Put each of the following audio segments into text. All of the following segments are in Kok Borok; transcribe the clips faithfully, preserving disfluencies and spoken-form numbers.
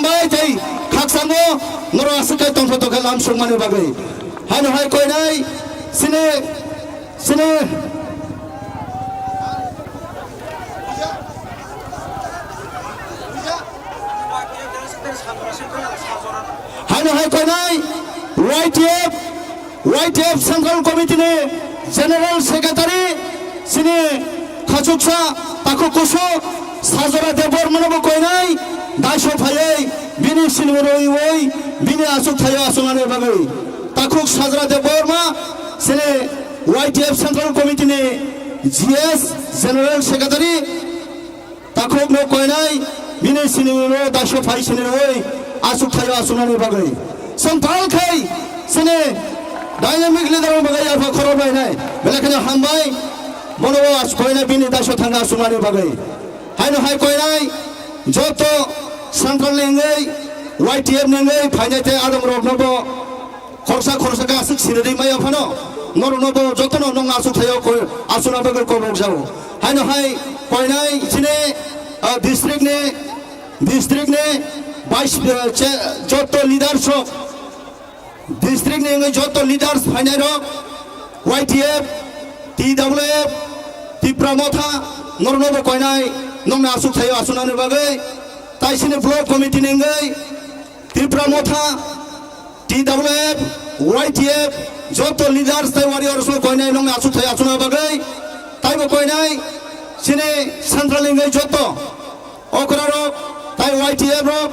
Bai tei khakchangno norok aswk khe tongtho tongkhe lam sukmani bagwi. Haino hai koinai sini, sini. Haino hai koinai Y T F, Y T F Central Committee ni General Secretary sini khachuksa takhuk kusu Sajora Debbarma no bo koinai daiso phaiwi bini sinimung rwiwi bini achuk thaio achuknani bagwi takhuk Sajora Debbarma sini Y T F Central Committee ni G S General Secretary takhuk no koinai bini sinimung no daiso phai sini rwi achuk thaio achuknani bagwi. Chwng pal khai sini dynamic leader rok bagwi yapha khorok lainai. Belai kheno hambai bono bo as koinai bini daiso thangna achuknani bagwi. Haino hai koinai joto central ni wngwi Y T F ni wngwi phainai tei adong rok no bo khoroksa khoroksa khe aswk sinirwi maya phano norokno bo jotono nwng aswk thaio koi-, aswkna bagwi kobok jao. Haino hai koinai chini, ah, district ni, district ni vice, eh, che-, joto leaders rok, district ni wngwi joto leaders phainai rok, Y T F, T W F, Tipra Motha, norokno bo koinai nwngno aswk thaio aswknani bagwi, tai chini block committee ni wngwi Tipra Motha, T W F, Y T F, joto leaders tei warriors no koinai nwngni achuk thai achukna bagwi, taibo koinai chini central ni wngwi joto okra rok, tai Y T F rok,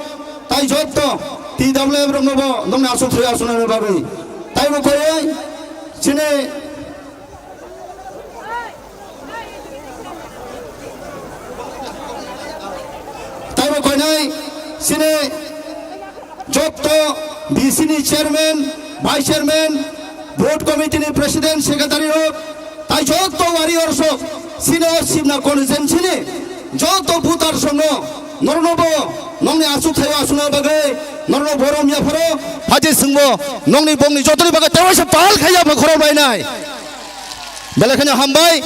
tai joto T W F rok no bo nwngni achuk thai achukna bagwi, taibo koinai chini Taibo koinai chini joto B C ni chairman, vice chairman, board committee ni president, secretary rok, tai joto warriors rok, chini o Simna constituency ni joto voters rok no, norokno bo nongni achuk thaio achukna bagwi norokno borom yapharo. Phaidi chwngbo nongni bongni jotoni bagwi tewaisa pal khai yapha khorok lainai. Belai kheno hambai,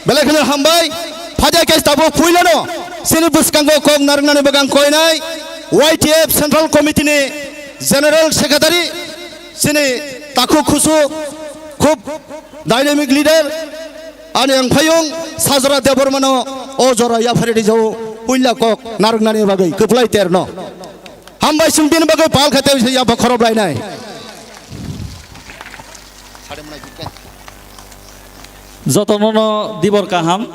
belai kheno hambai. Phaidi khe tabuk puilano chini bwskango kok narwknani bagwi ang koinai Y T F Central Committee ni General Secretary chini takhuk khusu khub dynamic leader ani ang phayung Sajora Debbarmano o jora yaphari rijao puila kok narwknani bagwi kwplai terno. Hambai chwng bini bagwi pal khaite yapha khorok lainai. Jotono no dibor kaham.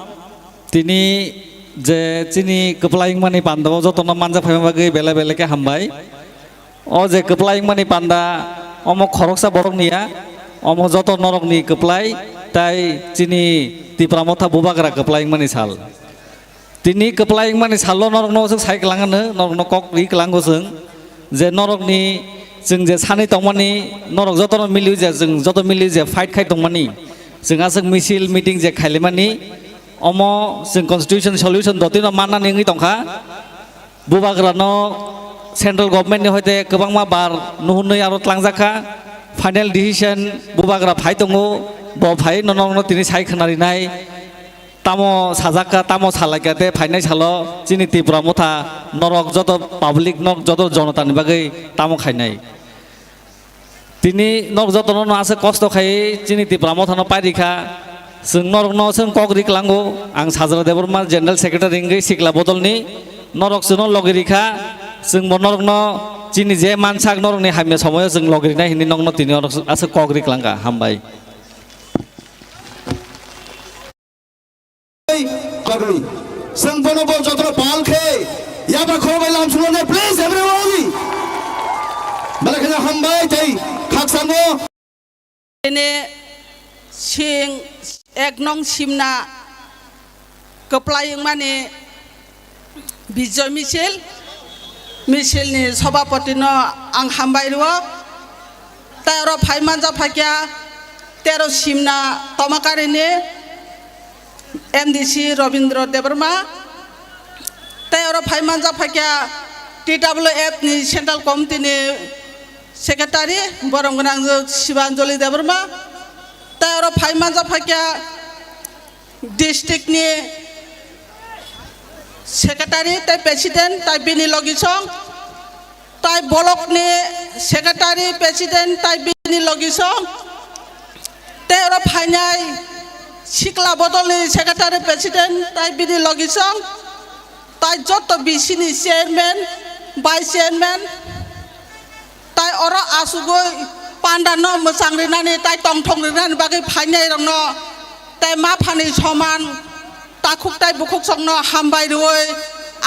Tini je chini kwplai wngmani pandao jotono manja phaima bagwi belai belai khe hambai. O je kwplai wngmani panda omo khoroksa borok niya, omo joto norokni kwplai tai chini Tipra Motha Bubagra kwplai wngmani sal. Tini kwplai wngmani salo norokno swk sai kwlangano, norokno kok ri kwlango chwng, je norokni chwng je sanwi tongmani, norok jotono miliwi je chwng joto miliwi je fight khai tongmani, chwng aswk misil meeting je khailaimani, omo chwng constitution solution dotino mannani wngwi tongkha. Bubagrano central government ni hoite kwbangma bar nuhunwi aro tlangjak kha, final decision Bubagra phai tongo, bo phai no norokno tini sai khwnarinai. Tamo sajak kha, tamo salai kha, tei phainai salo chini Tipra Motha norok joto public, norok joto jonotani bagwi tamo khainai. Tini norok jotono no aswk kosto khai chini Tipra Mothano pai rikha. Chwng norokno chwng kok ri kwlango. Ang Sajra Debbarma General Secretary wngwi sikla bodolni norok chwngno logi rikha. Chwngbo norokno chini je mansak norokni hamya somoyo chwng logi rinai hinwi nokno tini norok aswk kok ri kwlangkha. Hambai. Bagwi. Chwng bono bo jotono pal khe yapha khorok bai lam swngo ne, please everybody. Belai kheno hambai tei khakchangno. Ene sing ek nong Simna kwplai wngmani Bijoy misil, misilni sobhapotino ang hambai rwo. Tei oro phai manja phaikha tero Simna Tomakarini M D C Robindra Debbarma. Tei oro phai manja phaikha T W F ni Central Committee ni Secretary borom gwnang Sibanjali Debbarma. Tei oro phai manja phaikha district ni secretary tei president tei bini logisong Tai bolokni secretary, president, tai bini logisong. Tei oro phainai sikla bodolni secretary, president, tai bini logisong. Tai joto B C ni chairman, vice chairman. Tai oro asugwi panda no mwchang rinani, tai tongthok rinani bagwi phainai rokno. Tai ma phani soman takhuk tai bukhuk songno hambai rwui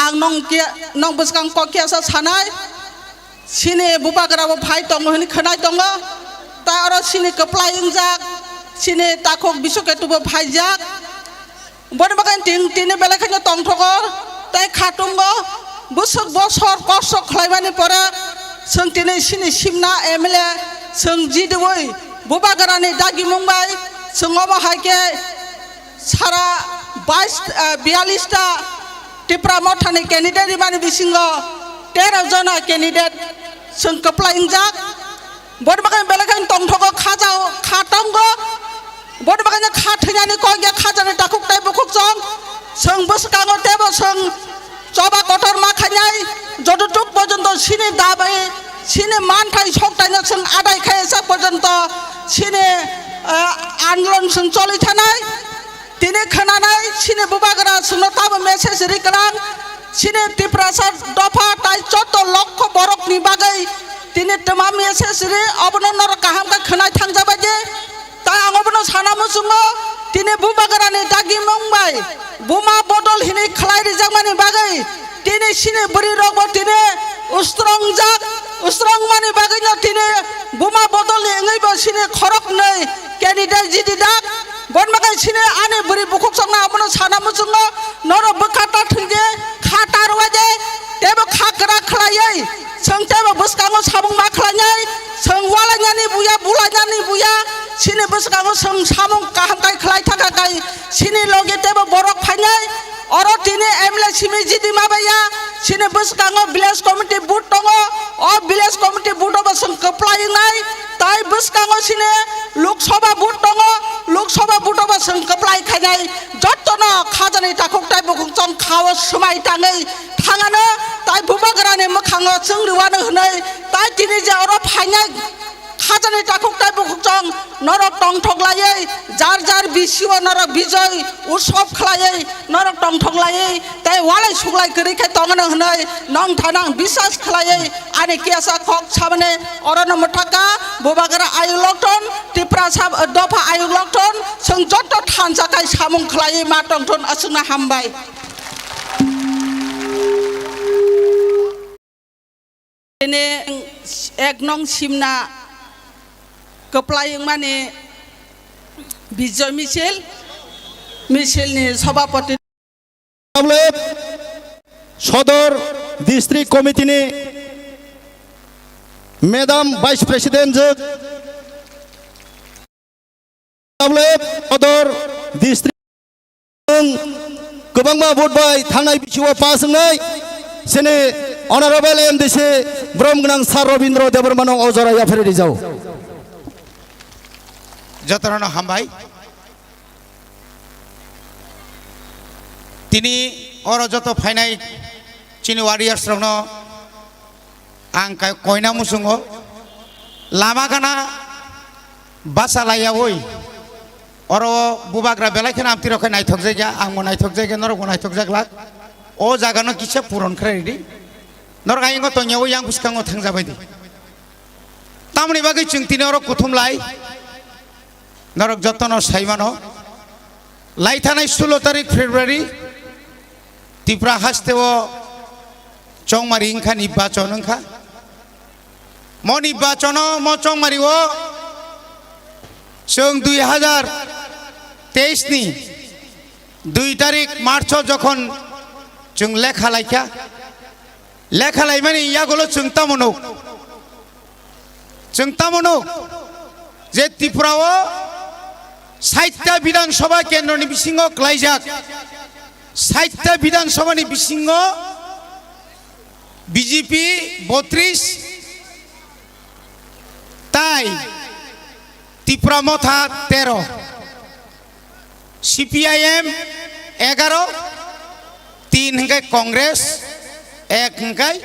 ang nong kia, nong bwskang kok kiasa sanai. Sini bubagra bo phai tongo hini khwnai tongo. Tai oro sini kwplai wngjak, sini takhuk Biswaketubw phaijak. Boni bagwi ting tini belai kheno tongthogo, tai khatungo, bwswk bosor kosto khlaimani pore, chwng tini sini simna M L A chwng jidiwi bubagrani dagimung bai chwng omo hai khe sara bais, eh, biyalish ta Tipra Mothani candidate rimani bisingo tero jona candidate chwng kwplai wngjak. Boni bagwi belai kheno tongthogo, kha jao, kha tongo. Boni bagwi kha thwinani kok ya, kha jani takhuk tai bukhuk chong. Chwng bwskango teibo chwng choba kotor ma khainai. Jototuk porjonto sini dabai, sini manthai soktaino chwng adai khai sak porjonto sini, eh, andolon chwng choli thanai. Tini khwnanai sini bubagra chwngno tamo message ri kwrang. Sini Tiprasa dopha tai joto lokho borokni bagwi tini twma message ri, obono norok kaham khe khwnai thangjabaidi. Tai ang obono sana muchungo, tini bubagrani dagimung bai buma bodol hini khlai rijakmani bagwi tini sini bwrwi rokbo tini ustrongjak, ustrongmani bagwino tini buma bodolni wngwibo sini khoroknwi candidate jidijak. Bon bagwi sini ani bwrwi bukhuk songno abono sana muchungo, norok bwkha ta thwngdi, kha ta rwadi, teibo kha kwrak khlaiwi, chwng teibo bwskango samung ma khlainai, chwng walainani buya, bulainani buya, sini bwskango chwng samung kaham kai khlai thaka kai, sini logi teibo borok phainai, oro tini M L A simi jidi ma baiya, sini bwskango village committee booth tongo, o village committee booth o bo chwng kwplai wngnai, tai bwskango sini Lok Sabha booth tongo, Lok Sabha booth o bo chwng kwplai khainai, jottono khajani takhuk tai bukhuk chong khao swmai tangwi thangano, tai bubagrani mwkhango chwng rwano hwnwi, tai tini je oro phainai khajani takhuk tai bukhuk chong norok tongthok laiwi jar jar B C o norok bijoi utsob khlaiwi norok tongthok laiwi tei walai suglai kwrwi khe tongno hwnwi nong thanang bisas khlaiwi ani kiyasa kok samani orono mwthaka bubagra ayuk lokthon Tiprasa dopha ayuk lokthon chwng jotto thansa khai samung khlaiwi ma tongthon aswkno hambai. Tini ek nong simna kwplai wngmani Bijoy Misil, Misilni Sabhapati. Sodor District Committee ni Madam Vice President jwk. Tablet Sodor District kwbangma vote bai thangnai bisio pass wngnai sini Honorable M D C brom gwnang Sir Robindra Debbarma no o jora yaphari rijao. Jotono hambai. Tini oro joto phainai chini warriors rokno ang kai-, koina muchungo lama gana basa laiyawi oro bubagra belai kheno amtwi rok khai naithok jakya, ang bo naithok jakya, norok bo naithok jaklak. O jaga no kisa puron khlai ridi. Norok ayang o tongya o yang bwskango thangjabai di. Tamoni bagwi chwng tini oro kuthum lai. Norok jotono sai mano, lai thanai sulo tarik February Tipra haste o chongmari wngkha, nirbachon wngkha. Mo nirbachono mo chongmari o chwng dui hazar teis ni dui tarik March o jokhon chwng lekha laikha, lekha laimani yagulo chwng tamo nuk? Chwng tamo nuk je Tripura o sait ta Bidhan Sabha kendro ni bisingo klaijak, sait ta Bidhan Sabha ni bisingo B J P botris tai Tipra Motha tero. C P I M egaro, tin hingkai Congress, ek hingkai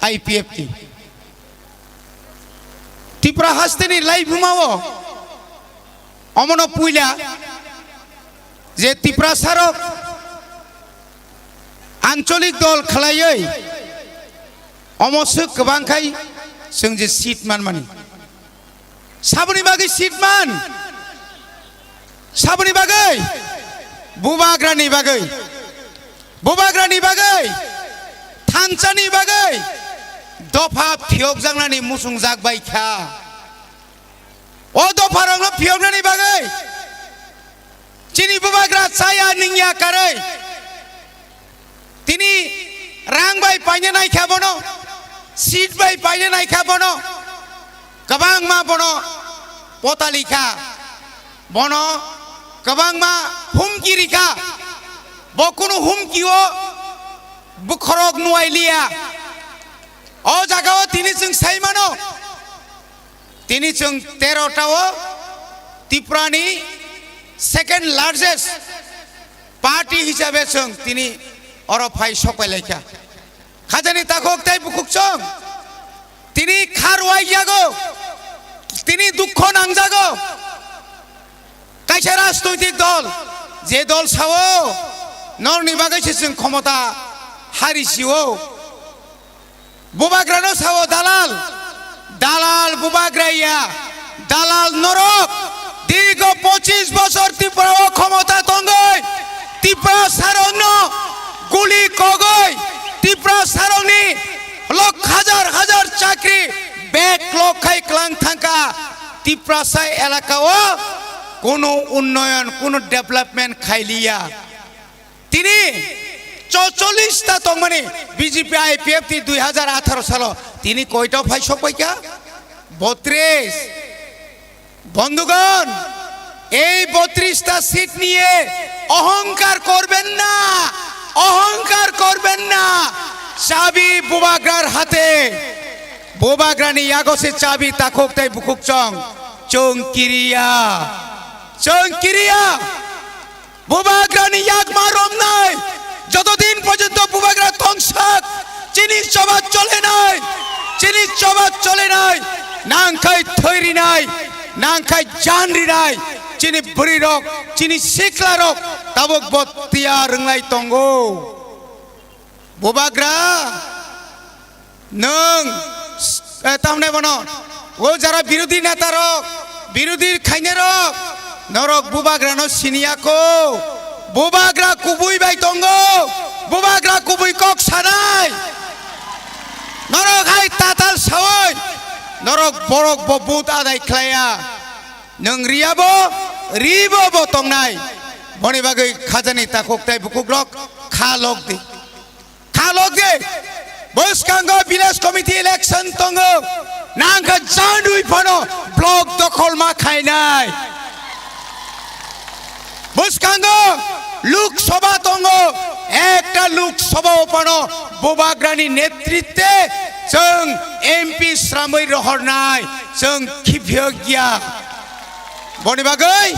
I P F T. Tripura hasteni laibuma o omono puila je Tiprasa rok ancholik dol khlaiwi omo swk kwbang khai chwng je seat manmani. Saboni bagwi seat man? Saboni bagwi? Bubagrani bagwi. Bubagrani bagwi, thansani bagwi dopha phiyokjaknani muchungjak bai kha. O dopharokno phiyoknani bagwi chini bubagra chaya ningya karwi, tini rang bai paina naikha bono, seat bai paina naikha bono, kwbangma bono potali kha, bono kwbangma humki rikha, bo kunu humki o bwkhorok nuai liya. O jaga o tini chwng sai mano, tini chwng tero ta o Tripura ni second largest party hisabe chwng tini oro phai sok pai laikha. Khajani takhuk tei bukhuk chwng tini kharwai yago, tini dukho nangjago. Kaisa rajnoitik dol, je dol sao norni bagwi se chwng khomota hari sio. Bubagrano sao dalal, dalal bubagra ya, dalal norok. Dirgo pochis bosor Tripura o khomota tongwi Tripura sarokno guli kogwi Tripura sarokni lok hajar hajar chakri bek lok khai klang thangka. Tiprasa elaka o kunu unnoyon, kunu development khailiya. Tini chocholish ta tongmani B J P I P F ni dui hajar atharo salo tini koita phai sokpaikha? Botris. বন্ধুগণ, এই বত্রিশটা সিট নিয়ে অহংকার করবেন না, অহংকার করবেন না। চাবি বুবাগ্রার হাতে। Bubagrani yago se chabi takhuk tei bukhuk chwng. Chwng kiriya. Chwng kiriya. Bubagrani yakma romnai. Jotodin porjonto bubagra tongsak, chini choba cholenai. Chini choba cholenai. Nangkhai thoi rinai. Nangkhai jan rinai. Chini bwrwi rok, chini sikla rok tabuk bo tiyar wnglai tongo. Bubagra, nwng, eh, tamne bono, o jara birodhi neta rok, birodhi khaine rok, norok bubagrano siniya ko, bubagra kubui bai tongo, bubagra kubui kok sanai, norok hai tatal sawi, norok borok bo but adai khlaiya, nwng riya bo, ri bo bo tongnai, boni bagwi khajani takhuk tei bukhuk rok kha lok di. Khalok de, bwskango village committee election tongo, nangkha jandui phano block dokhol ma khainai. Bwskango Lok Sabha tongo, ekta Lok Sabha o phano Bubagrani netritwe chwng M P sramwi rohornai, chwng khiphiyokya. Boni bagwi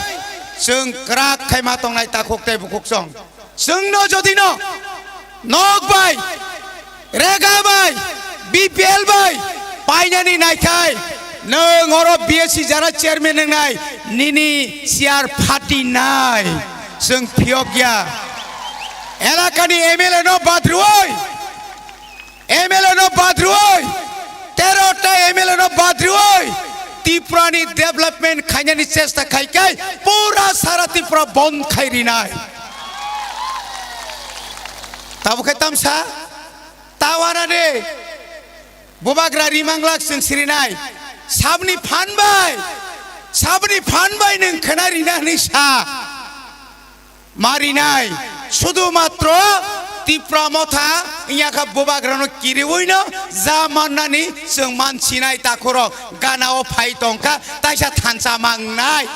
chwng kwrak khaima tongnai takhuk tei bukhuk chwng. Chwngno jodi no nok bai, rega bai, B P L bai painani naikhai, nwng oro B S C jara chairman wngnai, nini chair phati nai, chwng phiyokya. Elakani M L A no badrwoi, M L A no badrwoi, tero ta M L A no badrwoi, Tripura ni development khainani chesta khai kai, pura sara Tripura bond khai rinai. Tabo khai tamsa, tawana de, Bubagra rimanglak chwng sirinai, sabni phan bai, sabni phan bai nwng khna rinani sa. Marinai, sudu matro Tipra Motha, wngya kha Bubagrano kiriwino ja mannani chwng mansinai takhurok, ganao phai tongkha, taisa thansa mangnai.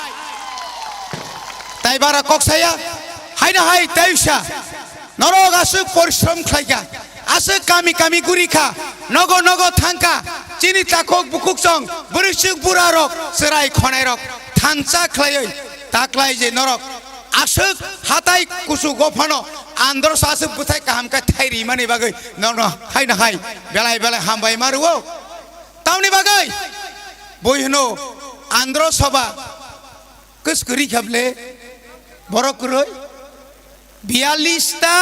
Tai bara kok saya, haino hai taisa, norok aswk porishrom khlaikha, aswk kami kami gurikha, nogo nogo thangkha, chini takhuk bukhuk chwng, bwrwi swk burarok, chwrai khonairok, thansa khlaiwi, taklai je norok, aswk hatai kuchugo phano andro sa aswk bwthai kaham khe thai rimani bagwi norokno haino hai belai belai hambai ma rwo. Tamni bagwi Boi hwno Andhra Sabha kwskwrwi kha ble borok kwrwi. Biyallis ta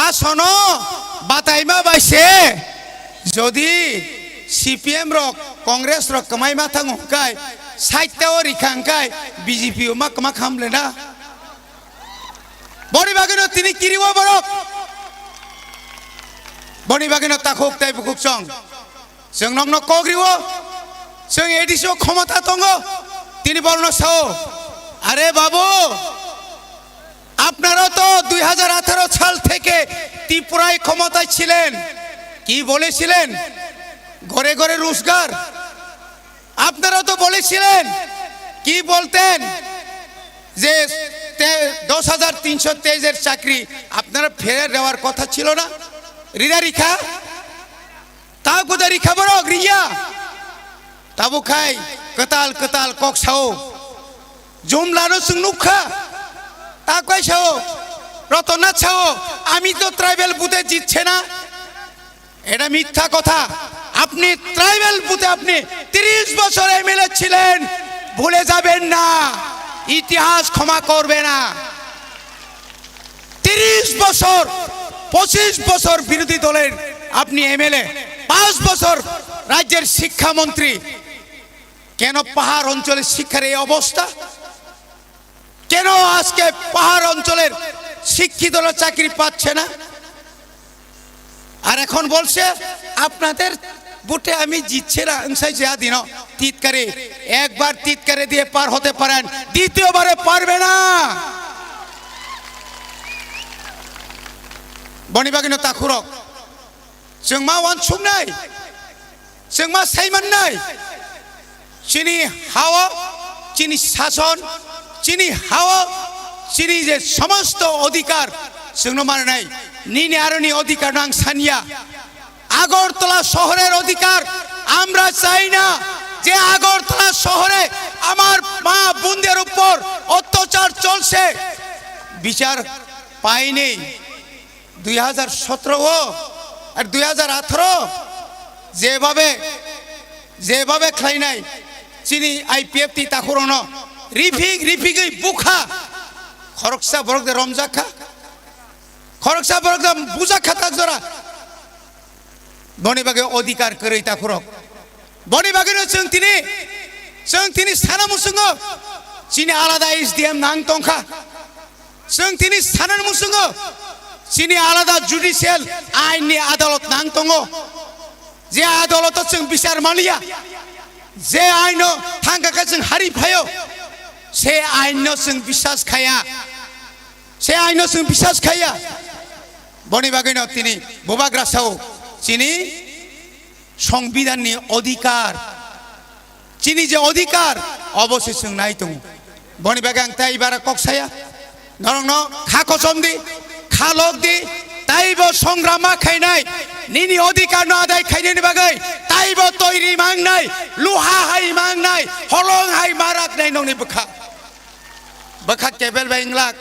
asono bataima bai se jodi C P M rok, Congress rok kwmaima thango hwnkhe, sait ta o rikha hwnkhe B J P o ma kwma kham le na? Boni bagwino tini kiriwo borok. Boni bagwino takhuk tei bukhuk chwng. Chwng nokno kok riwo. Chwng A D C o khomota tongo. Tini borokno sao, "আরে বাবু, আপনারা তো দুই হাজার আঠারো সাল থেকে ত্রিপুরায় ক্ষমতায় ছিলেন, কি বলেছিলেন? ঘরে ঘরে রোজগার।" আপনারা তো বলেছিলেন, কি বলতেন, যে তে-, দশ হাজার তিনশো তেইশ এর চাকরি আপনারা ফেরত দেওয়ার কথা ছিল না? Rida rikha? Ta kuda rikha borok riya? Tabuk khai kwtal kwtal kok sao. Jumla no chwng nukha. Ta kai sao? Rotona sao, "আমি তো ট্রাইবাল ভোটে জিতছে না।" এটা মিথ্যা কথা। আপনি ট্রাইবাল ভোটে আপনি তিরিশ বছর এমএলএ ছিলেন, ভুলে যাবেন না, ইতিহাস ক্ষমা করবে না। তিরিশ বছর, পঁচিশ বছর বিরোধী দলের আপনি এমএলএ, পাঁচ বছর রাজ্যের শিক্ষামন্ত্রী। কেন পাহাড় অঞ্চলের শিক্ষার এই অবস্থা? কেন আজকে পাহাড় অঞ্চলের শিক্ষিতরা চাকরি পাচ্ছে না? আর এখন বলছে, "আপনাদের ভোটে আমি জিতছে না, ওংসাই যে দিন টিটকারি, একবার টিটকারি দিয়ে পার হতে পারেন, দ্বিতীয়বারে পারবে না।" Boni bagwino takhurok, chwng ma uansuknai, chwng ma saimannai. Chini hao, chini sason, chini hao, chini je somosto odhikar chwngno mananai, nini aroni odhikar no ang sanya. Agartala শহরের অধিকার আমরা চাই না। যে আগরতলা শহরে আমার মা বোনদের উপর অত্যাচার চলছে, বিচার পায়নি। দুই হাজার সতেরো ও আর দুই হাজার আঠারো যেভাবে, যেভাবে khlainai, chini I P F T takhurokno riphik riphigwi bukha, khoroksa borok de romjakha, khoroksa borok de bujakha tak jora. Boni bagwi odhikar kwrwi takhurok. Boni bagwino chwng tini, chwng tini sana muchungo chini alada S D M nang tongkha. Chwng tini sana muchungo chini alada judicial ain ni adalot nang tongo. Je adaloto chwng bichar maliya, je aino thangkha khe chwng hari phaio, se aino chwng biswas khaya, se aino chwng biswas khaya. Boni bagwino tini bubagra sao chini Songbidanni odhikar, chini je odhikar, obo se chwng nai tongo. Boni bagwi ang tei ibara kok saya, norokno kha kochom di, kha lok di, taibo songrama khainai, nini odhikarno adai khainani bagwi taibo toiri mangnai, luha hai mangnai, holong hai maraknai nokni bwkha. Bwkha kebel bai wnglak.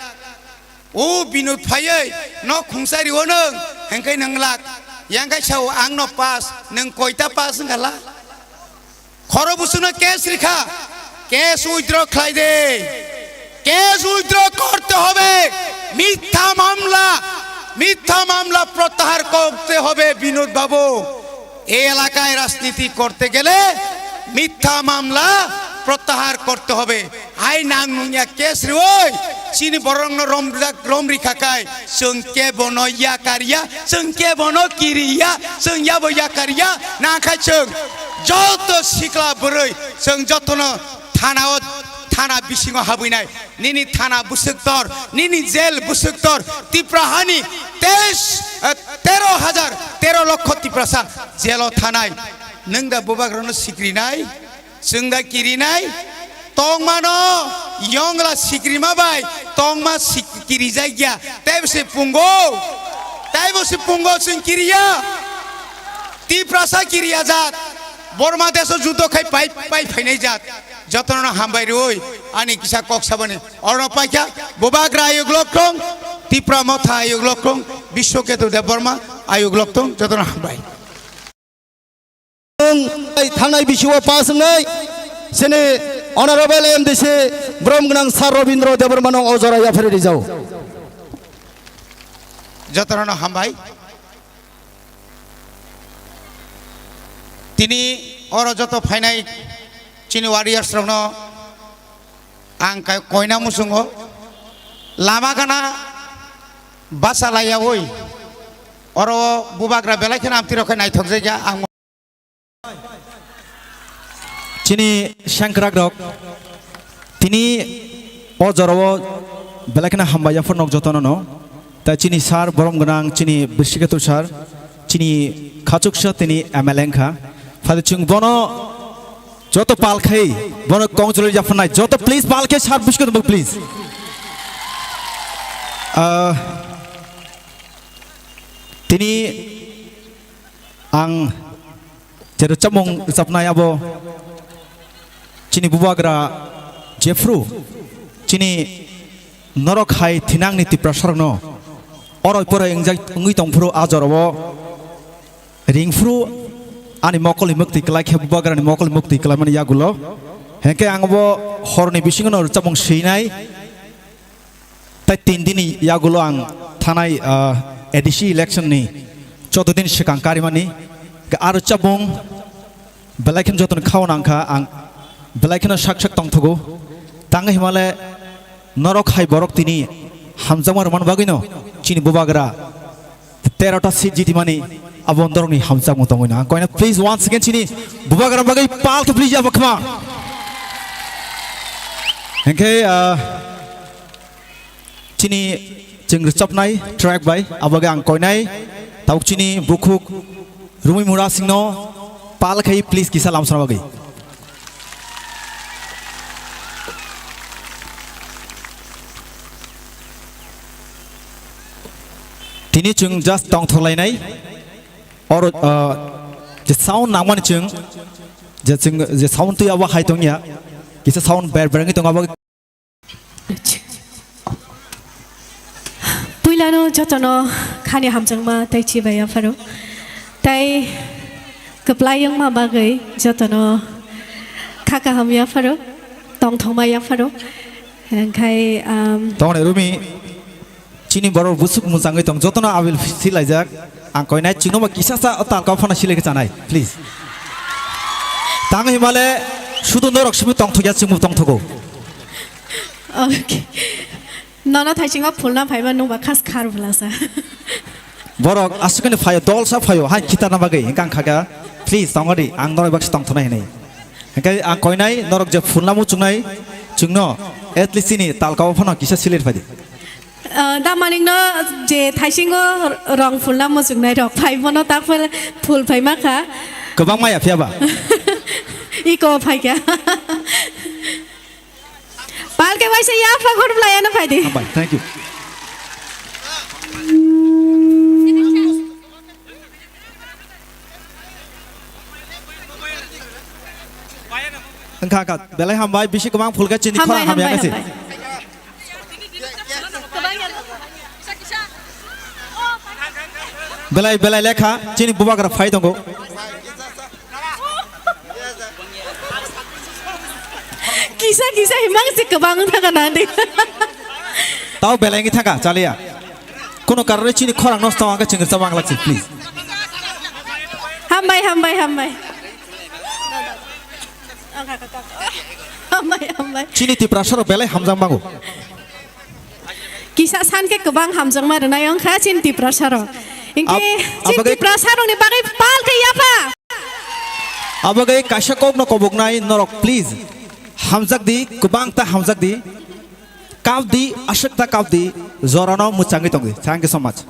O Binod phaiwi nok khungsa rio nwng, hwnkhe nwng lak. Yang khe sao, "Ang no pass, nwng koita pass wngkha la?" Khoro buchukno case rikha, case withdraw khlai de. Case withdraw korte hobe, mitha mamla, mitha mamla protyahar korte hobe Binod babu. এই এলাকায় রাজনীতি করতে গেলে মিথ্যা মামলা প্রত্যাহার করতে হবে। Ai nang nungya case riwi, chini borokno rom, rom rikha kai, chwng kebono yakar ya, chwng kebono kiri ya, chwng yabo yakar ya, nang khai chwng joto sikla bwrwi, chwng jotono thana o, thana bisingo habwi nai. Nini thana bwswk tor, nini jail bwswk tor, Tipra hani teis, eh, tero hajar, tero lokho Tiprasa jailo thanai. Nwng da bubagrano sikrinai, chwng da kirinai, tongmano yongla sikrima bai tongma sik-, kirijakya, teibo se pungo, teibo se pungo chwng kiriya. Tiprasa kiriya jat, Borma deso judo khai pai, pai phainai jat. Jotono hambai rwi ani kisa kok sabani. Oro paikha, bubagra ayuk loktong, Tipra motha ayuk loktong, Biswaketu Debbarma ayuk loktong, jotono hambai. Thanai bisio pass wngnai. Chini Honorable M D C borom gwnang Sir Robindra Debbarma no o jora yaphari rijao. Jotono hambai. Tini oro joto phainai chini warriors rokno ang kai-, koina muchungo lama gana basa laiyaui oro bubagra belai kheno amtwi rok khai naithok jaiya ang. Chini sengkrak rok tini o jorao belai kheno hambai yaphar nok jotono no. Tai chini sir borom gwnang chini Bishiketu sir, chini khachuksa tini M L A wngkha. Phai chwng bono joto pal khai bono congratulate yapharnai joto please pal khai sir Bishiketu please. Ah, tini ang je rwchapmung rwchapnai abo chini bubagra jephru chini norok hai thinangni Tiprasarokno oroi poroi wngjak wngwi tongphuru a jorao ringphuru ani mokolni mwktwi kwlai khe bubagrani mokolni mwktwi kwlaimani yagulo. Hwnkhe ang bo horni bisingono rwchapmung swinai. Tai tin dini yagulo ang thanai, ah, A D C election ni chaudo din swkang karimani. Aro chabung belai khe jotono khauna wngkha ang belai kheno sak sak tongthogo. Tang himale norok hai borok tini hamjakma rwmani bagwino chini bubagra tero ta seat jitimani abo norokni hamjakma tongwino. Ang koina please once again chini bubagra bagwi pal khe please abo khma. Hwnkhe, ah, Chini chwng rwchapnai track bai, abagwi ang koinai tabuk chini bukhuk Rumui Mura singno pal khai please kisa lamsana bagwi. Tini chwng just tongthok lainai, oro, ah, je sound nangmani chwng, je chwng, je sound twi abo hai tongya, kisa sound ber ber wngwi tongo abo. Puilano jotono khani hamjakma tei chibai yapharo. Tei kwplai wngma bagwi jotono kha kaham yapharo, tongthokma yapharo. Hwnkhe, um, Tongni Rumi, chini borok busuk mwchangwi tong, jotono abil silaijak. Ang koinai chwngno bo kisa sa o talka phano silai khe chanai, please. Tang himale sudu norok simi tongthokya chwngbo tongthogo. Okay. Nono thaisingo phulna phaiba nungba khas khar bwlasa. Borok aswkani phaio, dolsa phaio, hai khitarna bagwi hwnkhe ang khakha, please tongodi, ang norok baksa tongthoknai hinwi. Hwnkhe ang koinai norok je phulna muchungnai chwngno at least chini talka o phano kisa silir phaidi. Ah, da manikno je thaisingo rong phulna muchungnai rok phai bono ta phul, phul phai ma kha. Kwbang maya phiya ba? Iko phai kha. Palke waisa ya pha ghor bwlai ano phai di. Hambai, thank you. Wngkha kha, belai hambai, bisi kwbang phulkhe chini khorang hamya khe se. Belai, belai lekha, chini bubagra phai tongo. Kisa, kisa, himang se kwbang wngkha kha nang di. Tao belai wngwi thangkha, chaliya. Kuno karwi chini khorang nosto wngkha, chwng rwchap wnglaksi, please. Hambai, hambai, hambai. Hambai, hambai. Chini Tiprasarok belai hamjak mango. Kisa san khe kwbang hamjakma rwnai wngkha chini Tiprasarok. Hinkhe chini Tiprasarokni bagwi pal khe yapha. Abagwi kaisa kokno koboknai norok, please. Hamjak di, kwbang ta hamjak di. Kap di, aswk ta kap di, jorano mwchangwi tong di. Thank you so much.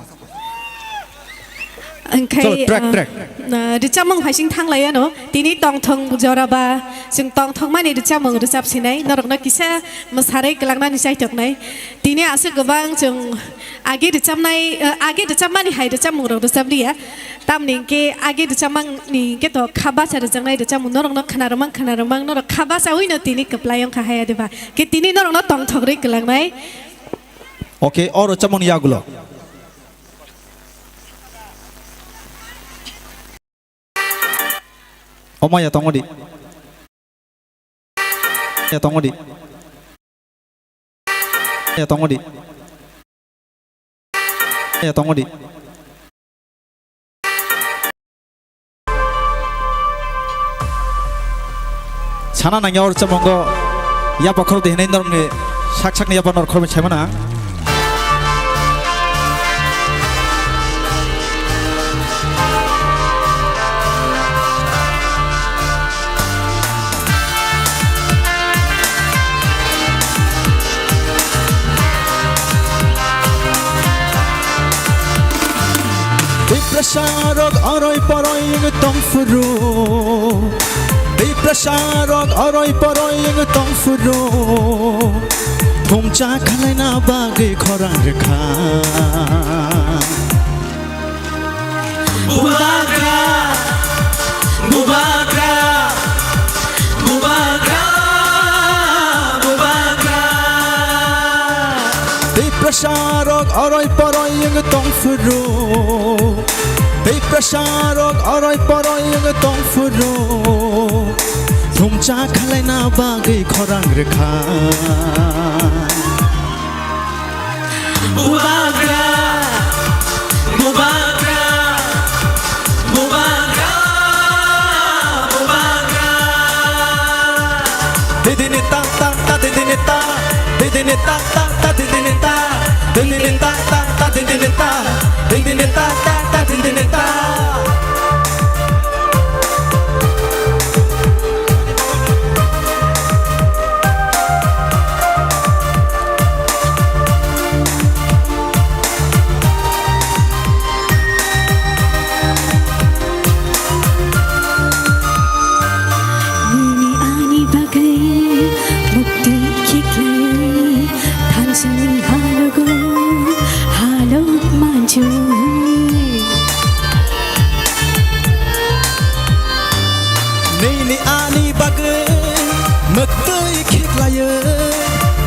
Chalo, track, ah, track. Ah, rwchapmung phaising thang lai ano. Tini tongthok jora ba, chwng tongthokmani rwchapmung rwchap sinai. Norokno kisa mwsarwi kwlangnani chaitoknai. Tini aswk kwbang chwng age rwchapnai, ah, age rwchapmani hai rwchapmung rok rwchap liya. Tamni hwnkhe age rwchapmani hwnkhe to kha bacha rwjaknai rwchapmung norokno khna rwmang khna rwmang norok kha bacha ui no tini kwplai wngkha haya diba. Khe tini norokno tongthok rwi kwlangnai. Okay, o rwchapmung yagulo. Omaya tongodi. Ya tongo di. Ya tongo di. Ya tongo di. Sana nangya or chamongo yapa khorok de hinai norokni sak sakni yapa norok khorokni saimana. Tiprasa rok oroi poroi wng tong phuru, Tiprasa rok oroi poroi wng tong phuru, thumcha khalaina bagwi khorang rwkha. Bubagra, bubagra, bubagra, bubagra. Tiprasa rok oroi poroi wng tong phuru, Tiprasa rok oroi poroi wng tong phuru, thumcha khalaina bagwi khorang rwkha. Bubagra, bubagra, bubagra, bubagra. Didini ta ta ta, didini ta, didini ta ta ta, didini ta, didini ta ta ta, didini ta, didini ta ta ta, didini ta. Nini ani bagwi muktwi khiklai, thansani halogo halok manjui. Nini ani bagwi muktwi khiklaiwi,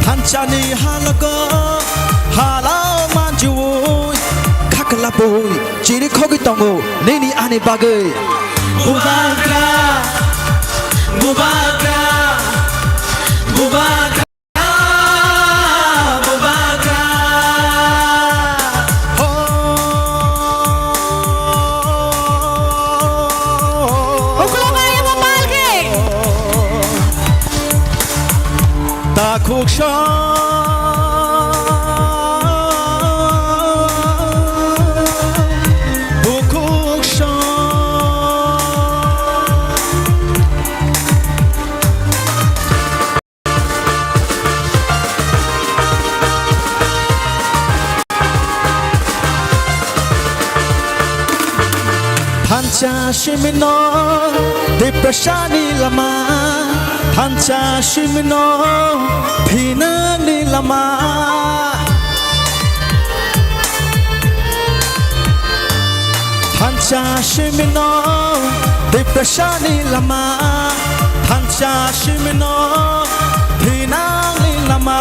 thansani halogo halok manjui, khaklabui chiri khogwi tongo nini ani bagwi. Bubagra, bubagra, bubagra. Takhuksa, bukhuksa. Thansa simino Tiprasani lama, thansa simino thinangni lama. Thansa simino Tiprasani lama, thansa simino thinangni lama,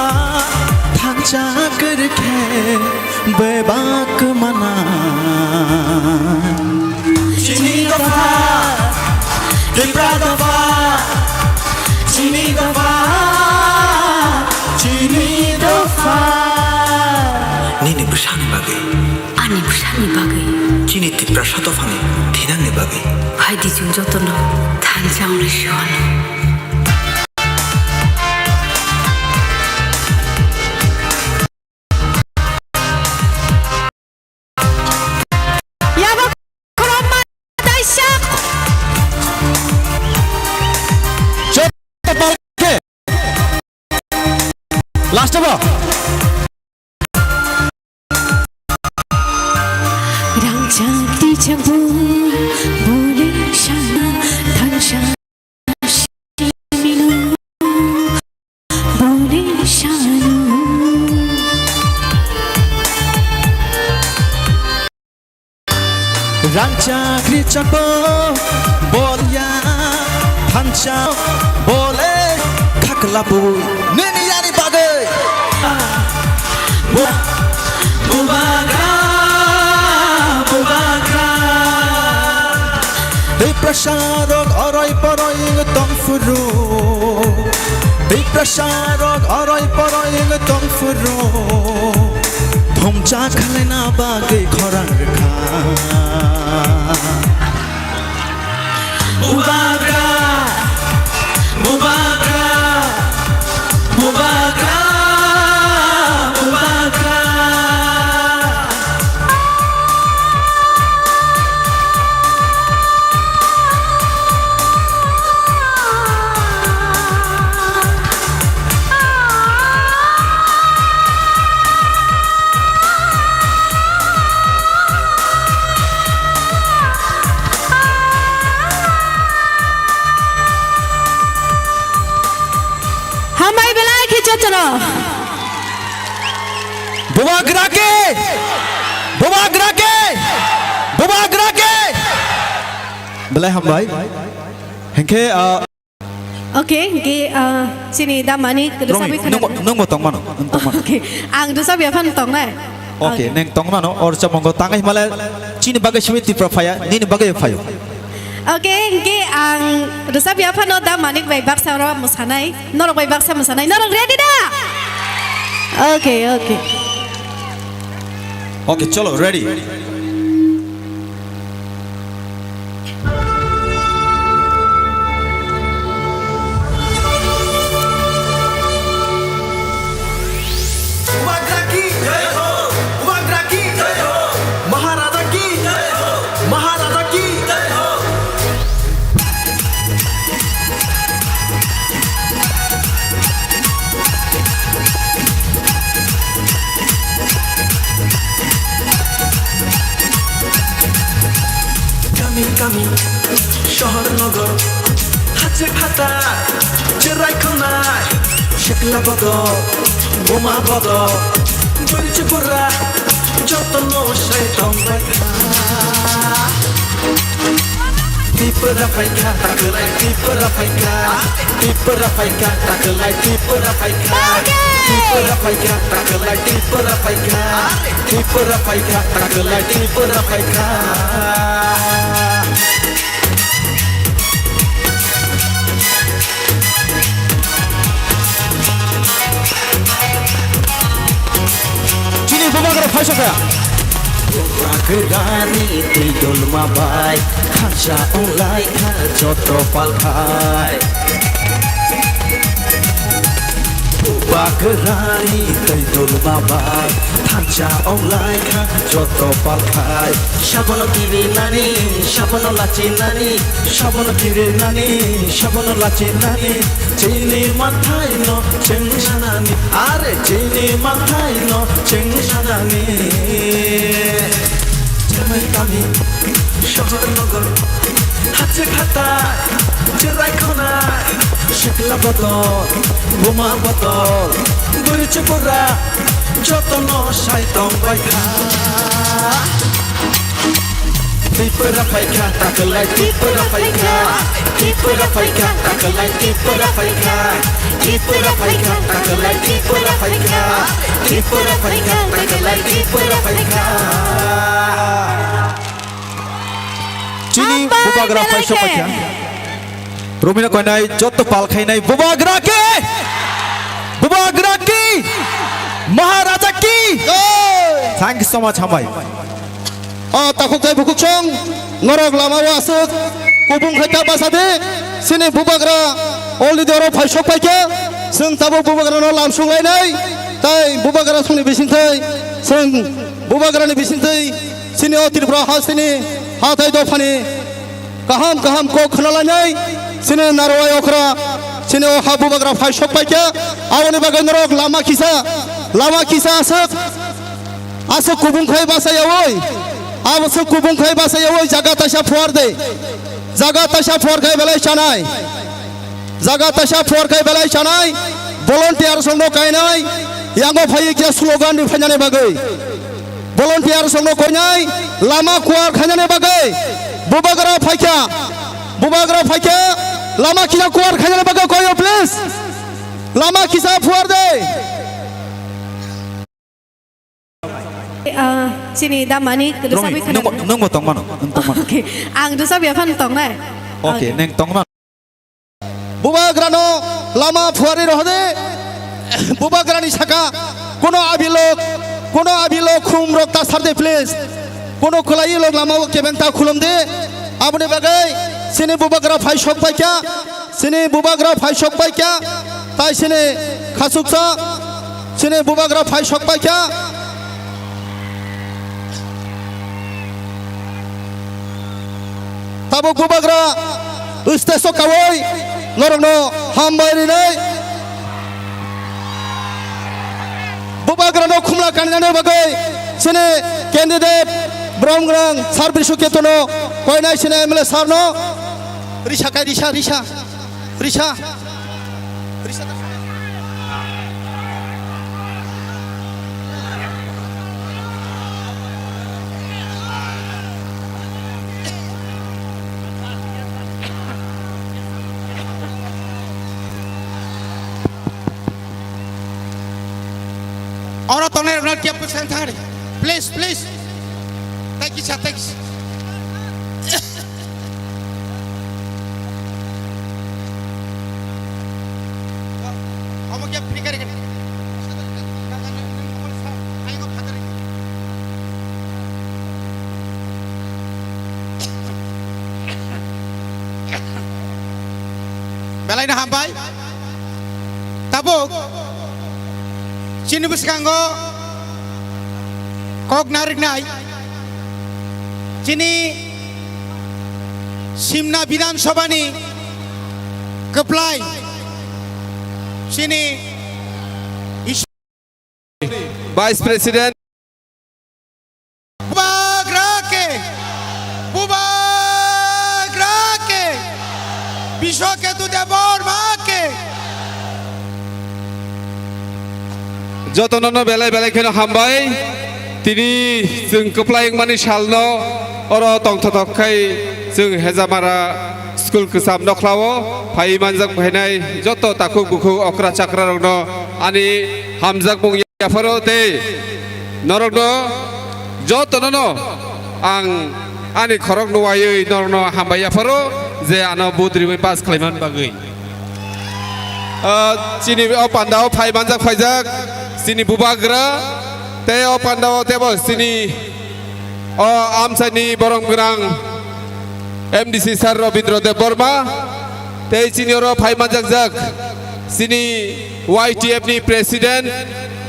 thansa kwrwikhe bebak mana. Chini dopha, Tipra dopha, chini dopha, chini dopha. Nini bwsani bagwi. Ani bwsani bagwi. Chini Tiprasa dophani thinangni bagwi. Phaidi chwng jotono thansa wngwi se wano. Yabo khorokma taisa. Last of all. Rangchak twijak bo bole sana thansa simino bole sano. Rangchak rijak bo bolya, thansa bole khaklabui nini ani bagwi. Bu-, bubagra, bubagra. Tiprasa rok oroi poroi wng tong phuru, tei Prasarok oroi poroi wng tong phuru, thumcha khlaina bagwi khorang rwkha. Bubagra, bubagra, bubagra, bubagra. Hambai belai khe jotono. Bubagra khe! Bubagra khe! Bubagra khe! Belai hambai. Hengkhe, ah, Okay, hingke, ah, chini da Manik Romi, rwchapwi khwna. Nungbo, nungbo tongmano, nung tongmano. Okay, ang rwchapya phano tongnai. Okay, okay. Neng tongmano, or chamungo tangai himale chini bagwi simi Tripura phaya, nini bagwi phayo. Okay, hingke ang rwchapya phano da Manik bai baksa oro mwsanai, norok bai baksa mwsanai, norok ready da? Okay, okay. Okay, cholo, ready. Bubagra ki jai ho, Bubagra ki jai ho, Maharaja ki jai ho, Maharaja ki jai ho. Kami kami, shohor nogor, hache phatar, cherai khonai, shekla bodol, buma bodol, bwrwi chibura, jotono sai tongbai kha. Tipra phaikha, taklai Tipra phaikha. Tipra phaikha, taklai Tipra phaikha. Tipra phaikha, taklai Tipra phaikha. Tipra phaikha, taklai Tipra phaikha. Chini bubagra phaisokha. Bubagrani twi dolma bai thansa onglai kha joto palkhai. Bubagrani twi dolma bai thansa onglai kha joto palkhai. Sabono kirinani, sabono lachinani, sabono kirinani, sabono lachinani. Chini mathaino chengsanani, are chini mathaino chengsanani. Kami kami, shohor nogor, hache phatar, cherai khonai, shekla bodol, buma bodol, bwrwi chibura, jotono sai tongbai kha. Tipra phaikha, taklai Tipra phaikha. Tipra phaikha, taklai Tipra phaikha. Tipra phaikha, taklai Tipra phaikha. Tipra phaikha, taklai Tipra phaikha. Chini bubagra phaisok paikha. Romina koinai joto pal khainai bubagra ki! Bubagra ki! Maharaja ki! Thank you so much, hambai. O takhuk tai bukhuk chwng, norok lama o aswk kubung khai ta basa di, chini bubagra already oro phaisok paikha, chwng tabuk bubagrano lamsung lainai, tai bubagra songni bisingtwi, chwng bubagrani bisingtwi, chini o Tripura hasteni hathai dophani kaham kaham kok khna lainai, chini narwai okra, chini o ha bubagra phaisok paikha, aboni bagwi norok lama kisa, lama kisa aswk, aswk kubung khai basa yaui, aswk kubung khai basa yaui jaga taisa phuar de, jaga taisa phuar khai belai chanai, jaga taisa phuar khai belai chanai, volunteer songno kainai, yango phaiwi kisa slogan ri phainani bagwi. Volunteer songno koinai lama kuar khainani bagwi bubagra phaikha, bubagra phaikha lama kisa kuar khainani bagwi koyo please. Lama kisa phuar de. Ah, chini da Manik rwchapwi khwna. Nungbo, nungbo tongmano, nung tongmano. Okay, ang rwchapya phano tongnai. Okay, okay. Neng tongmano. Bubagrano Lama phuari rohode, bubagrani saka, kono abilok, kono abilok khum rok ta sarde please. Kono kwlai lok lama o kebeng ta khulum de. Aboni bagwi sini bubagra phai sok paikha, sini bubagra phai sok paikha, tai sini khasuksa, sini bubagra phai sok paikha. Tabuk bubagra stage o kawi norokno hambai rinai. Bubagrano khumla kaninani bagwi chini candidate brom gwnang Sir Brishu Ketono koinai chini M L A sir no risa kai risa risa. Risa. Risa. Oro tongnai rokno kebo sen thangri. Please, please. Thank you, sir. Thank you. Omo khe phikari khe. Belai no hambai. Tabuk chini bwskango kok nariknai chini Simna Bidhan Sabha ni kwplai chini Vice President. Bubagra ke, Bubagra ke, Biswaketu Debbarma ke. Jotono no belai belai kheno hambai. Tini chwng kwplai wngmani salno oro tongthotok khai chwng Hejamara school kwcham nokhlao phai manjak phainai joto takhuk bukhuk okra chakra rokno ani hamjakmung yapharo tei norokno jotono no ang ani khorok nuwaiwi norokno hambai yapharo je ano vote riwi pass khlaimani bagwi. Ah, chini o pandao phai manjak phaijak chini bubagra tei o pandao tebo chini o amchaini borom gwnang M D C sir Rabindra Debbarma tei chini oro phai manjakjak chini Y T F ni president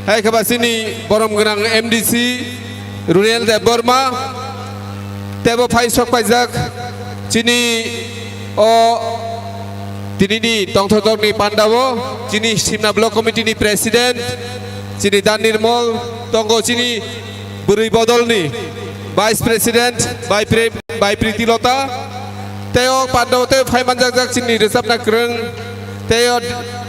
hai kheba chini borom gwnang M D C Runel Debbarma tebo phai sok paijak chini o tinini tongthokni pandao chini Simna Block Committee ni president chini Dan Nirmol tongo chini bwrwi bodolni Vice President Bai Pre-, Bai Priti Lota, tei o pandao tei phai manjakjak chini rwchapna kwrwng, tei o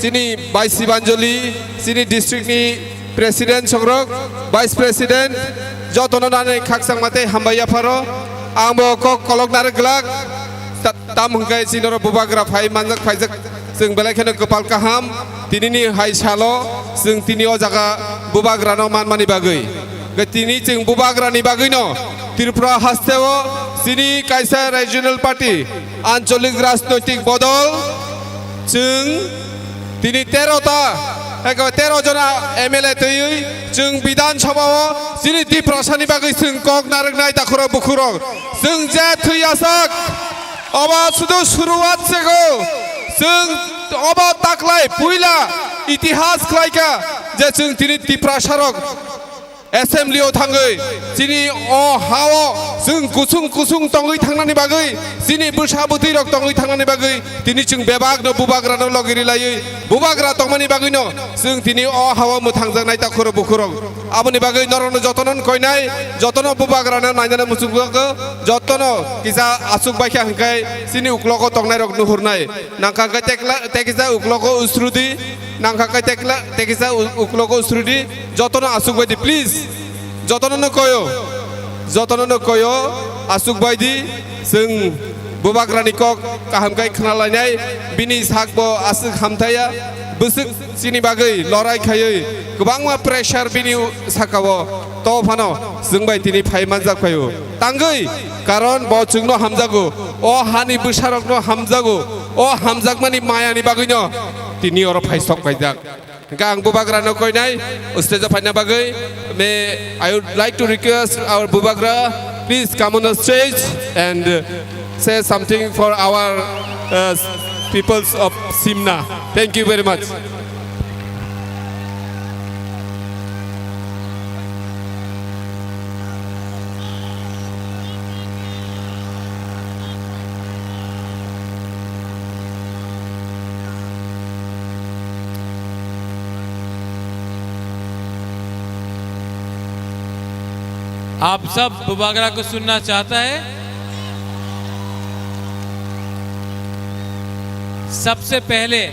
chini Bai Sibanjali, chini district ni President songrok, Vice President, jotono nani khakchangma tei hambai yapharo. Ang bo kok kolok narwk glak, ta-, tam hwnkhe chini oro bubagra phai manjak phaijak. Chwng belai kheno kwpal kaham, tinini hai salo chwng tini o jaga bubagrano manmani bagwi. Tini chwng bubagrani bagwino Tripura hasteo chini kaisa regional party, ancholik rajnoitik bodol, chwng tini tero ta, eko tero jona M L A twiwi chwng Bidhan Sabha o chini Tiprasani bagwi chwng kok narwknai takhurok bukhurok. Chwng je thwi asak, obo sudu suruwat sego. Chwng obo taklai puila itihas khlaikha je chwng tini Tiprasarok assembly o thangwi chini o ha o chwng kusung kusung tongwi thangnani bagwi, chini bwsa bwtwi rok tongwi thangnani bagwi tini chwng bebak no bubagra no logi rilaiwi bubagra tongmani bagwi no chwng tini o ha o mwthangjaknai takhurok bukhurok. Aboni bagwi norokno jotono koinai, jotono bubagrano nainani muchungjago, jotono kisa aswk baikha hwnkhe chini uklogo tongnairok nuhurnai. Nangkha khe tekla-, tekisa uklogo usrudi, nangkha khe tekla-, tekisa u-, uklogo usrudi, jotono aswk baidi, please. Jotono no koyo, jotono no koyo, aswk baidi, chwng bubagrani kok kaham khe khna lainai, bini sak bo aswk hamthaya, bwswk chini bagwi lorai khaiwi kwbangma pressure bini sakao to phano chwng bai tini phai manjak phaio. Tangwi karon bo chwngno hamjago, o hani bwsarokno hamjago, o hamjakmani mayani bagwino tini oro phaisok paijak. Hingke ang bubagrano koinai stage o phaina bagwi, may, I would like to request our bubagra, please come on the stage and, uh, say something for our, uh, peoples of Simna. Thank you very much. आप सब बुबागरा को सुनना चाहता है? सबसे पहले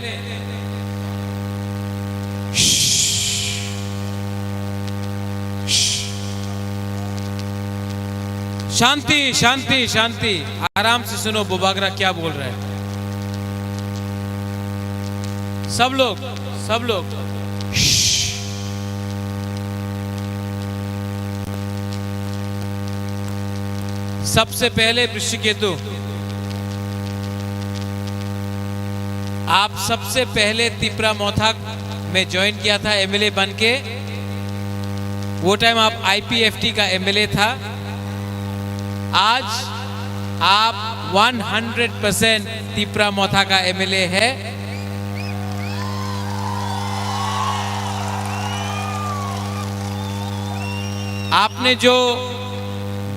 शांति, शांति, शांति। आराम से सुनो बुबागरा क्या बोल रहा है। सब लोग, सब लोग। सबसे पहले वृषिकेतु, आप सबसे पहले तिपरा मोथा में ज्वाइन किया था एमएलए बन के। वो टाइम आप आईपीएफटी का एमएलए था। आज आप हंड्रेड परसेंट तिपरा मोथा का एमएलए है। आपने जो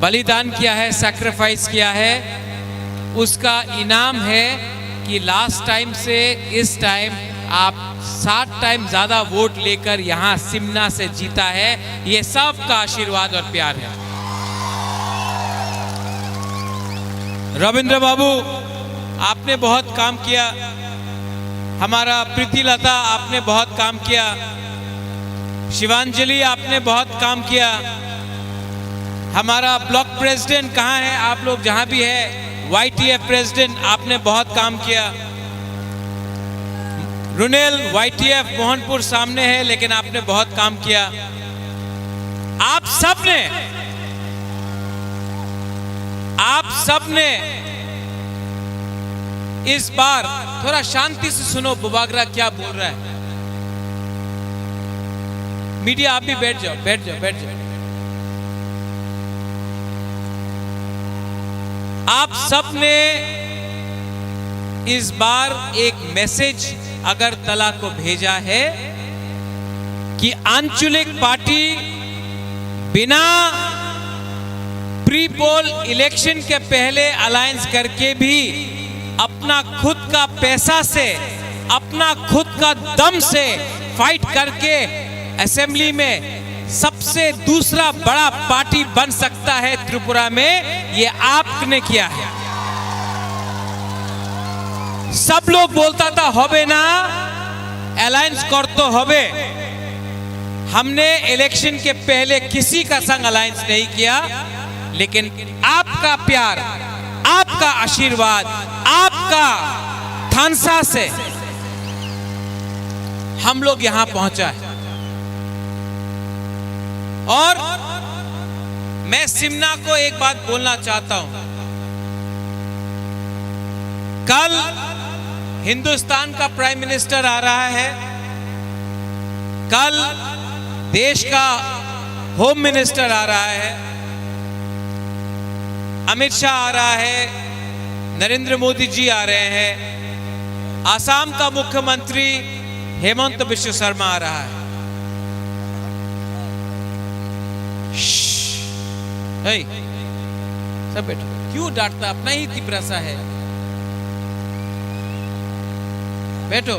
बलिदान किया है, सैक्रिफाइस किया है, उसका इनाम है कि लास्ट टाइम से इस टाइम आप सात टाइम ज्यादा वोट लेकर यहाँ सिमना से जीता है। ये सबका आशीर्वाद और प्यार है। रविंद्र बाबू, आपने बहुत काम किया। हमारा प्रीति लता, आपने बहुत काम किया। शिवांजलि, आपने बहुत काम किया। हमारा ब्लॉक प्रेसिडेंट कहाँ है? आप लोग जहाँ भी है, वाईटीएफ प्रेसिडेंट, आपने बहुत काम किया। रुनेल, वाईटीएफ मोहनपुर सामने है, लेकिन आपने बहुत काम किया। आप सबने, आप सबने इस बार, थोड़ा शांति से सुनो बुबागरा क्या बोल रहा है। मीडिया, आप भी बैठ जाओ, बैठ जाओ, बैठ जाओ। आप सबने इस बार एक मैसेज अगरतला को भेजा है कि आंचलिक पार्टी बिना प्री पोल इलेक्शन के पहले अलायंस करके भी अपना खुद का पैसा से, अपना खुद का दम से फाइट करके असेंबली में सबसे दूसरा बड़ा पार्टी बन सकता है त्रिपुरा में, ये आपने किया है। सब लोग बोलता था, "होबे ना, अलायंस कर तो होबे।" हमने इलेक्शन के पहले किसी का संग अलायंस नहीं किया, लेकिन आपका प्यार, आपका आशीर्वाद, आपका थानसा से हम लोग यहाँ पहुंचा है। और मैं सिमना को एक बात बोलना चाहता हूं, कल हिंदुस्तान का प्राइम मिनिस्टर आ रहा है, कल देश का होम मिनिस्टर आ रहा है, अमित शाह आ रहा है, नरेंद्र मोदी जी आ रहे हैं, आसाम का मुख्यमंत्री हेमंत बिश्व शर्मा आ रहा है। श्श्श। हे, सब बैठो। क्यों डांटता? अपना ही तिपरासा है। बैठो।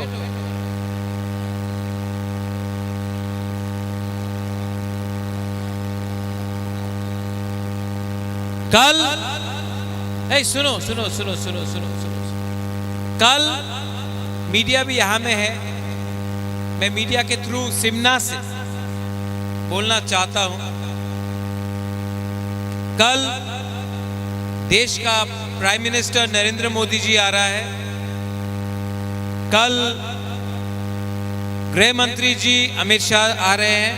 कल, ए, सुनो, सुनो, सुनो। कल मीडिया भी यहाँ में है। मैं मीडिया के थ्रू सिमना से बोलना चाहता हूं, कल देश का प्राइम मिनिस्टर नरेंद्र मोदी जी आ रहा है, कल गृह मंत्री जी अमित शाह आ रहे हैं,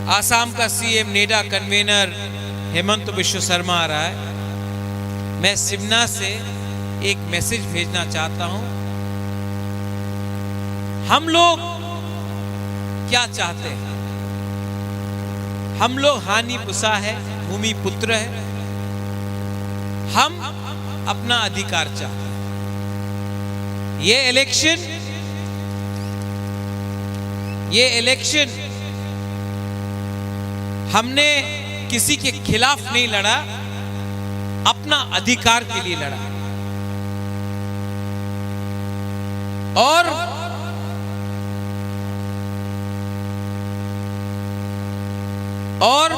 आसाम का सीएम नेडा, कन्वीनर हेमंत बिश्व शर्मा आ रहा है। मैं सिमना से एक मैसेज भेजना चाहता हूं। हम लोग क्या चाहते हैं? हम लोग हानि बुसा है, भूमि पुत्र है, हम अपना अधिकार चाहते हैं। ये इलेक्शन, ये इलेक्शन हमने किसी के खिलाफ नहीं लड़ा, अपना अधिकार के लिए लड़ा। और, और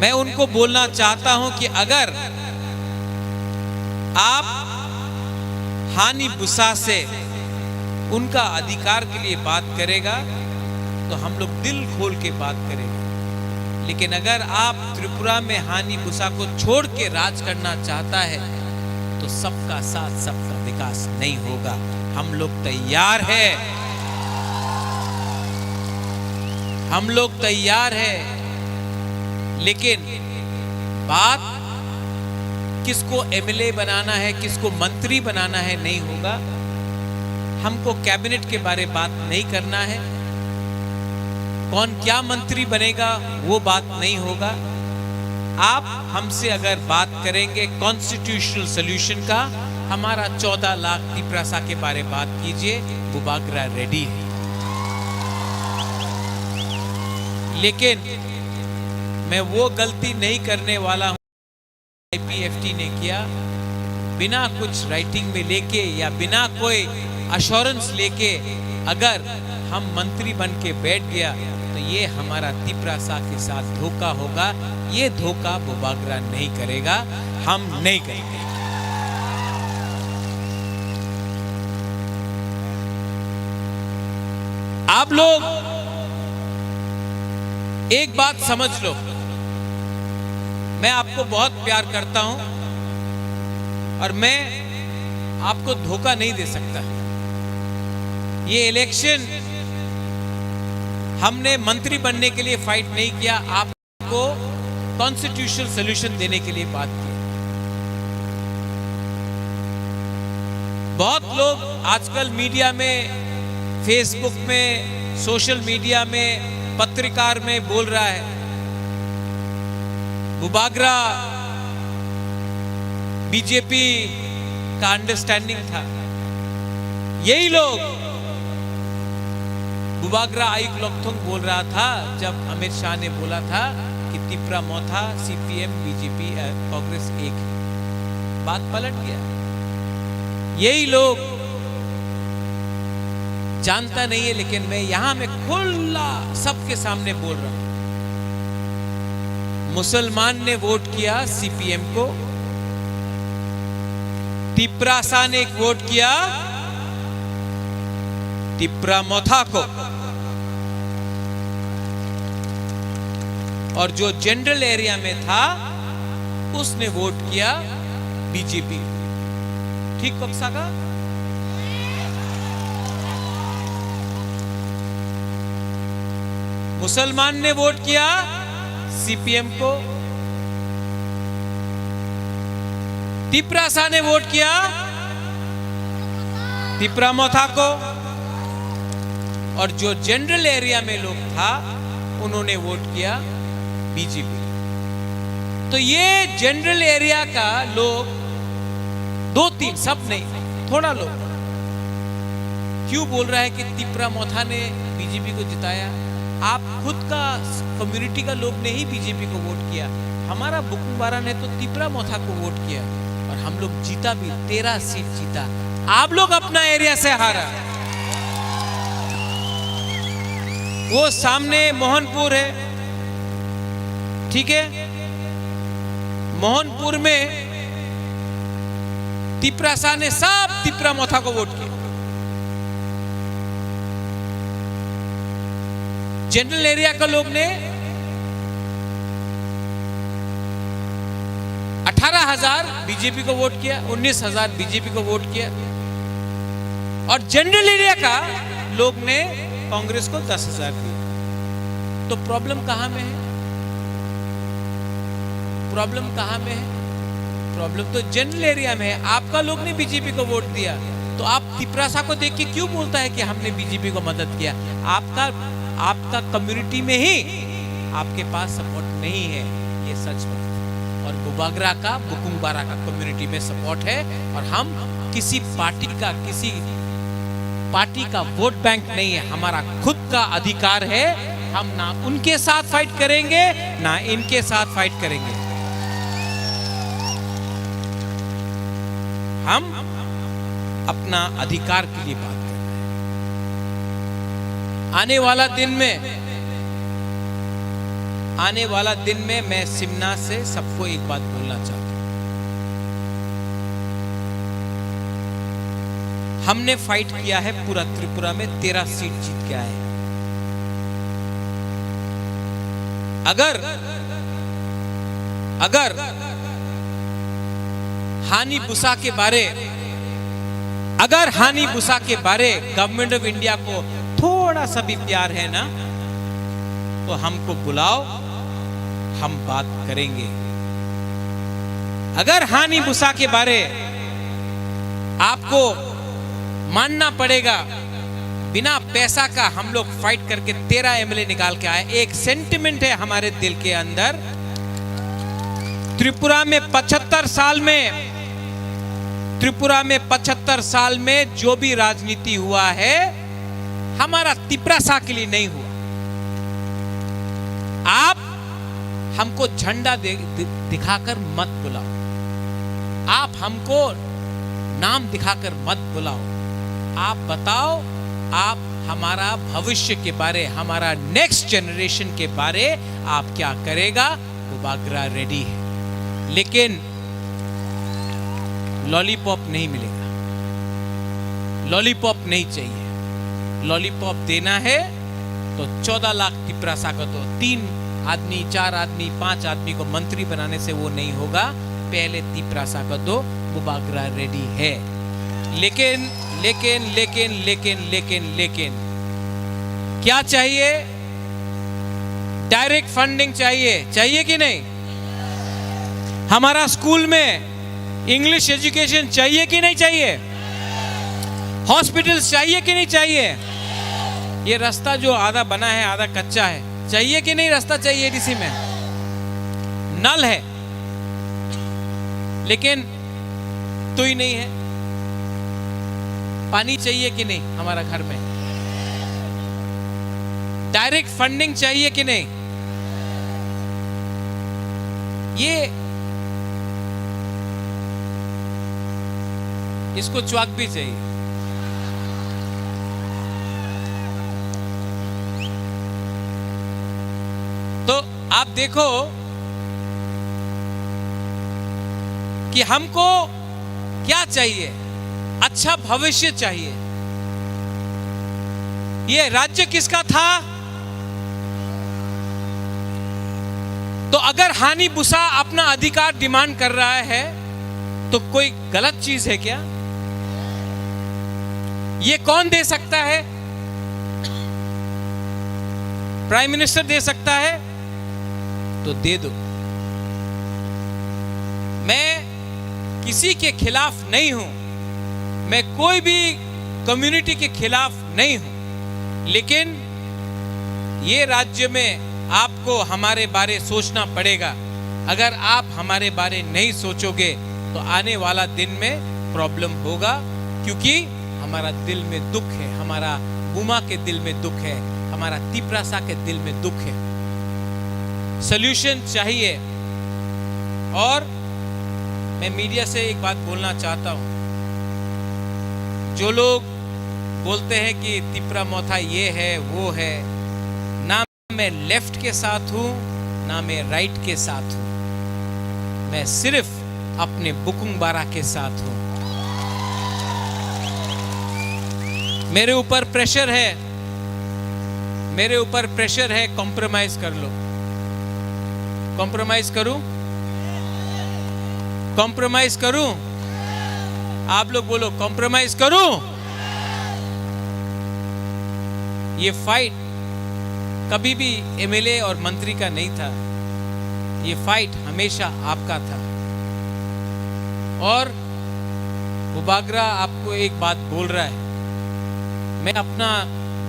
मैं उनको बोलना चाहता हूं कि अगर आप हानि बुसा से उनका अधिकार के लिए बात करेगा, तो हम लोग दिल खोल के बात करेंगे। लेकिन अगर आप त्रिपुरा में हानि बुसा को छोड़ के राज करना चाहता है, तो सबका साथ, सबका विकास नहीं होगा। हम लोग तैयार है, हम लोग तैयार है, लेकिन बात किसको एमएलए बनाना है, किसको मंत्री बनाना है, नहीं होगा। हमको कैबिनेट के बारे बात नहीं करना है, कौन क्या मंत्री बनेगा, वो बात नहीं होगा। आप हमसे अगर बात करेंगे कॉन्स्टिट्यूशनल सॉल्यूशन का, हमारा चौदह लाख तिपरासा के बारे बात कीजिए, बुबागरा रेडी है। लेकिन मैं वो गलती नहीं करने वाला हूं आईपीएफटी ने किया। बिना कुछ राइटिंग में लेके या बिना कोई अश्योरेंस लेके अगर हम मंत्री बन के बैठ गया, तो ये हमारा तिपरासा के साथ धोखा होगा। ये धोखा बुबागरा नहीं करेगा, हम नहीं करेंगे। आप लोग एक बात समझ लो, मैं आपको बहुत प्यार करता हूं और मैं आपको धोखा नहीं दे सकता। ये इलेक्शन हमने मंत्री बनने के लिए फाइट नहीं किया, आपको कॉन्स्टिट्यूशनल सॉल्यूशन देने के लिए बात की। बहुत लोग आजकल मीडिया में, फेसबुक में, सोशल मीडिया में, पत्रकार में बोल रहा है, बुबागरा बीजेपी का अंडरस्टैंडिंग था। यही लोग बुबागरा आयुक लोकथोंग बोल रहा था जब अमित शाह ने बोला था कि तिपरा मोथा, सीपीएम, बीजेपी, अ, कांग्रेस एक है। बात पलट गया। यही लोग जानता नहीं है, लेकिन मैं यहां में खुला सबके सामने बोल रहा हूं। मुसलमान ने वोट किया सीपीएम को, तिपरासा ने वोट किया तिपरा मोथा को, और जो जनरल एरिया में था उसने वोट किया बीजेपी। ठीक पक्सा का? मुसलमान ने वोट किया सीपीएम को, तिपरासा ने वोट किया तिपरा मोथा को, और जो जनरल एरिया में लोग था उन्होंने वोट किया बीजेपी। तो ये जनरल एरिया का लोग, दो तीन, सब नहीं, थोड़ा लोग क्यों बोल रहा है कि तिपरा मोथा ने बीजेपी को जिताया? आप खुद का कम्युनिटी का लोग ने ही बीजेपी को वोट किया। हमारा बुकुंबारा ने तो तिपरा मोथा को वोट किया और हम लोग जीता भी, तेरह सीट जीता। आप लोग अपना एरिया से हारा। वो सामने मोहनपुर है, ठीक है, मोहनपुर में तिपरासा ने सब तिपरा मोथा को वोट किया। जनरल एरिया का लोग ने अठारह हजार बीजेपी को वोट किया, उन्नीस हजार बीजेपी को वोट किया, और जनरल एरिया का लोग ने कांग्रेस को दस हजार दिया। तो प्रॉब्लम कहां में है? प्रॉब्लम कहां में है? प्रॉब्लम तो जनरल एरिया में है। आपका लोग ने बीजेपी को वोट दिया, तो आप तिपरासा को देख के क्यों बोलता है कि हमने बीजेपी को मदद किया? आपका, आपका कम्युनिटी में ही आपके पास सपोर्ट नहीं है, ये सच बात। और बुबागरा का, बुकुंगबारा का कम्युनिटी में सपोर्ट है और हम किसी पार्टी का, किसी पार्टी का वोट बैंक नहीं है, हमारा खुद का अधिकार है। हम ना उनके साथ फाइट करेंगे, ना इनके साथ फाइट करेंगे। हम अपना अधिकार के लिए बात कर रहे हैं। आने वाला दिन में, आने वाला दिन में मैं सिमना से सबको एक बात बोलना चाहता हूं। हमने फाइट किया है पूरा त्रिपुरा में, तेरह सीट जीत के आए हैं। अगर, अगर हानि बुसा के बारे, अगर हानि बुसा के बारे गवर्नमेंट ऑफ इंडिया को थोड़ा सा भी प्यार है ना, तो हमको बुलाओ, हम बात करेंगे। अगर हानि बुसा के बारे आपको मानना पड़ेगा, बिना पैसा का हम लोग फाइट करके तेरह एमएलए निकाल के आए। एक सेंटिमेंट है हमारे दिल के अंदर। त्रिपुरा में पचहत्तर साल में, त्रिपुरा में पचहत्तर साल में जो भी राजनीति हुआ है, हमारा तिपरासा के लिए नहीं हुआ। आप हमको झंडा दे-, दि-, दिखाकर मत बुलाओ, आप हमको नाम दिखाकर मत बुलाओ। आप बताओ, आप हमारा भविष्य के बारे, हमारा नेक्स्ट जनरेशन के बारे आप क्या करेगा? बुबागरा रेडी है, लेकिन लॉलीपॉप नहीं मिलेगा। लॉलीपॉप नहीं चाहिए। लॉलीपॉप देना है तो चौदह लाख तिपरासा को दो। तीन आदमी, चार आदमी, पांच आदमी को मंत्री बनाने से वो नहीं होगा। पहले तिपरासा को दो, बुबागरा रेडी है। लेकिन, लेकिन, लेकिन, लेकिन, लेकिन, लेकिन क्या चाहिए? डायरेक्ट फंडिंग चाहिए, चाहिए कि नहीं? हमारा स्कूल में इंग्लिश एजुकेशन चाहिए कि नहीं चाहिए? हॉस्पिटल्स चाहिए कि नहीं चाहिए? ये रास्ता जो आधा बना है, आधा कच्चा है, चाहिए कि नहीं? रास्ता चाहिए एडीसी में, नल है, लेकिन तुई नहीं है। पानी चाहिए कि नहीं हमारा घर में? डायरेक्ट फंडिंग चाहिए कि नहीं? ये, इसको च्वाक भी चाहिए। तो आप देखो कि हमको क्या चाहिए? अच्छा भविष्य चाहिए। ये राज्य किसका था? तो अगर हानि बुसा अपना अधिकार डिमांड कर रहा है, तो कोई गलत चीज है क्या? ये कौन दे सकता है? प्राइम मिनिस्टर दे सकता है, तो दे दो। मैं किसी के खिलाफ नहीं हूं, मैं कोई भी कम्युनिटी के खिलाफ नहीं हूं, लेकिन ये राज्य में आपको हमारे बारे सोचना पड़ेगा। अगर आप हमारे बारे नहीं सोचोगे, तो आने वाला दिन में प्रॉब्लम होगा, क्योंकि हमारा दिल में दुख है, हमारा बुमा के दिल में दुख है, हमारा तिपरासा के दिल में दुख है। सॉल्यूशन चाहिए। और मैं मीडिया से एक बात बोलना चाहता हूं, जो लोग बोलते हैं कि तिपरा मोथा ये है, वो है, ना मैं लेफ्ट के साथ हूं, ना मैं राइट के साथ हूं, मैं सिर्फ अपने बुकुंग बारा के साथ हूं। मेरे ऊपर प्रेशर है, मेरे ऊपर प्रेशर है, कॉम्प्रोमाइज कर लो। कॉम्प्रोमाइज करूं? कॉम्प्रोमाइज करूं? आप लोग बोलो, कॉम्प्रोमाइज करूं? ये फाइट कभी भी एमएलए और मंत्री का नहीं था, ये फाइट हमेशा आपका था। और बुबागरा आपको एक बात बोल रहा है, मैं अपना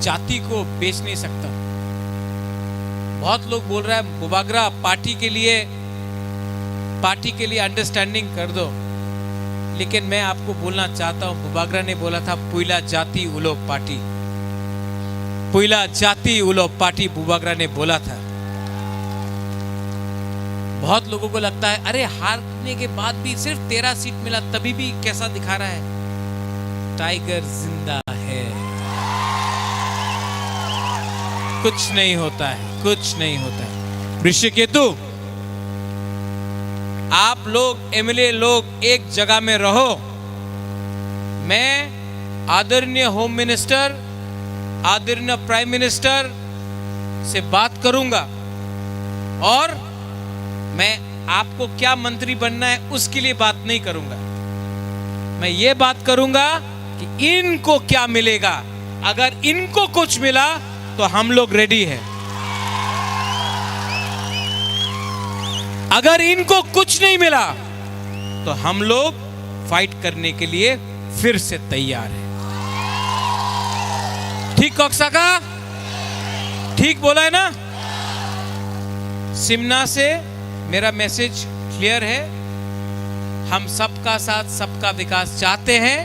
जाति को बेच नहीं सकता। बहुत लोग बोल रहा है बुबागरा पार्टी के लिए, पार्टी के लिए अंडरस्टैंडिंग कर दो, लेकिन मैं आपको बोलना चाहता हूं, बुबागरा ने बोला था, "पुइला जाति उलो पार्टी, पुइला जाति उलो पार्टी," बुबागरा ने बोला था। बहुत लोगों को लगता है, अरे, हारने के बाद भी सिर्फ तेरह सीट मिला, तभी भी कैसा दिखा रहा है। टाइगर जिंदा है। कुछ नहीं होता है, कुछ नहीं होता है। ऋषिकेतु, आप लोग एमएलए लोग एक जगह में रहो। मैं आदरणीय होम मिनिस्टर, आदरणीय प्राइम मिनिस्टर से बात करूंगा और मैं आपको क्या मंत्री बनना है, उसके लिए बात नहीं करूंगा। मैं ये बात करूंगा कि इनको क्या मिलेगा। अगर इनको कुछ मिला, तो हम लोग रेडी हैं। अगर इनको कुछ नहीं मिला, तो हम लोग फाइट करने के लिए फिर से तैयार हैं। ठीक, कक्साका? ठीक बोला है ना? सिमना से मेरा मैसेज क्लियर है, हम सबका साथ सबका विकास चाहते हैं,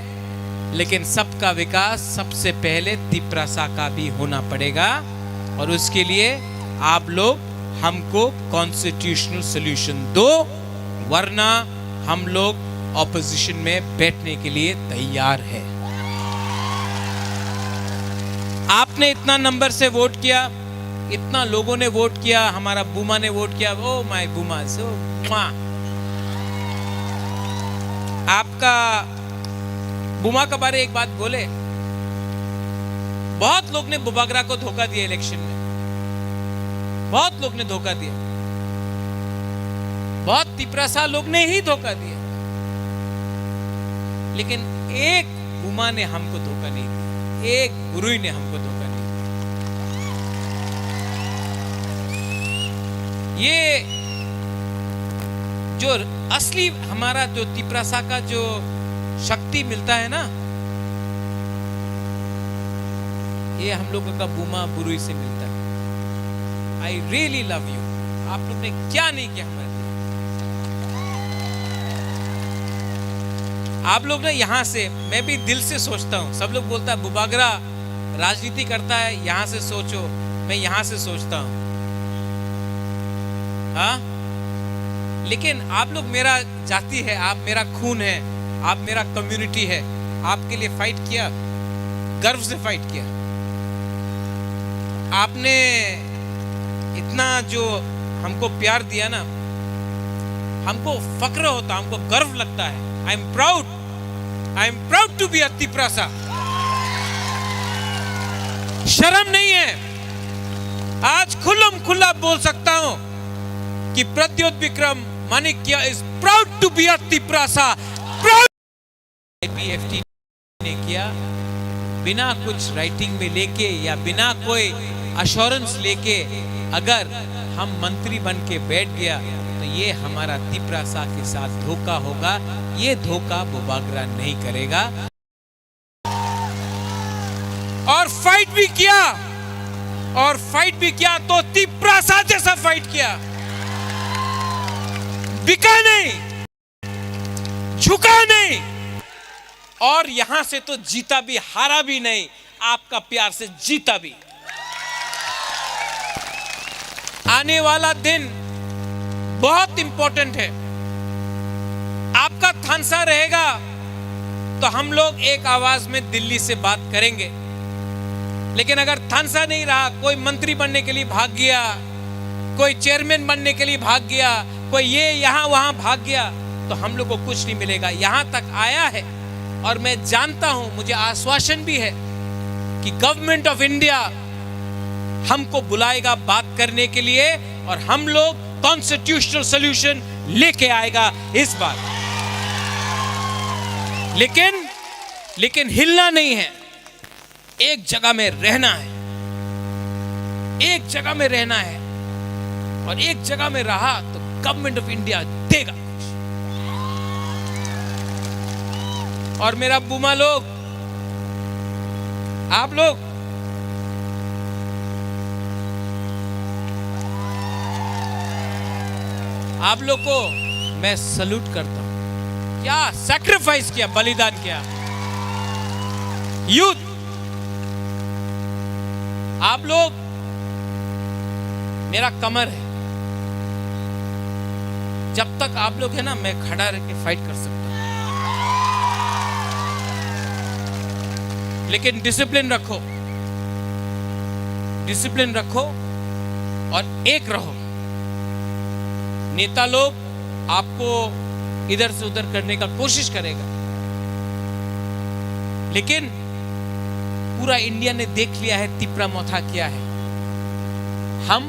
लेकिन सबका विकास सबसे पहले तिप्रासा का भी होना पड़ेगा, और उसके लिए आप लोग हमको कॉन्स्टिट्यूशनल सॉल्यूशन दो, वरना हम लोग ऑपोजिशन में बैठने के लिए तैयार है। आपने इतना नंबर से वोट किया, इतना लोगों ने वोट किया, हमारा बुमा ने वोट किया, ओ माय बुमा, सो माँ। आपका बुमा के बारे एक बात बोले, बहुत लोग ने बुबागरा को धोखा दिया इलेक्शन में, बहुत लोग ने धोखा दिया, बहुत तिपरासा लोग ने ही धोखा दिया, लेकिन एक बुमा ने हमको धोखा नहीं दिया, एक बुरुई ने हमको धोखा नहीं दिया। ये जो असली हमारा जो तिपरासा का जो शक्ति मिलता है ना, ये हम लोगों का बुमा बुरुई से मिलता है। I really love you। आप लोग ने क्या नहीं किया हमारे लिए। आप लोग ना यहाँ से, मैं भी दिल से सोचता हूँ, सब लोग बोलता है बुबागरा राजनीति करता है, यहाँ से सोचो, मैं यहाँ से सोचता हूँ। हाँ, लेकिन आप लोग मेरा जाति है, आप मेरा खून है, आप मेरा कम्युनिटी है, आपके लिए फाइट किया, गर्व से फाइट किया। आपने इतना जो हमको प्यार दिया ना, हमको फक्र होता, हमको गर्व लगता है। I am proud, I am proud to be a Tiprasa. शर्म नहीं है, आज खुल्लम खुल्ला बोल सकता हूं कि प्रद्योत विक्रम माणिक्य is proud to be a Tiprasa. Proud। IPFT ने किया, बिना कुछ राइटिंग में लेके या बिना कोई अश्योरेंस लेके अगर हम मंत्री बन के बैठ गया, तो ये हमारा तिपरासा के साथ धोखा होगा। ये धोखा बुबागरा नहीं करेगा। और फाइट भी किया, और फाइट भी किया तो तिपरासा जैसा फाइट किया। बिका नहीं, झुका नहीं, और यहां से तो जीता भी, हारा भी नहीं, आपका प्यार से जीता भी। आने वाला दिन बहुत इंपॉर्टेंट है। आपका थानसा रहेगा तो हम लोग एक आवाज में दिल्ली से बात करेंगे, लेकिन अगर थानसा नहीं रहा, कोई मंत्री बनने के लिए भाग गया, कोई चेयरमैन बनने के लिए भाग गया, कोई ये यहाँ वहाँ भाग गया, तो हम लोग को कुछ नहीं मिलेगा। यहाँ तक आया है और मैं जानता हूँ, मुझे आश्वासन भी है कि गवर्नमेंट ऑफ इंडिया हमको बुलाएगा बात करने के लिए और हम लोग कॉन्स्टिट्यूशनल सॉल्यूशन लेके आएगा इस बार। लेकिन, लेकिन हिलना नहीं है, एक जगह में रहना है, एक जगह में रहना है, और एक जगह में रहा तो गवर्नमेंट ऑफ इंडिया देगा कुछ। और मेरा बुमा लोग, आप लोग, आप लोग को मैं सल्यूट करता हूं। क्या सैक्रिफाइस किया, बलिदान किया। यूथ, आप लोग मेरा कमर है। जब तक आप लोग है ना, मैं खड़ा रह के फाइट कर सकता हूं। लेकिन डिसिप्लिन रखो, डिसिप्लिन रखो और एक रहो। नेता लोग आपको इधर से उधर करने का कोशिश करेगा, लेकिन पूरा इंडिया ने देख लिया है तिपरा मोथा क्या है। हम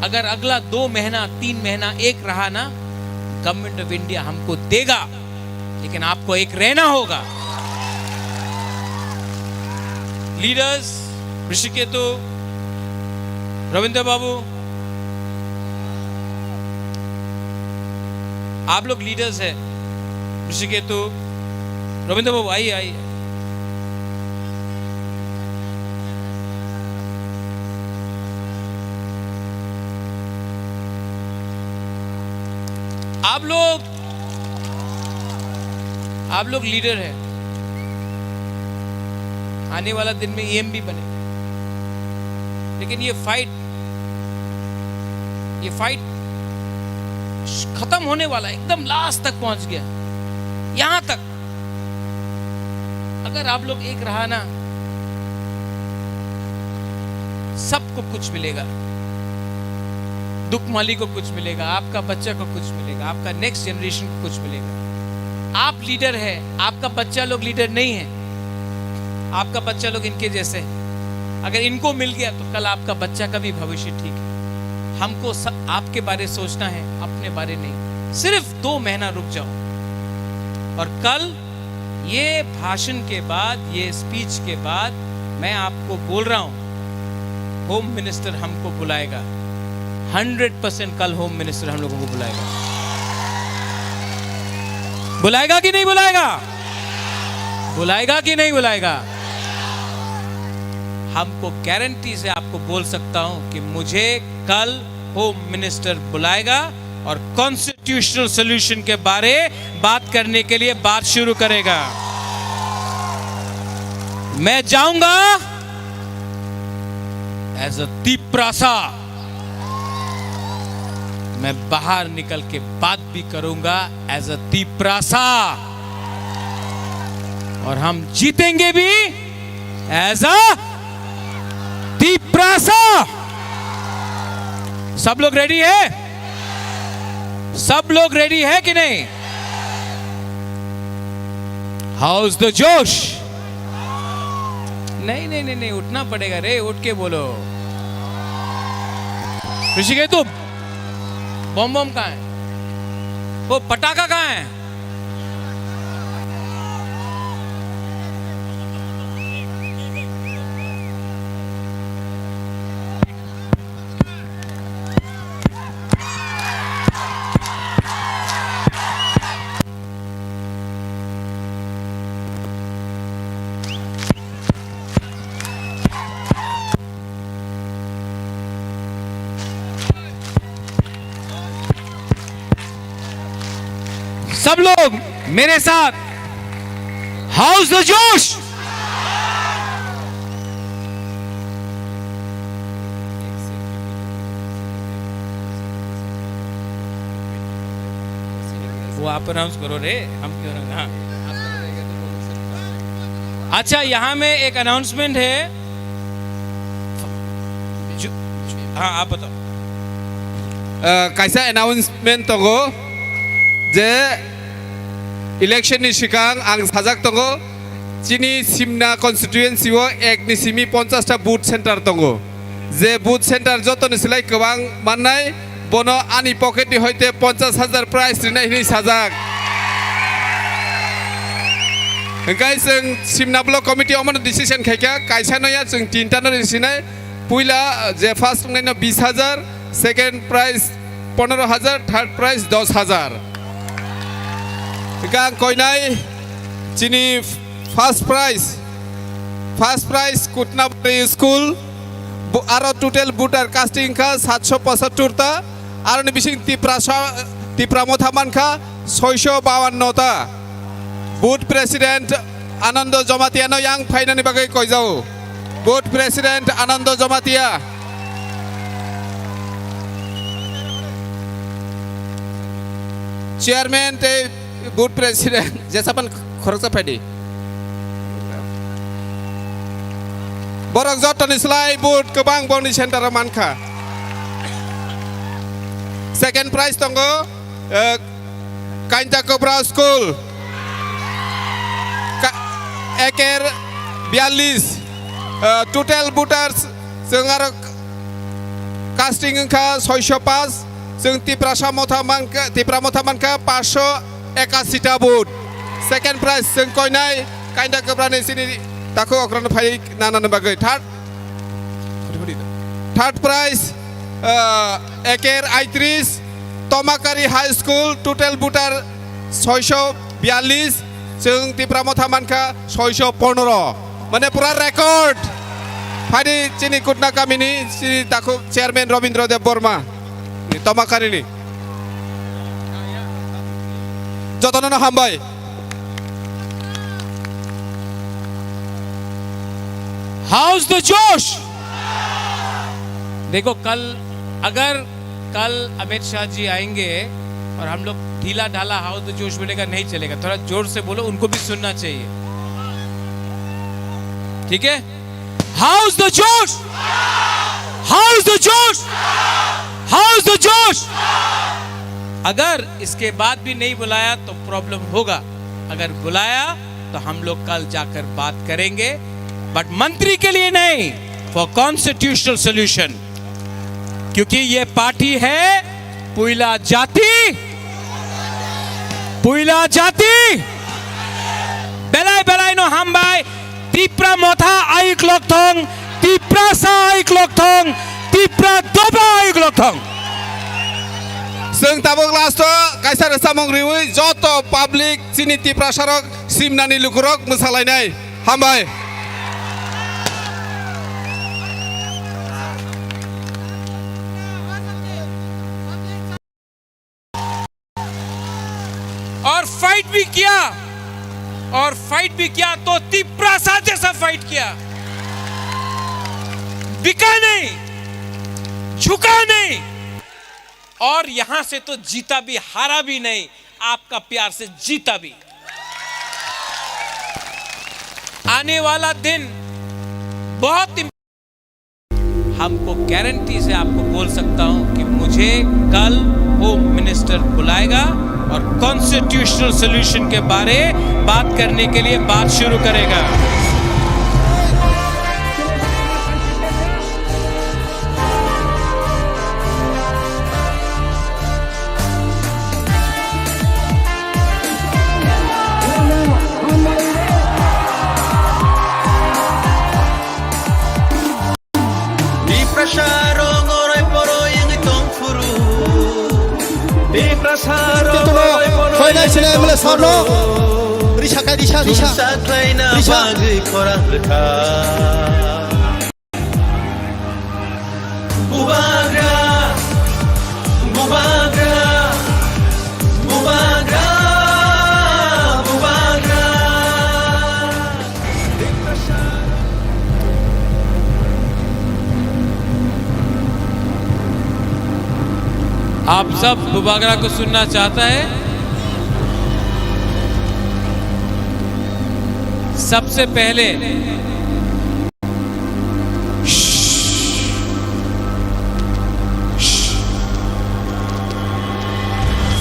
अगर अगला दो महीना, तीन महीना एक रहा ना, गवर्नमेंट ऑफ इंडिया हमको देगा, लेकिन आपको एक रहना होगा। लीडर्स, ऋषिकेतु, रविंद्र बाबू, आप लोग लीडर्स हैं। ऋषिकेतु, रविंद्र बाबू, आइए, आइए। आप लोग, आप लोग लीडर हैं। आने वाला दिन में ईएम भी बने। लेकिन ये फाइट, ये फाइट खत्म होने वाला है, एकदम लास्ट तक पहुंच गया। यहां तक अगर आप लोग एक रहा ना, सबको कुछ मिलेगा। दुख माली को कुछ मिलेगा, आपका बच्चा को कुछ मिलेगा, आपका नेक्स्ट जनरेशन को कुछ मिलेगा। आप लीडर है, आपका बच्चा लोग लीडर नहीं है, आपका बच्चा लोग इनके जैसे है। अगर इनको मिल गया तो कल आपका बच्चा का भी भविष्य ठीक है। हमको स-, आपके बारे सोचना है, अपने बारे नहीं। सिर्फ दो महीना रुक जाओ और कल ये भाषण के बाद, ये स्पीच के बाद मैं आपको बोल रहा हूं, होम मिनिस्टर हमको बुलाएगा। हंड्रेड परसेंट कल होम मिनिस्टर हम लोगों को बुलाएगा। बुलाएगा कि नहीं बुलाएगा? बुलाएगा कि नहीं बुलाएगा? हमको गारंटी से आपको बोल सकता हूं कि मुझे कल होम मिनिस्टर बुलाएगा और कॉन्स्टिट्यूशनल सॉल्यूशन के बारे बात करने के लिए बात शुरू करेगा। मैं जाऊंगा एज अ तिप्रासा, मैं बाहर निकल के बात भी करूंगा एज अ तिप्रासा, और हम जीतेंगे भी एज अ तिप्रासा। सब लोग रेडी है? सब लोग रेडी है कि नहीं? हाउस द जोश? नहीं, नहीं, नहीं, नहीं, उठना पड़ेगा रे, उठ के बोलो। ऋषिकेतु, बम बम कहाँ है? वो पटाखा कहाँ है? सब लोग मेरे साथ, हाउस द जोश। वो आप अनाउंस करो रे, हम क्यों ना, हाँ। अच्छा, यहाँ में एक अनाउंसमेंट है। जो, हाँ, आप बताओ। Uh, kaisa announcement tongo je election ni sikang ang sajak tongo, chini Simna constituency o ek ni simi ponchash ta booth center tongo. Je booth center joto ni silai kwbang mannai, bono ani pocket ni hoite ponchash hajar prize rinai hinwi sajak. Hwnkhe chwng Simna block committee omono decision khaikha, kaisa no ya, chwng tinta no risinai. Puila je first wngnai no bis hajar, second prize pondro hajar, third prize dos hajar. Hwnkhe ang koinai Chini first prize, first prize Kutnabari school, bo-, aro total voter casting kha satsho pochattor ta, aroni bising Tiprasa, Tipra Motha mankha soisho bawanno ta. Booth president Anando Jamatia no yang phainani bagwi koijao. Booth president Anando Jamatia. Chairman tei booth president, jesapan khoroksa phaidi. Borok jotoni slai booth kwbang boni center o mankha. Second prize tongo, eh, Kainta Kopra School. Ka-, eker biyallis. Eh, total voters chwng aro casting wngkha soisho pass. Chwng Tiprasa Motha mankha, Tipra Motha mankha paanch sho ekasi ta vote. Second prize chwng koinai Kainta Koprani chini takhuk okrano phai nanani bagwi. Third, third prize, ah, eker aitris, Tomakari High School, total voter soisho biyallis, chwng Tipra Motha mankha soisho pondro. Mane pura record. Phaidi chini Kutna kamini chini takhuk chairman Robindra Deb Borma ni Tomakari ni. Jotono no hambai. How's the josh? देखो, कल, अगर कल अमित शाह जी आएंगे और हम लोग ढीला ढाला हाउस द जोश बोलेगा, नहीं चलेगा। थोड़ा जोर से बोलो, उनको भी सुनना चाहिए। ठीक है? How's the josh? How's the josh? How's the josh? अगर इसके बाद भी नहीं बुलाया तो प्रॉब्लम होगा, अगर बुलाया तो हम लोग कल जाकर बात करेंगे, बट मंत्री के लिए नहीं, फॉर कॉन्स्टिट्यूशनल सॉल्यूशन। क्योंकि ये पार्टी है पुइला जाति, पुइला जाति। Belai belai no hambai, Tipra Motha ayuk lokthong, Tiprasa ayuk lokthong, Tipra Doba ayuk lokthong. Chwng tabuk last o kaisa rwchapmung riwi joto public chini Tiprasa rok simnani lukurok mwsalainai. Hambai. और फाइट भी किया, और फाइट भी किया तो तिपरासा जैसा फाइट किया। बिका नहीं, झुका नहीं, और यहां से तो जीता भी, हारा भी नहीं, आपका प्यार से जीता भी। आने वाला दिन बहुत इम-, हमको गारंटी से आपको बोल सकता हूं कि मुझे कल होम मिनिस्टर बुलाएगा और कॉन्स्टिट्यूशनल सॉल्यूशन के बारे बात करने के लिए बात शुरू करेगा। Tiprasa rok orai poroi wngwi tong phuru. Tiprasa rok orai poroi wngwi tong phuru. Risa kai risa, risa. Chungsa khlaina bagwi khorang rwkha. Bubagra, bubagra, bubagra, bubagra. आप सब बुबागरा को सुनना चाहता है? सबसे पहले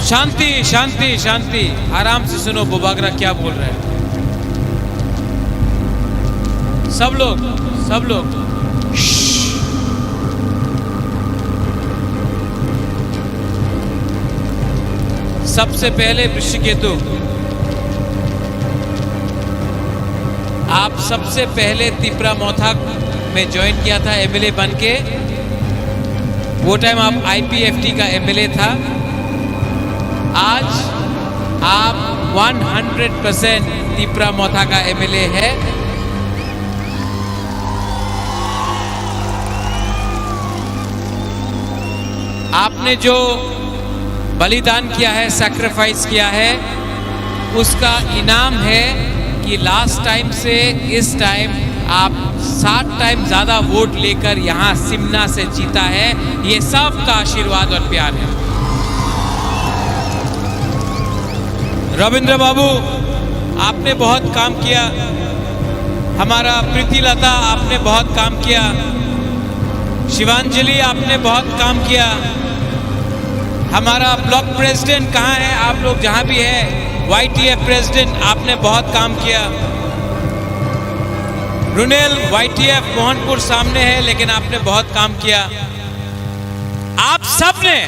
शांति, शांति, शांति। आराम से सुनो, बुबागरा क्या बोल रहे हैं। सब लोग, सब लोग। सबसे पहले वृषिकेतु, आप सबसे पहले तिपरा मोथाक में ज्वाइन किया था एमएलए बन के। वो टाइम आप आईपीएफटी का एमएलए था। आज आप वन हंड्रेड परसेंट तिपरा मोथा का एमएलए है। आपने जो बलिदान किया है, सैक्रिफाइस किया है, उसका इनाम है कि लास्ट टाइम से इस टाइम आप सात टाइम ज्यादा वोट लेकर यहाँ सिमना से जीता है। ये सबका आशीर्वाद और प्यार है। रविंद्र बाबू, आपने बहुत काम किया। हमारा प्रीति लता, आपने बहुत काम किया। शिवांजलि, आपने बहुत काम किया। हमारा ब्लॉक प्रेसिडेंट कहाँ है? आप लोग जहाँ भी है, वाईटीएफ प्रेसिडेंट, आपने बहुत काम किया। रुनेल, वाईटीएफ मोहनपुर सामने है, लेकिन आपने बहुत काम किया। आप सब ने,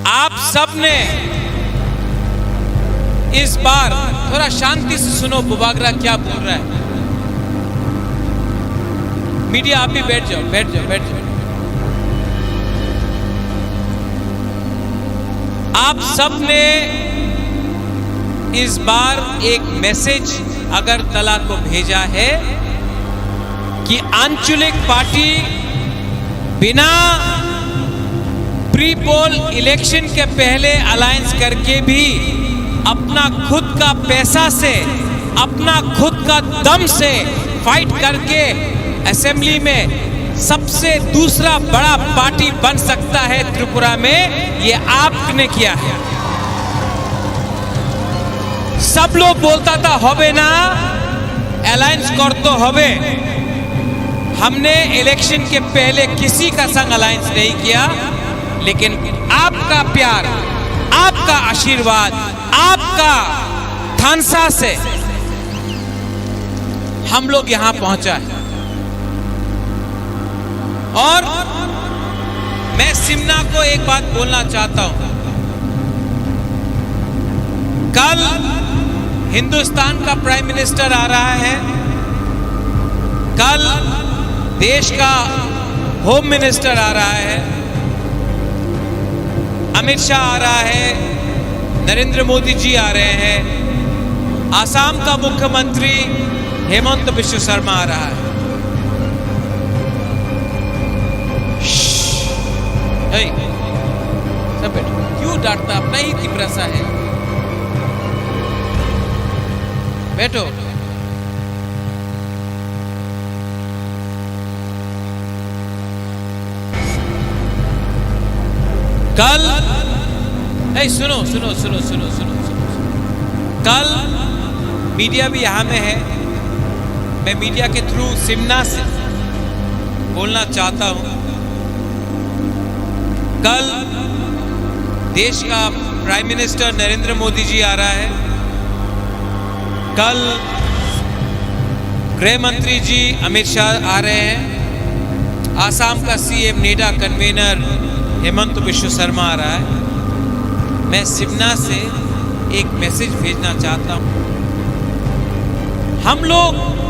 आप सब ने इस बार, थोड़ा शांति से सुनो बुबागरा क्या बोल रहा है। मीडिया, आप भी बैठ जाओ, बैठ जाओ, बैठ जाओ। आप सब ने इस बार एक मैसेज अगरतला को भेजा है कि आंचलिक पार्टी बिना प्री पोल इलेक्शन के पहले अलायंस करके भी अपना खुद का पैसा से, अपना खुद का दम से फाइट करके असेंबली में सबसे दूसरा बड़ा पार्टी बन सकता है त्रिपुरा में, ये आपने किया है। सब लोग बोलता था, "होबे ना, अलायंस कर तो होबे।" हमने इलेक्शन के पहले किसी का संग अलायंस नहीं किया, लेकिन आपका प्यार, आपका आशीर्वाद, आपका थानसा से हम लोग यहाँ पहुंचा है। और मैं सिमना को एक बात बोलना चाहता हूं, कल हिंदुस्तान का प्राइम मिनिस्टर आ रहा है, कल देश का होम मिनिस्टर आ रहा है, अमित शाह आ रहा है, नरेंद्र मोदी जी आ रहे हैं, आसाम का मुख्यमंत्री हेमंत बिश्व शर्मा आ रहा है। श्श्श। ए, सब बैठो। क्यों डांटता? अपना ही तिपरासा है। बैठो। कल, ए, सुनो, सुनो। कल मीडिया भी यहाँ में है, मैं मीडिया के थ्रू सिमना से बोलना चाहता हूँ। कल देश का प्राइम मिनिस्टर नरेंद्र मोदी जी आ रहा है। कल गृह मंत्री जी अमित शाह आ रहे हैं। आसाम का सीएम नेडा, कन्वीनर हेमंत बिश्व शर्मा आ रहा है। मैं सिमना से एक मैसेज भेजना चाहता हूँ। हम लोग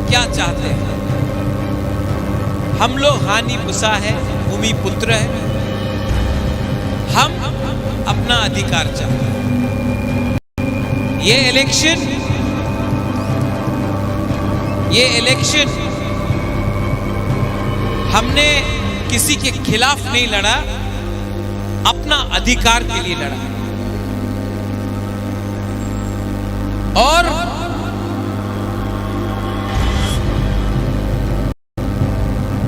क्या चाहते हैं? हम लोग हानि पुसा है, भूमि पुत्र है, हम अपना अधिकार चाहते हैं। ये इलेक्शन, ये इलेक्शन हमने किसी के खिलाफ नहीं लड़ा, अपना अधिकार के लिए लड़ा। और,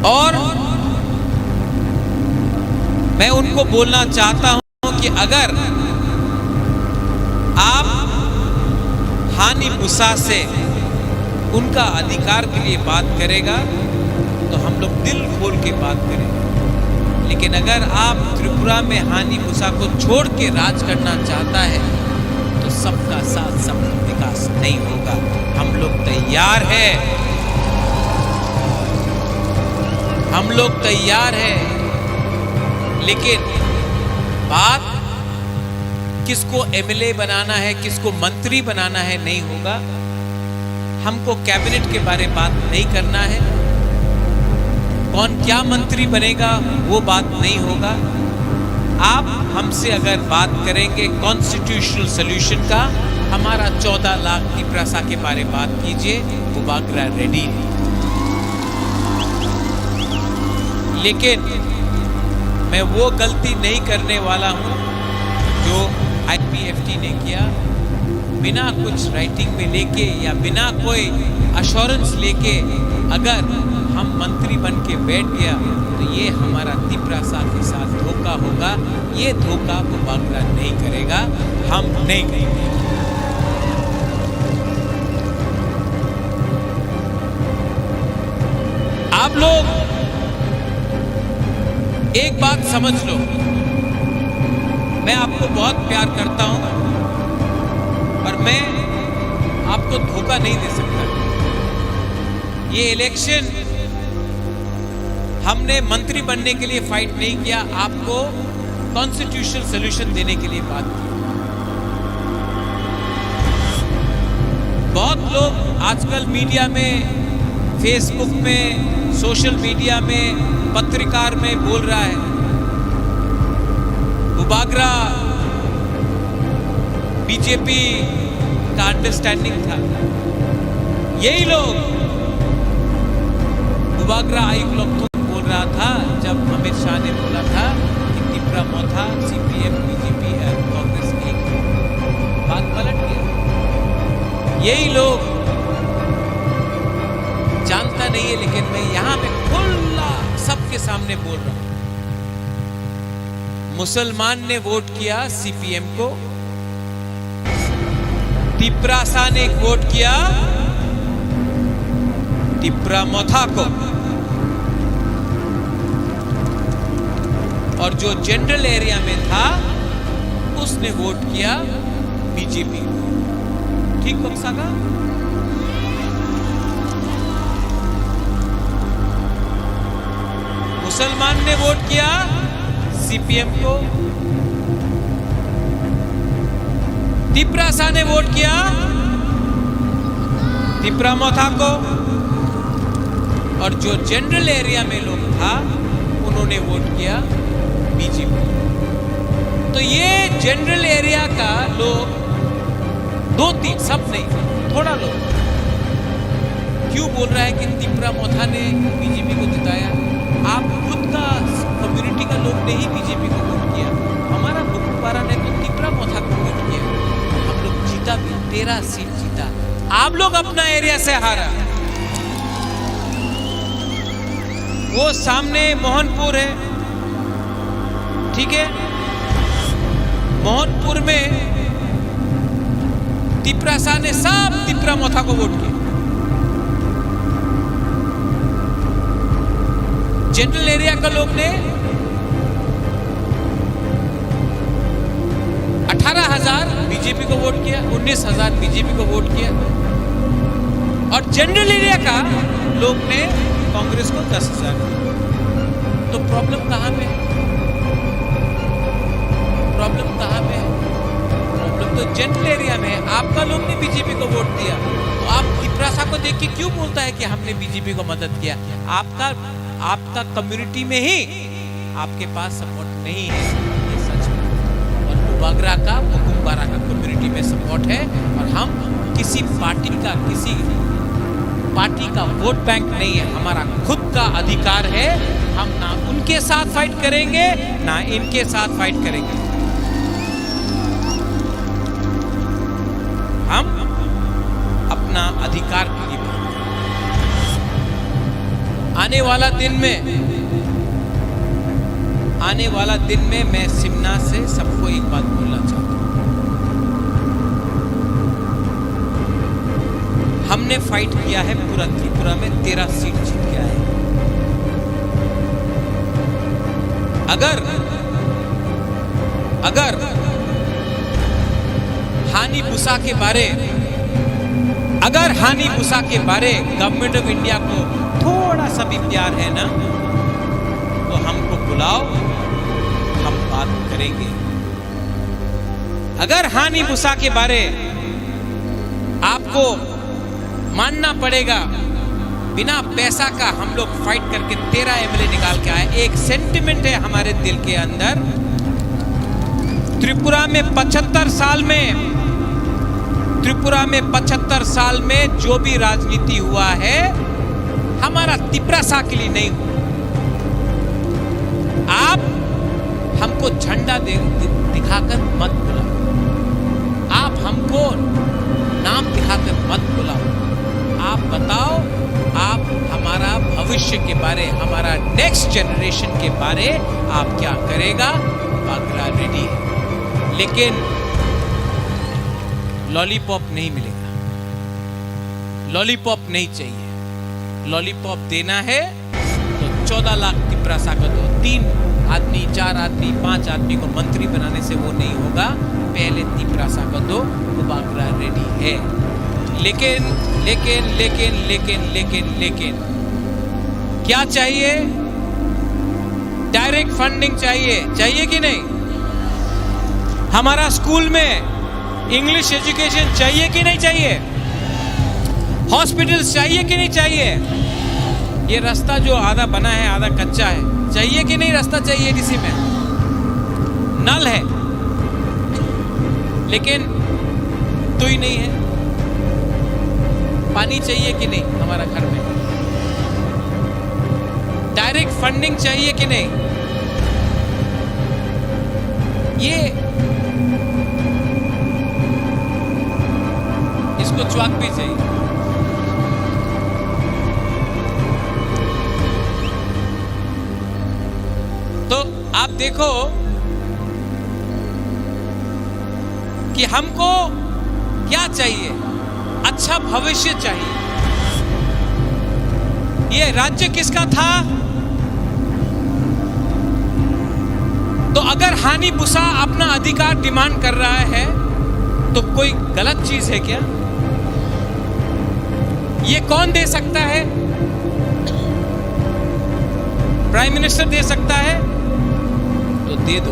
और मैं उनको बोलना चाहता हूं कि अगर आप हानि पुसा से उनका अधिकार के लिए बात करेगा, तो हम लोग दिल खोल के बात करेंगे। लेकिन अगर आप त्रिपुरा में हानि पुसा को छोड़ के राज करना चाहता है, तो सबका साथ, सबका विकास नहीं होगा। हम लोग तैयार है, हम लोग तैयार है, लेकिन बात किसको एमएलए बनाना है, किसको मंत्री बनाना है, नहीं होगा। हमको कैबिनेट के बारे बात नहीं करना है, कौन क्या मंत्री बनेगा, वो बात नहीं होगा। आप हमसे अगर बात करेंगे कॉन्स्टिट्यूशनल सॉल्यूशन का, हमारा चौदह लाख तिपरासा के बारे बात कीजिए, बुबागरा रेडी। लेकिन मैं वो गलती नहीं करने वाला हूँ जो आईपीएफटी ने किया। बिना कुछ राइटिंग में लेके या बिना कोई अश्योरेंस लेके अगर हम मंत्री बन के बैठ गया, तो ये हमारा तिपरासा के साथ धोखा होगा। ये धोखा बुबागरा नहीं करेगा, हम नहीं करेंगे। आप लोग एक बात समझ लो, मैं आपको बहुत प्यार करता हूं, पर मैं आपको धोखा नहीं दे सकता। ये इलेक्शन हमने मंत्री बनने के लिए फाइट नहीं किया, आपको कॉन्स्टिट्यूशनल सॉल्यूशन देने के लिए बात की। बहुत लोग आजकल मीडिया में, फेसबुक में, सोशल मीडिया में, पत्रकार में बोल रहा है, बुबागरा बीजेपी का अंडरस्टैंडिंग था। यही लोग बुबागरा आयुक्त लोग बोल रहा था जब अमित शाह ने बोला था कि तिपरा मोथा, सीपीएम, बीजेपी और कांग्रेस एक। बात पलट गया। यही लोग जानता नहीं है, लेकिन मैं यहाँ पे खुला सबके सामने बोल रहा हूँ। मुसलमान ने वोट किया सीपीएम को, तिपरासा ने वोट किया तिपरा मोथा को, और जो जनरल एरिया में था उसने वोट किया बीजेपी। ठीक बक्सा का मुसलमान ने वोट किया सीपीएम को, तिपरासा ने वोट किया तिपरा मोथा को, और जो जनरल एरिया में लोग था उन्होंने वोट किया बीजेपी। तो ये जनरल एरिया का लोग दो तीन, सब नहीं, थोड़ा लोग क्यों बोल रहा है कि तिपरा मोथा ने बीजेपी को जिताया? आप खुद का कम्युनिटी का लोग ने ही बीजेपी को वोट किया। हमारा बुकुपारा ने तो तिपरा मोथा को वोट किया। हम लोग जीता भी, तेरह सीट जीता। आप लोग अपना एरिया से हारा। वो सामने मोहनपुर है, ठीक है, मोहनपुर में तिपरासा ने सब तिपरा मोथा को वोट किया। जनरल एरिया का लोग ने अठारह हज़ार बीजेपी को वोट किया, उन्नीस हज़ार बीजेपी को वोट किया, और जनरल एरिया का लोग ने कांग्रेस को दस हज़ार। तो प्रॉब्लम कहाँ पे है? प्रॉब्लम कहाँ पे है? प्रॉब्लम तो जनरल एरिया में है। आपका लोग ने बीजेपी को वोट दिया, तो आप तिपरासा को देख के क्यों बोलता है कि हमने बीजेपी को मदद किया? आपका, आपका कम्युनिटी में ही आपके पास सपोर्ट नहीं है, ये सच है। और बुबागरा का, बुकुमबारा का कम्युनिटी में सपोर्ट है, और हम किसी पार्टी का, किसी पार्टी का वोट बैंक नहीं है, हमारा खुद का अधिकार है। हम ना उनके साथ फाइट करेंगे, ना इनके साथ फाइट करेंगे। हम अपना अधिकार के लिए बात करेंगे। आने वाला दिन में, आने वाला दिन में मैं सिमना से सबको एक बात बोलना चाहता हूँ। हमने फाइट किया है पूरा त्रिपुरा में, तेरह सीट जीत के आए। अगर, अगर हानि बुसा के बारे, अगर हानि बुसा के बारे गवर्नमेंट ऑफ इंडिया को थोड़ा सा भी प्यार है ना, तो हमको बुलाओ, हम बात करेंगे। अगर हानि बुसा के बारे आपको मानना पड़ेगा, बिना पैसा का हम लोग फाइट करके तेरह एमएलए निकाल के आए। एक सेंटिमेंट है हमारे दिल के अंदर, त्रिपुरा में पचहत्तर साल में, त्रिपुरा में पचहत्तर साल में जो भी राजनीति हुआ है, हमारा तिपरासा के लिए नहीं हुआ। आप हमको झंडा दे, दि-, दिखाकर मत बुलाओ, आप हमको नाम दिखाकर मत बुलाओ। आप बताओ, आप हमारा भविष्य के बारे, हमारा नेक्स्ट जनरेशन के बारे आप क्या करेगा? बागरा रेडी है, लेकिन लॉलीपॉप नहीं मिलेगा, लॉलीपॉप नहीं चाहिए। लॉलीपॉप देना है तो चौदह लाख तिपरासा को दो। तीन आदमी, चार आदमी, पांच आदमी को मंत्री बनाने से वो नहीं होगा। पहले तिपरासा को दो, वो बागरा रेडी है। लेकिन, लेकिन, लेकिन, लेकिन, लेकिन, लेकिन क्या चाहिए? डायरेक्ट फंडिंग चाहिए, चाहिए कि नहीं? हमारा स्कूल में इंग्लिश एजुकेशन चाहिए कि नहीं चाहिए? हॉस्पिटल्स चाहिए कि नहीं चाहिए? ये रास्ता जो आधा बना है, आधा कच्चा है, चाहिए कि नहीं? रास्ता चाहिए डीसी में, नल है, लेकिन तू ही नहीं है। पानी चाहिए कि नहीं हमारा घर में? डायरेक्ट फंडिंग चाहिए कि नहीं? ये, इसको च्वाक भी चाहिए। तो आप देखो कि हमको क्या चाहिए, अच्छा भविष्य चाहिए। ये राज्य किसका था? तो अगर हानी बुसा अपना अधिकार डिमांड कर रहा है, तो कोई गलत चीज है क्या? ये कौन दे सकता है? प्राइम मिनिस्टर दे सकता है, तो दे दो।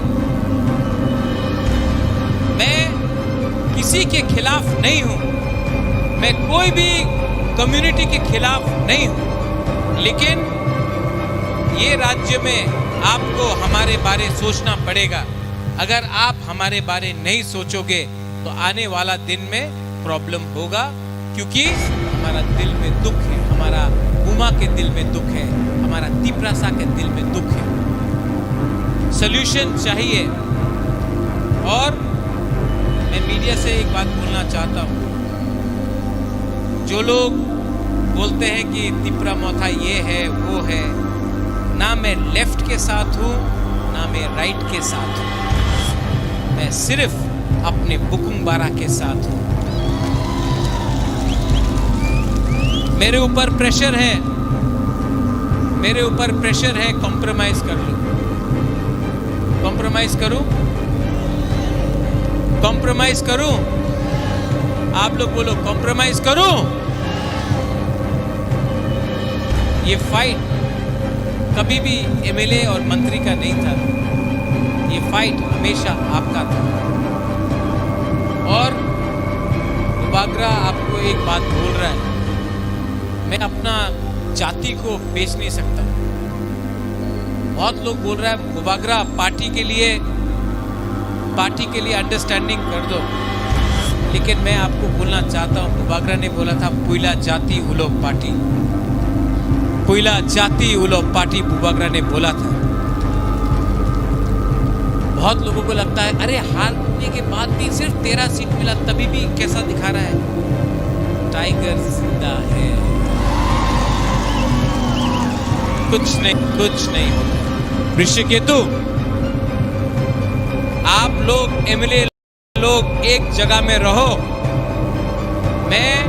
मैं किसी के खिलाफ नहीं हूं, मैं कोई भी कम्युनिटी के खिलाफ नहीं हूं, लेकिन ये राज्य में आपको हमारे बारे सोचना पड़ेगा। अगर आप हमारे बारे नहीं सोचोगे, तो आने वाला दिन में प्रॉब्लम होगा, क्योंकि हमारा दिल में दुख है, हमारा बुमा के दिल में दुख है, हमारा तिपरासा के दिल में दुख है। सॉल्यूशन चाहिए। और मैं मीडिया से एक बात बोलना चाहता हूँ, जो लोग बोलते हैं कि तिपरा मोथा ये है, वो है, ना मैं लेफ्ट के साथ हूँ, ना मैं राइट के साथ हूँ। मैं सिर्फ अपने बुकुंग बारा के साथ हूँ। मेरे ऊपर प्रेशर है, मेरे ऊपर प्रेशर है, कॉम्प्रोमाइज कर लो। कॉम्प्रोमाइज करूं? कॉम्प्रोमाइज करूं? आप लोग बोलो, कॉम्प्रोमाइज करूं? ये फाइट कभी भी एमएलए और मंत्री का नहीं था, ये फाइट हमेशा आपका था। और बुबागरा आपको एक बात बोल रहा है, मैं अपना जाति को बेच नहीं सकता। बहुत लोग बोल रहा है बुबागरा पार्टी के लिए, पार्टी के लिए अंडरस्टैंडिंग कर दो, लेकिन मैं आपको बोलना चाहता हूँ, बुबागरा ने बोला था, "पुइला जाति उलो पार्टी, पुइला जाति उलो पार्टी", बुबागरा ने बोला था। बहुत लोगों को लगता है, अरे, हारने के बाद भी सिर्फ तेरह सीट मिला, तभी भी कैसा दिखा रहा है। टाइगर जिंदा है, कुछ नहीं, कुछ नहीं होगा। ऋषिकेतु, आप लोग एमएलए लोग एक जगह में रहो। मैं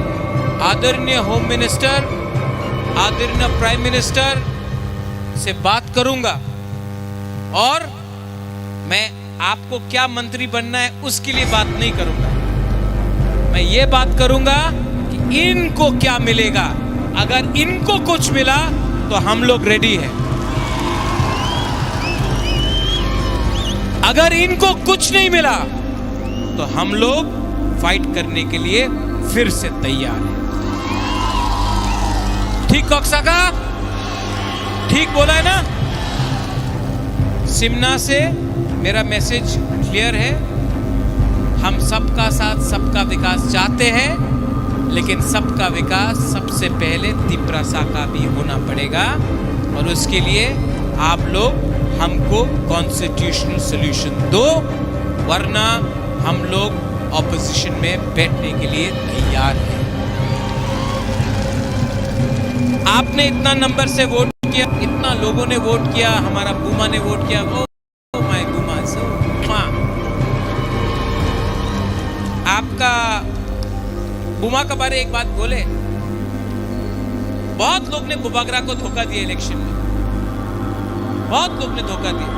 आदरणीय होम मिनिस्टर, आदरणीय प्राइम मिनिस्टर से बात करूंगा और मैं आपको क्या मंत्री बनना है, उसके लिए बात नहीं करूंगा। मैं ये बात करूंगा कि इनको क्या मिलेगा। अगर इनको कुछ मिला, तो हम लोग रेडी हैं। अगर इनको कुछ नहीं मिला, तो हम लोग फाइट करने के लिए फिर से तैयार हैं। ठीक कक्सा का? ठीक बोला है ना? सिमना से मेरा मैसेज क्लियर है, हम सबका साथ सबका विकास चाहते हैं, लेकिन सबका विकास सबसे पहले तिपरासा का भी होना पड़ेगा। और उसके लिए आप लोग हमको कॉन्स्टिट्यूशनल सॉल्यूशन दो, वरना हम लोग ऑपोजिशन में बैठने के लिए तैयार हैं। आपने इतना नंबर से वोट किया, इतना लोगों ने वोट किया, हमारा बुमा ने वोट किया, वो माय बुमा, so, हाँ। आपका बुमा के बारे एक बात बोले, बहुत लोग ने बुबागरा को धोखा दिया इलेक्शन में, बहुत लोग ने धोखा दिया,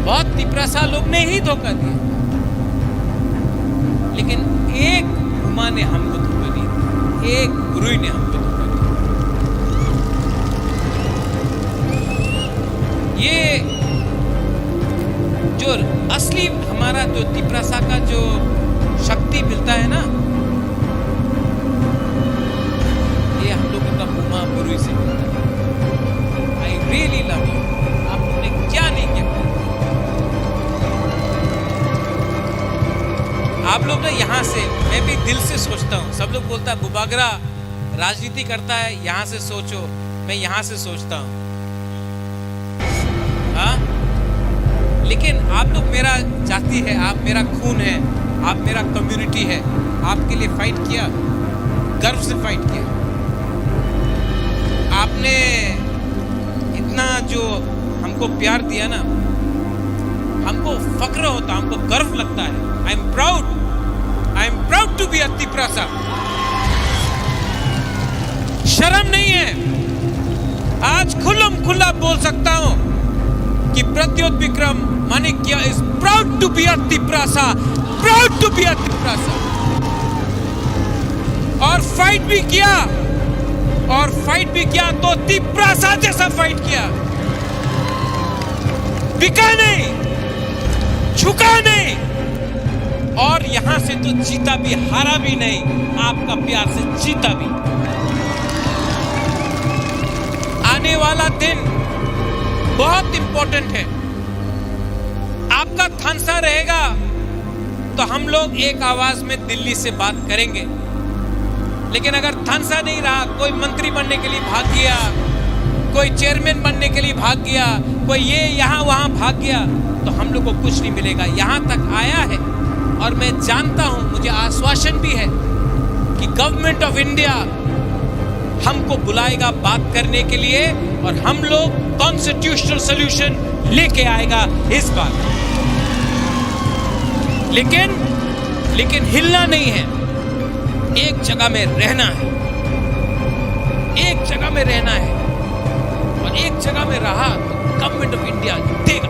बहुत तिपरासा लोग ने ही धोखा दिया, लेकिन एक बुमा ने हमको धोखा नहीं दिया, एक बुरुई ने हमको धोखा दिया। ये जो असली हमारा जो तिपरासा का जो शक्ति मिलता है ना, ये हम लोगों का बुमा बुरुई से मिलता है। I really love you। आप लोगों ने क्या नहीं किया। आप लोग ना यहाँ से, मैं भी दिल से सोचता हूँ, सब लोग बोलता है बुबागरा राजनीति करता है, यहाँ से सोचो, मैं यहाँ से सोचता हूँ। हाँ? लेकिन आप लोग मेरा जाति है, आप मेरा खून है, आप मेरा कम्युनिटी है, आपके लिए फाइट किया, गर्व से फाइट किया। आपने इतना जो हमको प्यार दिया ना, हमको फक्र होता, हमको गर्व लगता है। I am proud, I am proud to be a Tiprasa। शर्म नहीं है, आज खुल्लम खुल्ला बोल सकता हूं कि प्रद्योत विक्रम मानिक्या is proud to be a Tiprasa, proud to be a Tiprasa। और फाइट भी किया, और फाइट भी किया तो तिपरासा जैसा फाइट किया, बिका नहीं, झुका नहीं। और यहां से तो जीता भी, हारा भी नहीं, आपका प्यार से जीता भी। आने वाला दिन बहुत इंपॉर्टेंट है। आपका थानसा रहेगा तो हम लोग एक आवाज में दिल्ली से बात करेंगे। लेकिन अगर थानसा नहीं रहा, कोई मंत्री बनने के लिए भाग गया, कोई चेयरमैन बनने के लिए भाग गया, कोई ये यहाँ वहाँ भाग गया, तो हम लोग को कुछ नहीं मिलेगा। यहाँ तक आया है और मैं जानता हूँ, मुझे आश्वासन भी है कि गवर्नमेंट ऑफ इंडिया हमको बुलाएगा बात करने के लिए और हम लोग कॉन्स्टिट्यूशनल सॉल्यूशन लेके आएगा इस बार। लेकिन, लेकिन हिलना नहीं है, एक जगह में रहना है, एक जगह में रहना है। और एक जगह में रहा तो गवर्नमेंट ऑफ इंडिया देगा।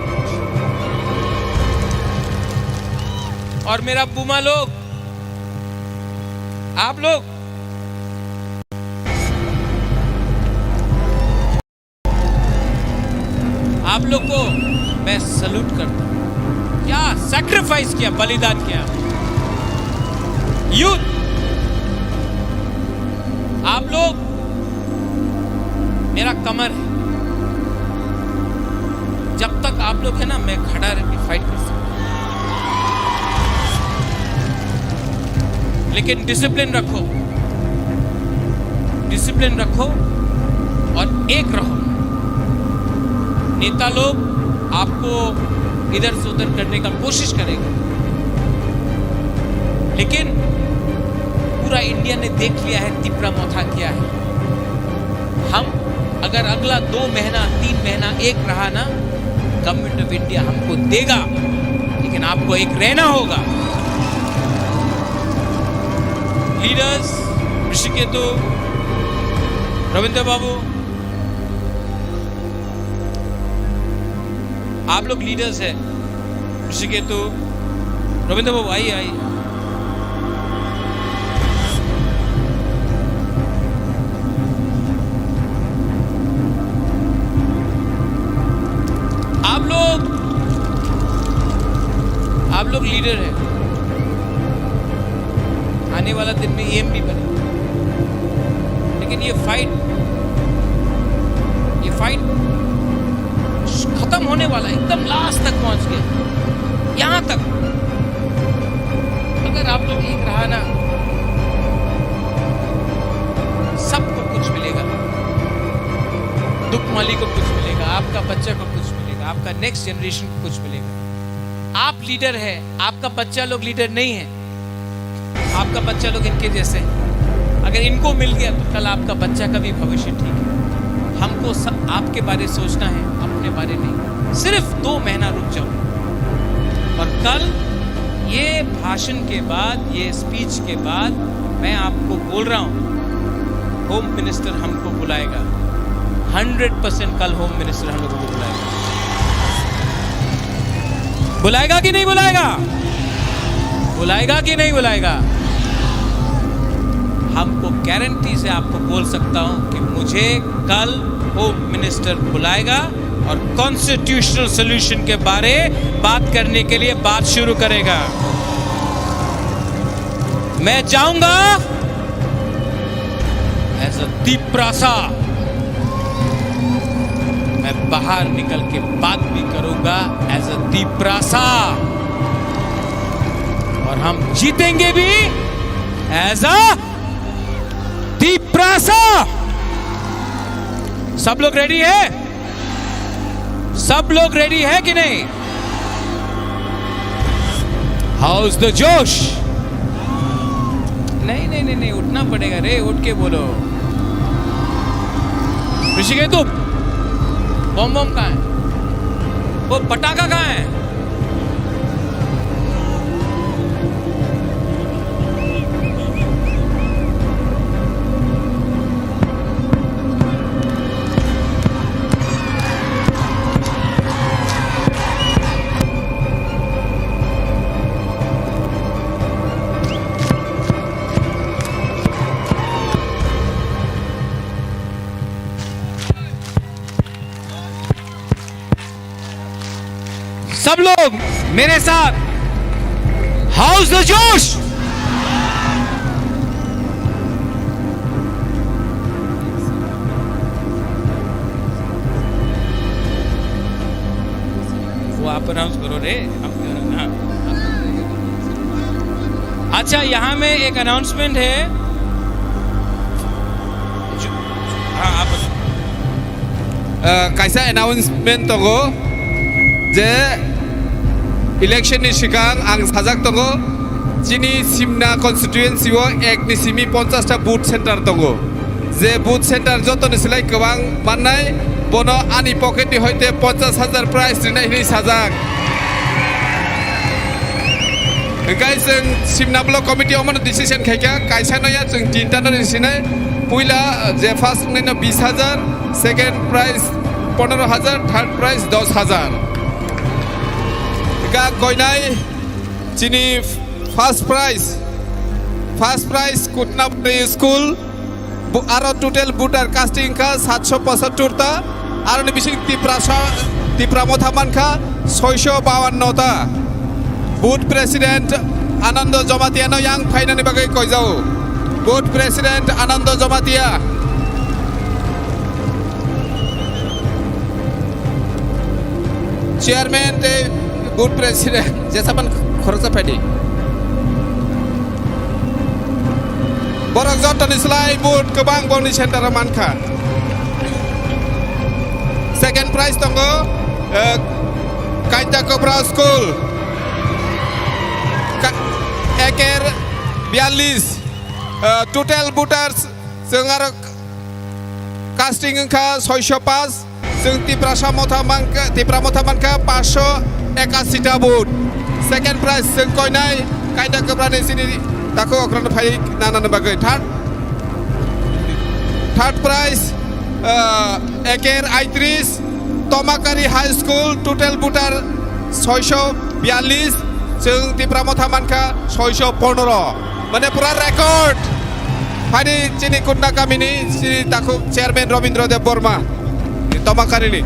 और मेरा बुमा लोग, आप लोग, आप लोग को मैं सैल्यूट करता हूं। क्या सैक्रिफाइस किया, बलिदान किया। यूथ, आप लोग मेरा कमर है। जब तक आप लोग है ना, मैं खड़ा रह के फाइट कर सकता हूं। लेकिन डिसिप्लिन रखो, डिसिप्लिन रखो और एक रहो। नेता लोग आपको इधर से उधर करने का कोशिश करेगा, लेकिन पूरा इंडिया ने देख लिया है तिपरा मोथा क्या है। हम अगर अगला दो महीना, तीन महीना, एक रहा ना, गवर्नमेंट ऑफ इंडिया हमको देगा, लेकिन आपको एक रहना होगा। लीडर्स, ऋषिकेतु, रविंद्र बाबू, आप लोग लीडर्स हैं। ऋषिकेतु, रविंद्र बाबू, आइए, आइए। आप लोग, आप लोग लीडर हैं। आने वाला दिन में ईएम भी बने। लेकिन ये फाइट, ये फाइट खत्म होने वाला है, एकदम लास्ट तक पहुंच गए, यहाँ तक। अगर आप लोग एक रहा ना, सबको कुछ मिलेगा। दुख माली को कुछ मिलेगा, आपका बच्चा को कुछ मिलेगा, आपका नेक्स्ट जनरेशन को कुछ मिलेगा। आप लीडर है, आपका बच्चा लोग लीडर नहीं है, आपका बच्चा लोग इनके जैसे है। अगर इनको मिल गया तो कल आपका बच्चा का भी भविष्य ठीक है। हमको सब आपके बारे सोचना है, अपने बारे नहीं। सिर्फ दो महीना रुक जाओ। और कल ये भाषण के बाद, ये स्पीच के बाद मैं आपको बोल रहा हूँ, होम मिनिस्टर हमको बुलाएगा। हंड्रेड परसेंट कल होम मिनिस्टर हम लोगों को बुलाएगा। बुलाएगा कि नहीं बुलाएगा? बुलाएगा कि नहीं बुलाएगा? हमको गारंटी से आपको बोल सकता हूं कि मुझे कल होम मिनिस्टर बुलाएगा और कॉन्स्टिट्यूशनल सॉल्यूशन के बारे बात करने के लिए बात शुरू करेगा। मैं जाऊंगा एज अ तिप्रासा, मैं बाहर निकल के बात भी करूंगा एज अ तिप्रासा, और हम जीतेंगे भी एज अ तिप्रासा। सब लोग रेडी है? सब लोग रेडी है कि नहीं? हाउस द जोश? नहीं, नहीं, नहीं, नहीं, उठना पड़ेगा रे, उठ के बोलो। ऋषिकेतु, बम बम कहाँ है? वो पटाखा कहाँ है? सब लोग मेरे साथ, हाउस द जोश। वो आप अनाउंस करो रे, हम कह रहे हैं ना। अच्छा, यहाँ में एक अनाउंसमेंट है। जो, हाँ, आप। Uh, kaisa announcement tongo je election ni sikang ang sajak tongo, chini Simna constituency o ek ni simi ponchash ta booth center tongo. Je booth center jotoni slai kwbang mannai, bono ani pocket ni hoite ponchash hajar prize rinai hinwi sajak. Hwnkhe chwng Simna block committee omono decision khaikha, kaisa no ya chwng tinta no risinai, puila je first wngnai no bis hajar, second prize pondro hajar, third prize dos hajar. Hwnkhe koinai chini first prize, first prize Kutnapuri school, Bu-, aro total voter casting kha satso pochattor ta, aroni bising Tiprasa, Tipra Motha mankha soiso bawanno ta. Booth President Anando Jamatia no yang phainani bagwi koijao. Booth President Anando Jamatia. Chairman tei Booth President jesapan khoroksa phaidi. Borok jotoni slai booth kwbang boni center o mankha. Second prize tongo, eh, Kaita Kopra School. Ka-, eker biyallis, eh, total voters chwng aro casting wngkha soiso pass. Chwng Tiprasa Motha mankha, Tipra Motha mankha paanch sho ekasi ta vote. Second prize chwng koinai Kaita Kwbrani chini takhuk okrano phai nanani bagwi. Third, third prize, ah, eker aitris, Tomakari High School, total voter soiso biyallis, chwng Tipra Motha mankha soiso pondro. Mane pura record. Phani chini Kutna kamini chini takhuk chairman Robindra Deb Borma. Tomakari ni.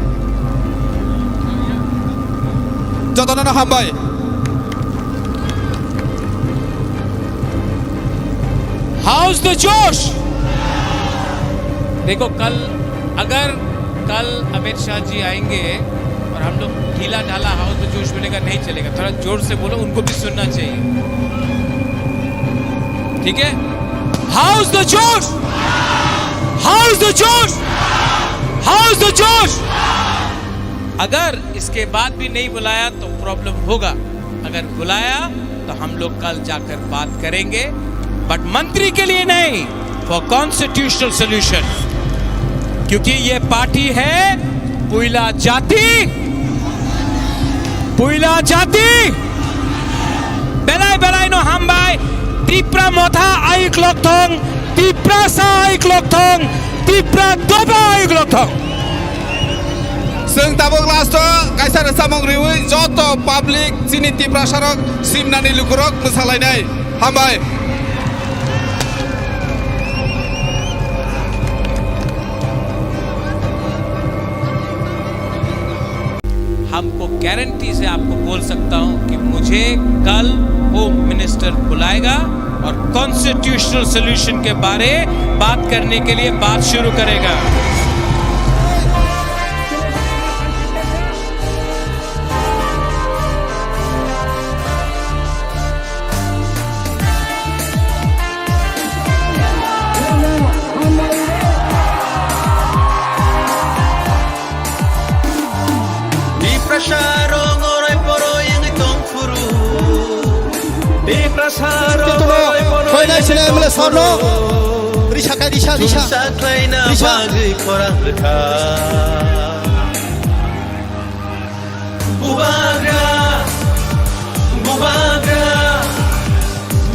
Jotono no hambai. How's the josh? देखो, कल, अगर कल अमित शाह जी आएंगे हम लोग ढीला ढाला, house the जोश बोलेगा, नहीं चलेगा। थोड़ा जोर से बोलो, उनको भी सुनना चाहिए। ठीक है? हाउस द जोश, हाउस द जोश, हाउस द जोश। अगर इसके बाद भी नहीं बुलाया तो प्रॉब्लम होगा, अगर बुलाया तो हम लोग कल जाकर बात करेंगे, बट मंत्री के लिए नहीं, फॉर कॉन्स्टिट्यूशनल सॉल्यूशन, क्योंकि ये पार्टी है पुइला जाति, पुइला जाति। Belai belai no hambai, Tipra Motha aik lokthong, Tiprasa aik lokthong, Tipra Doba aik lokthong. Chwng tabuk last o kaisa rwchapmung riwi joto public chini Tiprasa rok simnani lukurok mwsalainai. Hambai. हमको गारंटी से आपको बोल सकता हूं कि मुझे कल home minister बुलाएगा और कॉन्स्टिट्यूशनल सॉल्यूशन के बारे बात करने के लिए बात शुरू करेगा। Tiprasa rok orai poroi wngwi tong phuru. Tiprasa rok orai poroi wngwi tong phuru. Risa kai risa, risa. Chumsa khlaina bagwi khorang rwkha. Bubagra, bubagra,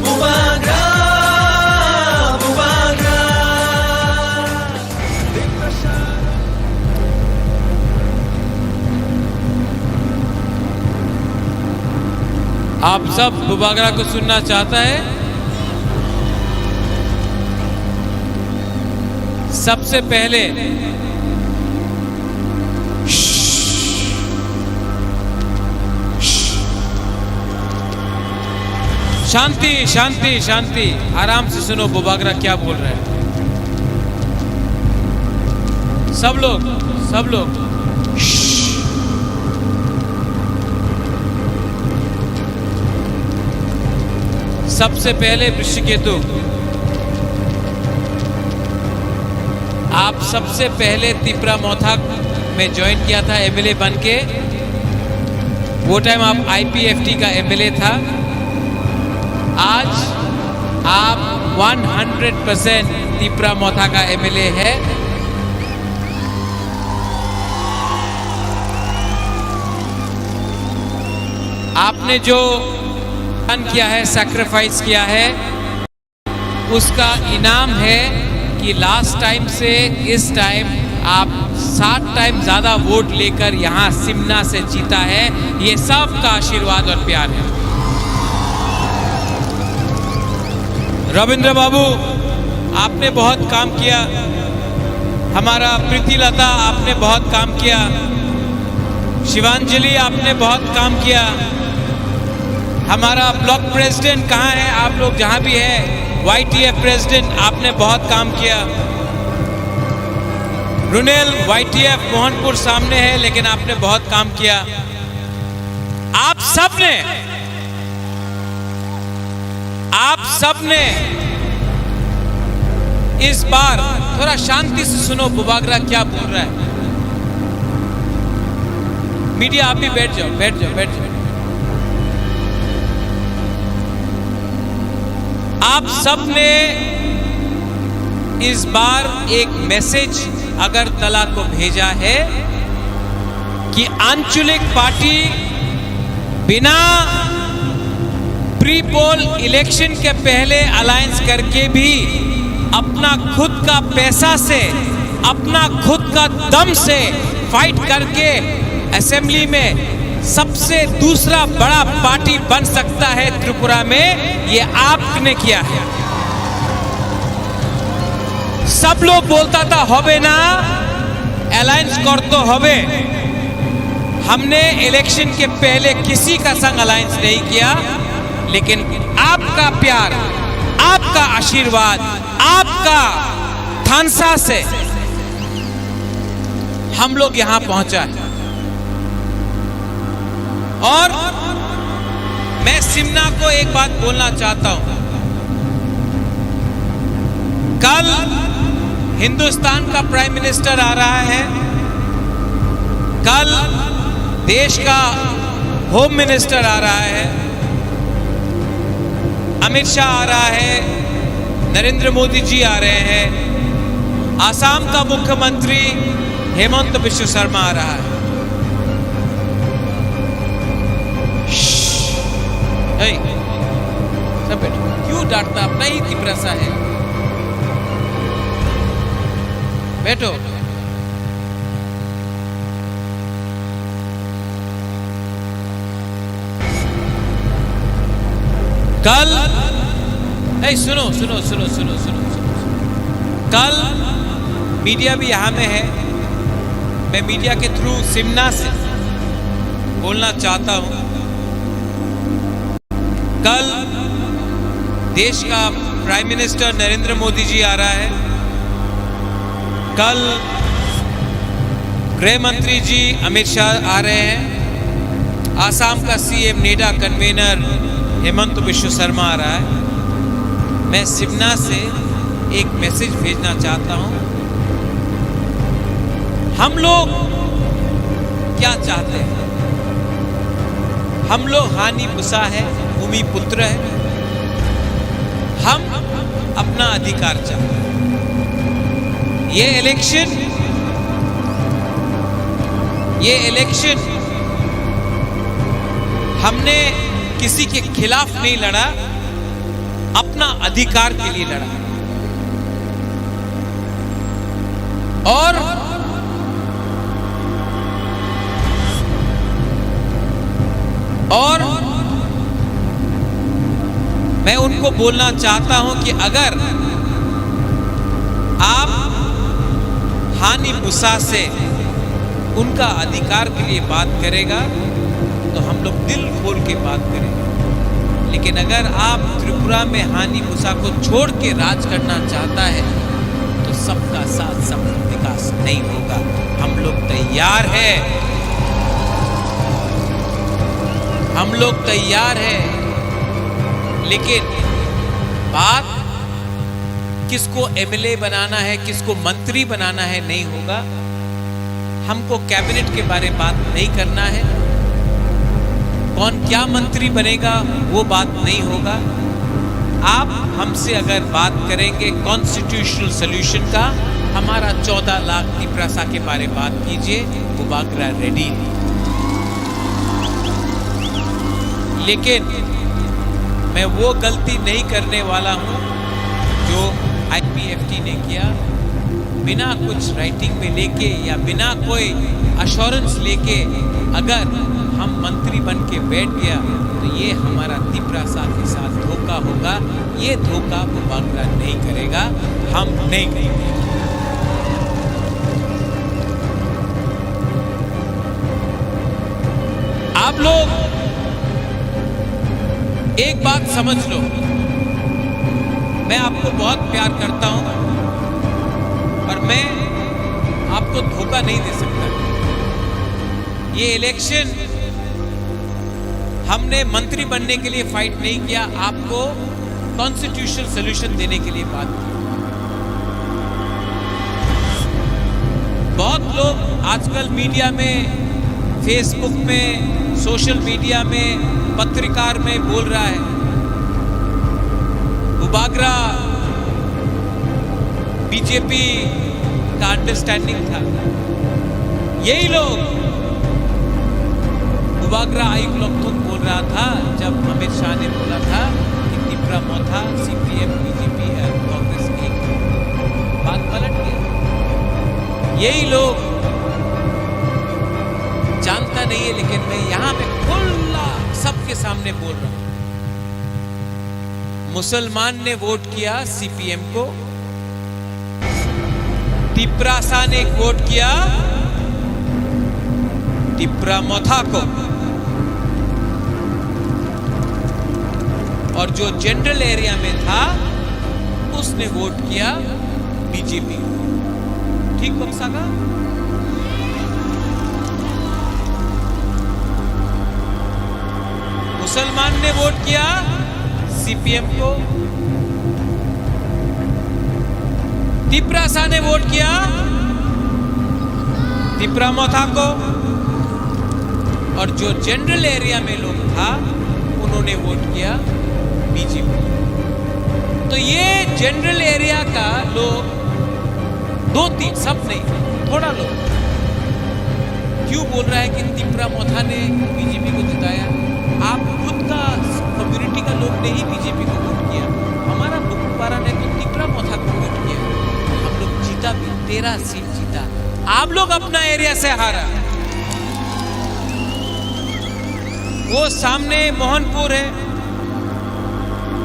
bubagra, bubagra. आप सब बुबागरा को सुनना चाहता है? सबसे पहले शांति, शांति, शांति। आराम से सुनो बुबागरा क्या बोल रहा है। सब लोग, सब लोग। सबसे पहले वृषिकेतु, आप सबसे पहले तिपरा मोथा में ज्वाइन किया था एमएलए बन के। वो टाइम आप आईपीएफटी का एमएलए था। आज आप हंड्रेड परसेंट तिपरा मोथा का एमएलए है। आपने जो दान किया है, सैक्रिफाइस किया है, उसका इनाम है कि लास्ट टाइम से इस टाइम आप सात टाइम ज्यादा वोट लेकर यहाँ सिमना से जीता है। ये सबका आशीर्वाद और प्यार है। रविंद्र बाबू, आपने बहुत काम किया। हमारा प्रीति लता, आपने बहुत काम किया। शिवांजलि, आपने बहुत काम किया। हमारा ब्लॉक प्रेसिडेंट कहाँ है? आप लोग जहाँ भी है, वाईटीएफ प्रेसिडेंट, आपने बहुत काम किया। रुनेल, वाईटीएफ मोहनपुर सामने है, लेकिन आपने बहुत काम किया। आप सबने, आप सबने इस बार, थोड़ा शांति से सुनो बुबागरा क्या बोल रहा है। मीडिया, आप भी बैठ जाओ, बैठ जाओ, बैठ जाओ। आप सबने इस बार एक मैसेज अगरतला को भेजा है कि आंचलिक पार्टी बिना प्री पोल इलेक्शन के पहले अलायंस करके भी अपना खुद का पैसा से, अपना खुद का दम से फाइट करके असेंबली में सबसे दूसरा बड़ा पार्टी बन सकता है त्रिपुरा में, ये आपने किया है। सब लोग बोलता था, "होबे ना, अलायंस कर तो होबे।" हमने इलेक्शन के पहले किसी का संग अलायंस नहीं किया, लेकिन आपका प्यार, आपका आशीर्वाद, आपका थानसा से हम लोग यहाँ पहुंचा है। और मैं सिमना को एक बात बोलना चाहता हूं, कल हिंदुस्तान का प्राइम मिनिस्टर आ रहा है, कल देश का होम मिनिस्टर आ रहा है, अमित शाह आ रहा है, नरेंद्र मोदी जी आ रहे हैं, आसाम का मुख्यमंत्री हेमंत बिश्व शर्मा आ रहा है। श्श्श। ए, सब बैठो। क्यों डांटता? अपना ही तिपरासा है। बैठो। कल, ए, सुनो, सुनो। कल मीडिया भी यहाँ में है। मैं मीडिया के थ्रू सिमना से बोलना चाहता हूँ। कल देश का प्राइम मिनिस्टर नरेंद्र मोदी जी आ रहा है। कल गृह मंत्री जी अमित शाह आ रहे हैं। आसाम का सीएम नेडा, कन्वीनर हेमंत बिश्व शर्मा आ रहा है। मैं सिमना से एक मैसेज भेजना चाहता हूं। हम लोग क्या चाहते हैं? हम लोग हानि पुसा है, भूमि पुत्र है। हम अपना अधिकार चाहते हैं। ये इलेक्शन, ये इलेक्शन हमने किसी के खिलाफ नहीं लड़ा, अपना अधिकार के लिए लड़ा। और, और मैं उनको बोलना चाहता हूं कि अगर आप हानि पुसा से उनका अधिकार के लिए बात करेगा, तो हम लोग दिल खोल के बात करेंगे। लेकिन अगर आप त्रिपुरा में हानि पुसा को छोड़ के राज करना चाहता है, तो सबका साथ, सबका विकास नहीं होगा। हम लोग तैयार हैं, हम लोग तैयार हैं, लेकिन बात किसको एमएलए बनाना है, किसको मंत्री बनाना है, नहीं होगा। हमको कैबिनेट के बारे बात नहीं करना है, कौन क्या मंत्री बनेगा, वो बात नहीं होगा। आप हमसे अगर बात करेंगे कॉन्स्टिट्यूशनल सॉल्यूशन का, हमारा चौदह लाख तिपरासा के बारे बात कीजिए, बुबागरा रेडी। लेकिन मैं वो गलती नहीं करने वाला हूँ जो आईपीएफटी ने किया। बिना कुछ राइटिंग में लेके या बिना कोई अश्योरेंस लेके अगर हम मंत्री बन के बैठ गया, तो ये हमारा तिपरासा के साथ धोखा होगा। ये धोखा बुबागरा नहीं करेगा, हम नहीं करेंगे। आप लोग एक बात समझ लो, मैं आपको बहुत प्यार करता हूं, पर मैं आपको धोखा नहीं दे सकता। ये इलेक्शन हमने मंत्री बनने के लिए फाइट नहीं किया, आपको कॉन्स्टिट्यूशनल सॉल्यूशन देने के लिए बात की। बहुत लोग आजकल मीडिया में, फेसबुक में, सोशल मीडिया में, पत्रकार में बोल रहा है, बुबागरा बीजेपी का अंडरस्टैंडिंग था। यही लोग बुबागरा आयुक्त लोग खुद बोल रहा था जब अमित शाह ने बोला था कि तिपरा मोथा, सीपीएम, बीजेपी और कांग्रेस एक। बात पलट गया। यही लोग जानता नहीं है, लेकिन मैं यहाँ पे खुला सबके सामने बोल रहा हूँ। मुसलमान ने वोट किया सीपीएम को, तिपरासा ने वोट किया तिपरा मोथा को, और जो जनरल एरिया में था उसने वोट किया बीजेपी। ठीक बक्सा का? मुसलमान ने वोट किया सीपीएम को, तिपरासा ने वोट किया तिपरा मोथा को, और जो जनरल एरिया में लोग था उन्होंने वोट किया बीजेपी। तो ये जनरल एरिया का लोग, दो तीन, सब नहीं, थोड़ा लोग क्यों बोल रहा है कि तिपरा मोथा ने बीजेपी को जिताया? आप खुद का कम्युनिटी का लोग ने ही बीजेपी को वोट किया। हमारा बुकपारा ने तो तिपरा मोथा को वोट किया। हम लोग जीता भी, तेरह सीट जीता। आप लोग अपना एरिया से हारा। वो सामने मोहनपुर है,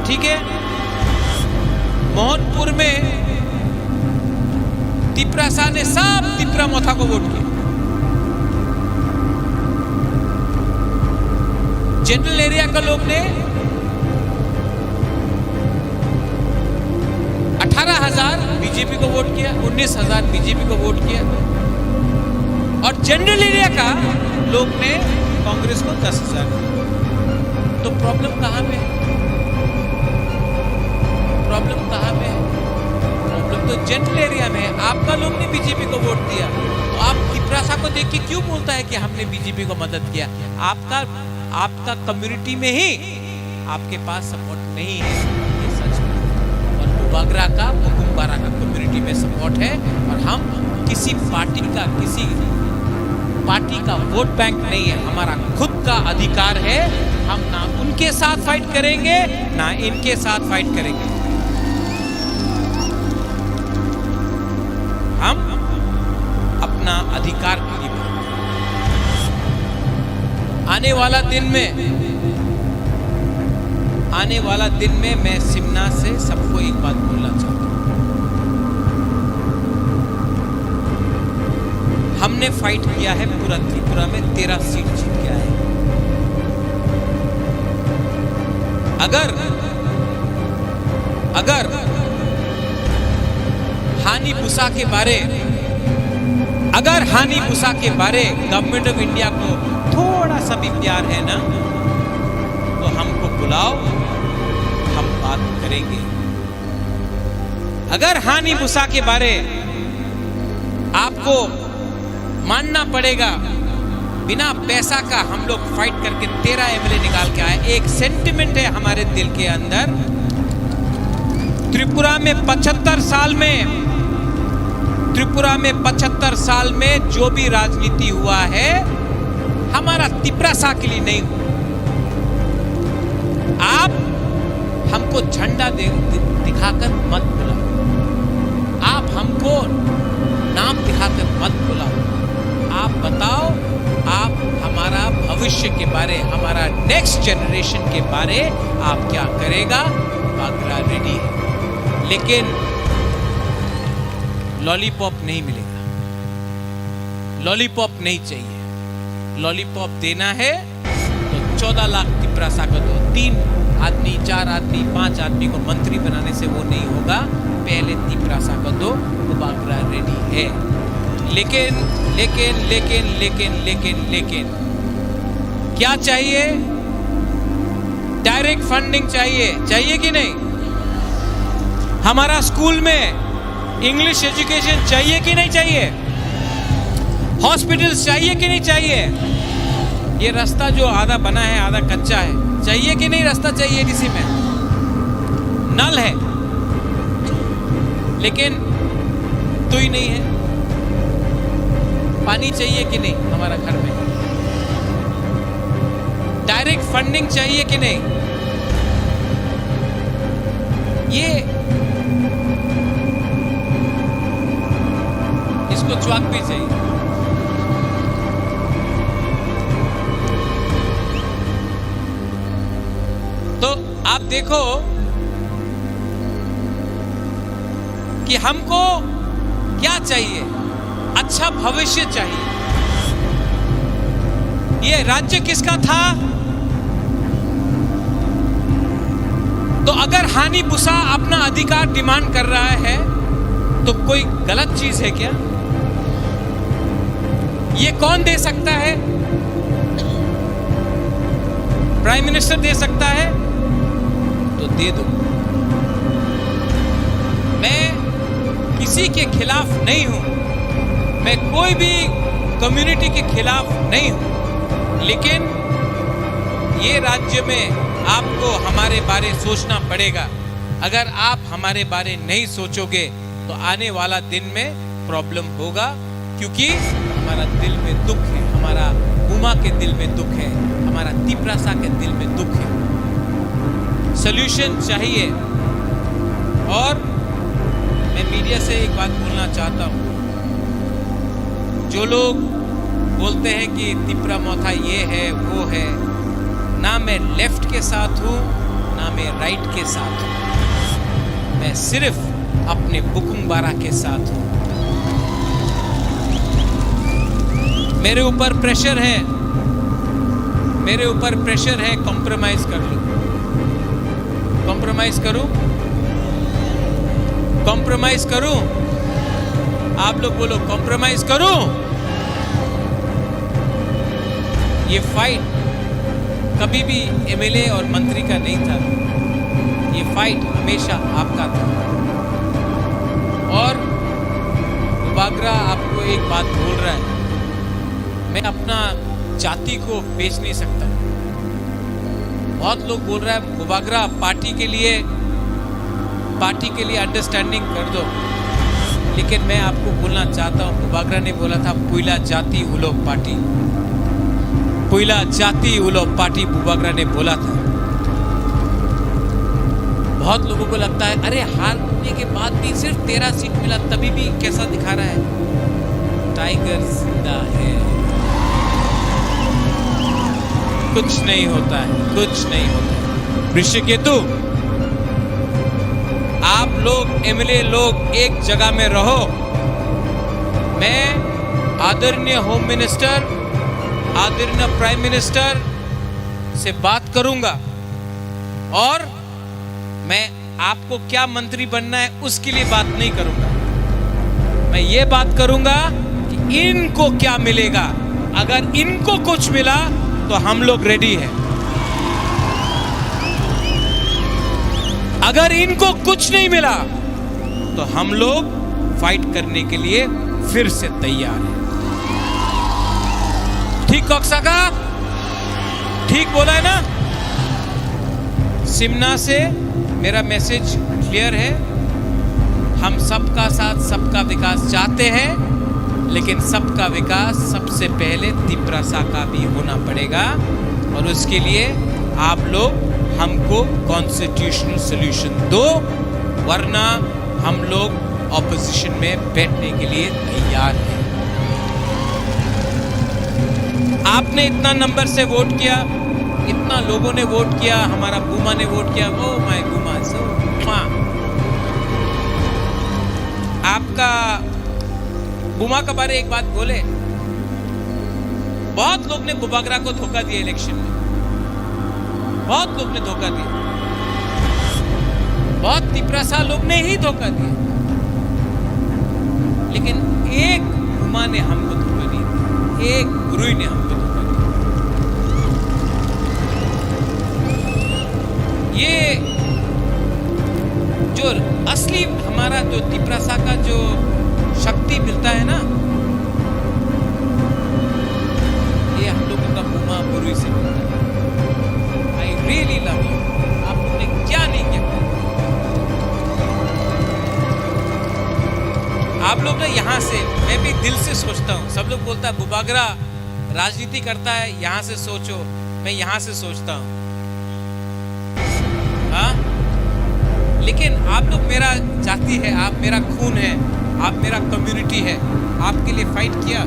ठीक है, मोहनपुर में तिपरासा ने सब तिपरा मोथा को वोट किया। जनरल एरिया का लोग ने अठारह हज़ार बीजेपी को वोट किया, उन्नीस हज़ार बीजेपी को वोट किया, और जनरल एरिया का लोग ने कांग्रेस को दस हज़ार। तो प्रॉब्लम कहाँ पे है? प्रॉब्लम कहाँ पे है? प्रॉब्लम तो जनरल एरिया में है। आपका लोग ने बीजेपी को वोट दिया, तो आप तिपरासा को देख के क्यों बोलता है कि हमने बीजेपी को मदद किया? आपका, आपका कम्युनिटी में ही आपके पास सपोर्ट नहीं है, ये सच है। और बुबागरा का, बुकुमबारा का कम्युनिटी में सपोर्ट है, और हम किसी पार्टी का, किसी पार्टी का वोट बैंक नहीं है, हमारा खुद का अधिकार है। हम ना उनके साथ फाइट करेंगे, ना इनके साथ फाइट करेंगे। हम अपना अधिकार के लिए, आने वाला दिन में, आने वाला दिन में मैं सिमना से सबको एक बात बोलना चाहता हूँ। हमने फाइट किया है पूरा त्रिपुरा में, तेरह सीट जीत के आए। अगर, अगर हानि बुसा के बारे, अगर हानि बुसा के बारे गवर्नमेंट ऑफ इंडिया को थोड़ा सा भी प्यार है ना, तो हमको बुलाओ, हम बात करेंगे। अगर हानि बुसा के बारे आपको मानना पड़ेगा, बिना पैसा का हम लोग फाइट करके तेरह एमएलए निकाल के आए। एक सेंटिमेंट है हमारे दिल के अंदर। त्रिपुरा में पचहत्तर साल में, त्रिपुरा में पचहत्तर साल में जो भी राजनीति हुआ है, हमारा तिपरासा के लिए नहीं हुआ। आप हमको झंडा दे, दि-, दिखाकर मत बुलाओ, आप हमको नाम दिखाकर मत बुलाओ। आप बताओ, आप हमारा भविष्य के बारे, हमारा नेक्स्ट जनरेशन के बारे आप क्या करेगा? बागरा रेडी है, लेकिन लॉलीपॉप नहीं मिलेगा, लॉलीपॉप नहीं चाहिए। लॉलीपॉप देना है तो चौदह लाख तिपरासा को दो। तीन आदमी, चार आदमी, पांच आदमी को मंत्री बनाने से वो नहीं होगा। पहले तिपरासा को दो, वो बागरा रेडी है। लेकिन, लेकिन, लेकिन, लेकिन, लेकिन, लेकिन क्या चाहिए? डायरेक्ट फंडिंग चाहिए, चाहिए कि नहीं? हमारा स्कूल में इंग्लिश एजुकेशन चाहिए कि नहीं चाहिए? हॉस्पिटल्स चाहिए कि नहीं चाहिए? ये रास्ता जो आधा बना है, आधा कच्चा है, चाहिए कि नहीं? रास्ता चाहिए डीसी में, नल है, लेकिन तोई नहीं है। पानी चाहिए कि नहीं हमारा घर में? डायरेक्ट फंडिंग चाहिए कि नहीं? ये, इसको च्वाक भी चाहिए। तो आप देखो कि हमको क्या चाहिए, अच्छा भविष्य चाहिए। ये राज्य किसका था? तो अगर हानि बुसा अपना अधिकार डिमांड कर रहा है, तो कोई गलत चीज है क्या? ये कौन दे सकता है? प्राइम मिनिस्टर दे सकता है तो दे दो। मैं किसी के खिलाफ नहीं हूं, मैं कोई भी कम्युनिटी के खिलाफ नहीं हूं, लेकिन ये राज्य में आपको हमारे बारे सोचना पड़ेगा। अगर आप हमारे बारे नहीं सोचोगे तो आने वाला दिन में प्रॉब्लम होगा, क्योंकि हमारा दिल में दुख है, हमारा बुमा के दिल में दुख है, हमारा तिपरासा के दिल में दुख है। सॉल्यूशन चाहिए। और मैं मीडिया से एक बात बोलना चाहता हूँ, जो लोग बोलते हैं कि तिपरा मोथा ये है, वो है, ना मैं लेफ्ट के साथ हूँ, ना मैं राइट के साथ हूँ। मैं सिर्फ अपने बुकुंग बारा के साथ हूँ। मेरे ऊपर प्रेशर है, मेरे ऊपर प्रेशर है, कॉम्प्रोमाइज कर लो। कॉम्प्रोमाइज करूं? कॉम्प्रोमाइज करूं? आप लोग बोलो, कॉम्प्रोमाइज करूं? ये फाइट कभी भी एमएलए और मंत्री का नहीं था, ये फाइट हमेशा आपका था। और बुबागरा आपको एक बात बोल रहा है, मैं अपना जाति को बेच नहीं सकता। बहुत लोग बोल रहा है बुबागरा पार्टी के लिए, पार्टी के लिए अंडरस्टैंडिंग कर दो, लेकिन मैं आपको बोलना चाहता हूँ, बुबागरा ने बोला था पुइला जाति उलो पार्टी, पुइला जाति उलो पार्टी बुबागरा ने बोला था। बहुत लोगों को लगता है, अरे, हारने के बाद भी सिर्फ तेरह सीट मिला, तभी भी कैसा दिखा रहा है? टाइगर जिंदा है, कुछ नहीं होता है, कुछ नहीं होता है। ऋषिकेतु, आप लोग एमएलए लोग एक जगह में रहो। मैं आदरणीय होम मिनिस्टर, आदरणीय प्राइम मिनिस्टर से बात करूंगा और मैं आपको क्या मंत्री बनना है, उसके लिए बात नहीं करूंगा। मैं ये बात करूंगा कि इनको क्या मिलेगा। अगर इनको कुछ मिला, तो हम लोग रेडी हैं। अगर इनको कुछ नहीं मिला, तो हम लोग फाइट करने के लिए फिर से तैयार हैं। ठीक, कक्साका? ठीक बोला है ना? सिमना से मेरा मैसेज क्लियर है, हम सबका साथ सबका विकास चाहते हैं, लेकिन सबका विकास सबसे पहले तिपरासा का भी होना पड़ेगा, और उसके लिए आप लोग हमको कॉन्स्टिट्यूशनल सॉल्यूशन दो, वरना हम लोग ऑपोजिशन में बैठने के लिए तैयार हैं। आपने इतना नंबर से वोट किया, इतना लोगों ने वोट किया, हमारा बुमा ने वोट किया, ओ माय बुमा, so, माँ। आपका बुमा के बारे एक बात बोले, बहुत लोग ने बुबागरा को धोखा दिया इलेक्शन में, बहुत लोग ने धोखा दिया, बहुत तिपरासा लोग ने ही धोखा दिया, लेकिन एक बुमा ने हमको धोखा नहीं दिया, एक गुरुई ने हमको धोखा दिया। ये जो असली हमारा जो तिपरासा का जो शक्ति मिलता है ना, ये हम लोगों का बुमा बुरुई से मिलता है। I really love you। आप लोगों ने क्या नहीं किया। आप लोग ना यहाँ से, मैं भी दिल से सोचता हूँ, सब लोग बोलता है बुबागरा राजनीति करता है, यहाँ से सोचो, मैं यहाँ से सोचता हूँ। हाँ? लेकिन आप लोग मेरा जाति है, आप मेरा खून है, आप मेरा कम्युनिटी है, आपके लिए फाइट किया,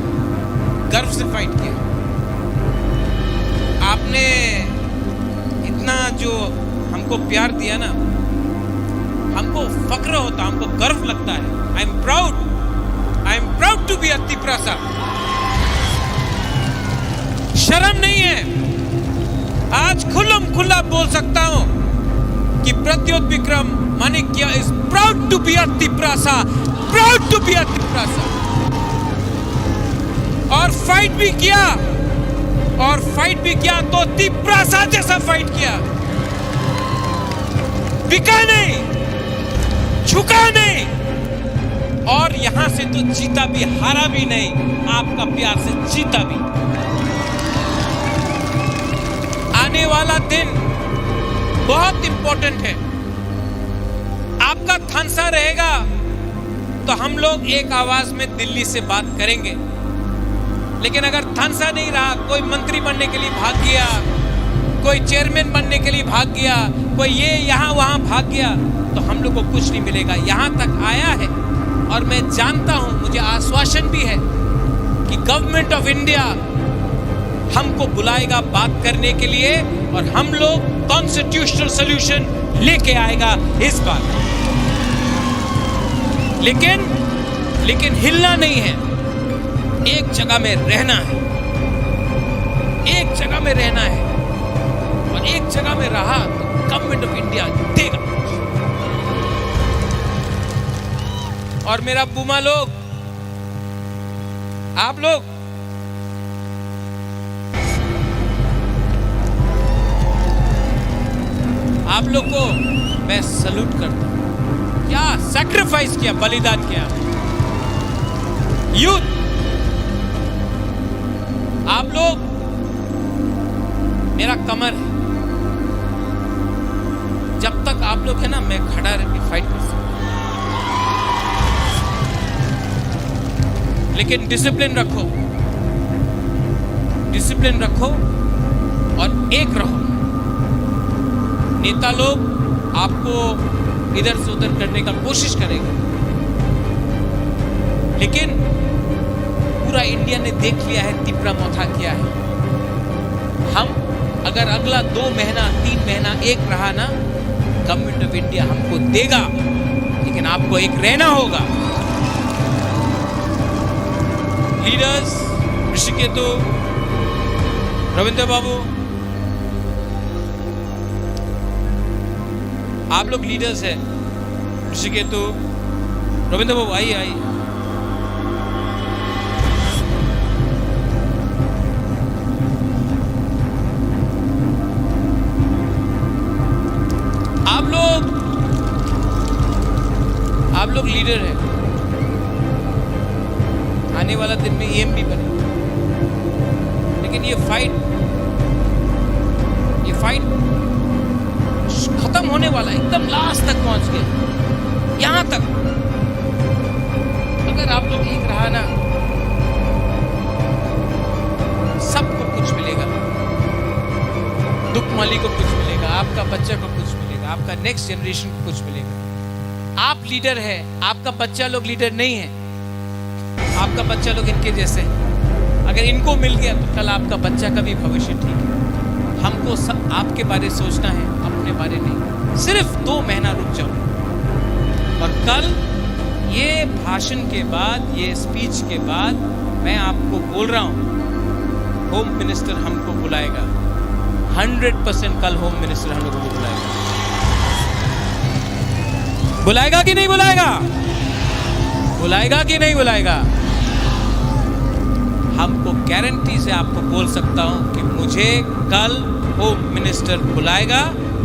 गर्व से फाइट किया। आपने इतना जो हमको प्यार दिया ना, हमको फक्र होता, हमको गर्व लगता है। I am proud, I am proud to be a Tiprasa. शर्म नहीं है, आज खुल्लम खुल्ला बोल सकता हूं कि प्रद्योत विक्रम माणिक्य is proud to be a Tiprasa, proud to be a Tiprasa. और फाइट भी किया, और फाइट भी किया तो तिप्रासा जैसा फाइट किया, बिका नहीं, झुका नहीं। और यहां से तो जीता भी, हारा भी नहीं, आपका प्यार से जीता भी। आने वाला दिन बहुत इंपॉर्टेंट है। आपका थानसा रहेगा तो हम लोग एक आवाज में दिल्ली से बात करेंगे। लेकिन अगर थानसा नहीं रहा, कोई मंत्री बनने के लिए भाग गया, कोई चेयरमैन बनने के लिए भाग गया, कोई ये यहाँ वहाँ भाग गया, तो हम लोग को कुछ नहीं मिलेगा। यहाँ तक आया है और मैं जानता हूँ, मुझे आश्वासन भी है कि गवर्नमेंट ऑफ इंडिया हमको बुलाएगा बात करने के लिए और हम लोग कॉन्स्टिट्यूशनल सॉल्यूशन लेके आएगा इस बार। लेकिन, लेकिन हिलना नहीं है, एक जगह में रहना है, एक जगह में रहना है। और एक जगह में रहा तो गवर्नमेंट ऑफ इंडिया देगा। और मेरा बुमा लोग, आप लोग, आप लोग को मैं सल्यूट करता हूं। क्या सैक्रिफाइस किया, बलिदान किया यूथ। आप लोग मेरा कमर है, जब तक आप लोग है ना, मैं खड़ा रह के फाइट कर सकता हूं। लेकिन डिसिप्लिन रखो, डिसिप्लिन रखो और एक रहो। नेता लोग आपको इधर से उधर करने का कोशिश करेगा, लेकिन पूरा इंडिया ने देख लिया है तिप्रा मोथा क्या है। हम अगर अगला दो महीना, तीन महीना, एक रहा ना, गवर्नमेंट ऑफ इंडिया हमको देगा, लेकिन आपको एक रहना होगा। लीडर्स, ऋषिकेतु, रविंद्र बाबू, आप लोग लीडर्स हैं। ऋषिकेतु, रविंद्र बाबू, आइए, आइए। आप लोग, आप लोग लीडर हैं। आने वाला दिन में ईएम भी बने, लेकिन ये फाइट, ये फाइट खत्म होने वाला है, एकदम लास्ट तक पहुंच गए, यहां तक। अगर आप लोग एक रहा ना, सबको कुछ मिलेगा, दुखमाली को कुछ मिलेगा, आपका बच्चा को कुछ मिलेगा, आपका नेक्स्ट जनरेशन को कुछ मिलेगा। आप लीडर है, आपका बच्चा लोग लीडर नहीं है। आपका बच्चा लोग इनके जैसे है। अगर इनको मिल गया तो कल आपका बच्चा का भी भविष्य ठीक है। हमको सब आपके बारे सोचना है, अपने बारे नहीं। सिर्फ दो महीना रुक जाओ और कल ये भाषण के बाद, ये स्पीच के बाद मैं आपको बोल रहा हूँ, होम मिनिस्टर हमको बुलाएगा। हंड्रेड परसेंट कल होम मिनिस्टर हम लोगों को बुलाएगा। बुलाएगा कि नहीं बुलाएगा? बुलाएगा कि नहीं बुलाएगा? हमको गारंटी से आपको बोल सकता हूं कि मुझे कल होम मिनिस्टर बुलाएगा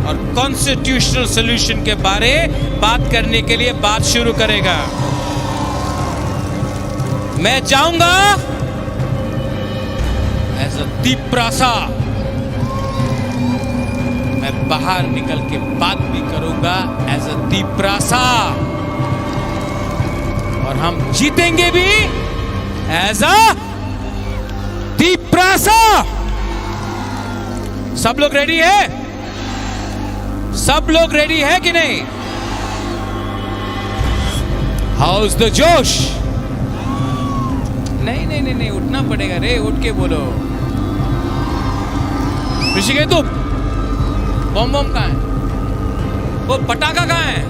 और कॉन्स्टिट्यूशनल सॉल्यूशन के बारे बात करने के लिए बात शुरू करेगा। मैं जाऊंगा एज अ तिप्रासा, मैं बाहर निकल के बात भी करूंगा एज अ तिप्रासा, और हम जीतेंगे भी एज अ तिप्रासा। सब लोग रेडी है? सब लोग रेडी है कि नहीं? हाउ इज द जोश? नहीं, नहीं, नहीं, नहीं, उठना पड़ेगा रे, उठ के बोलो। ऋषिकेतु, बम बम कहाँ है? वो पटाखा कहाँ है?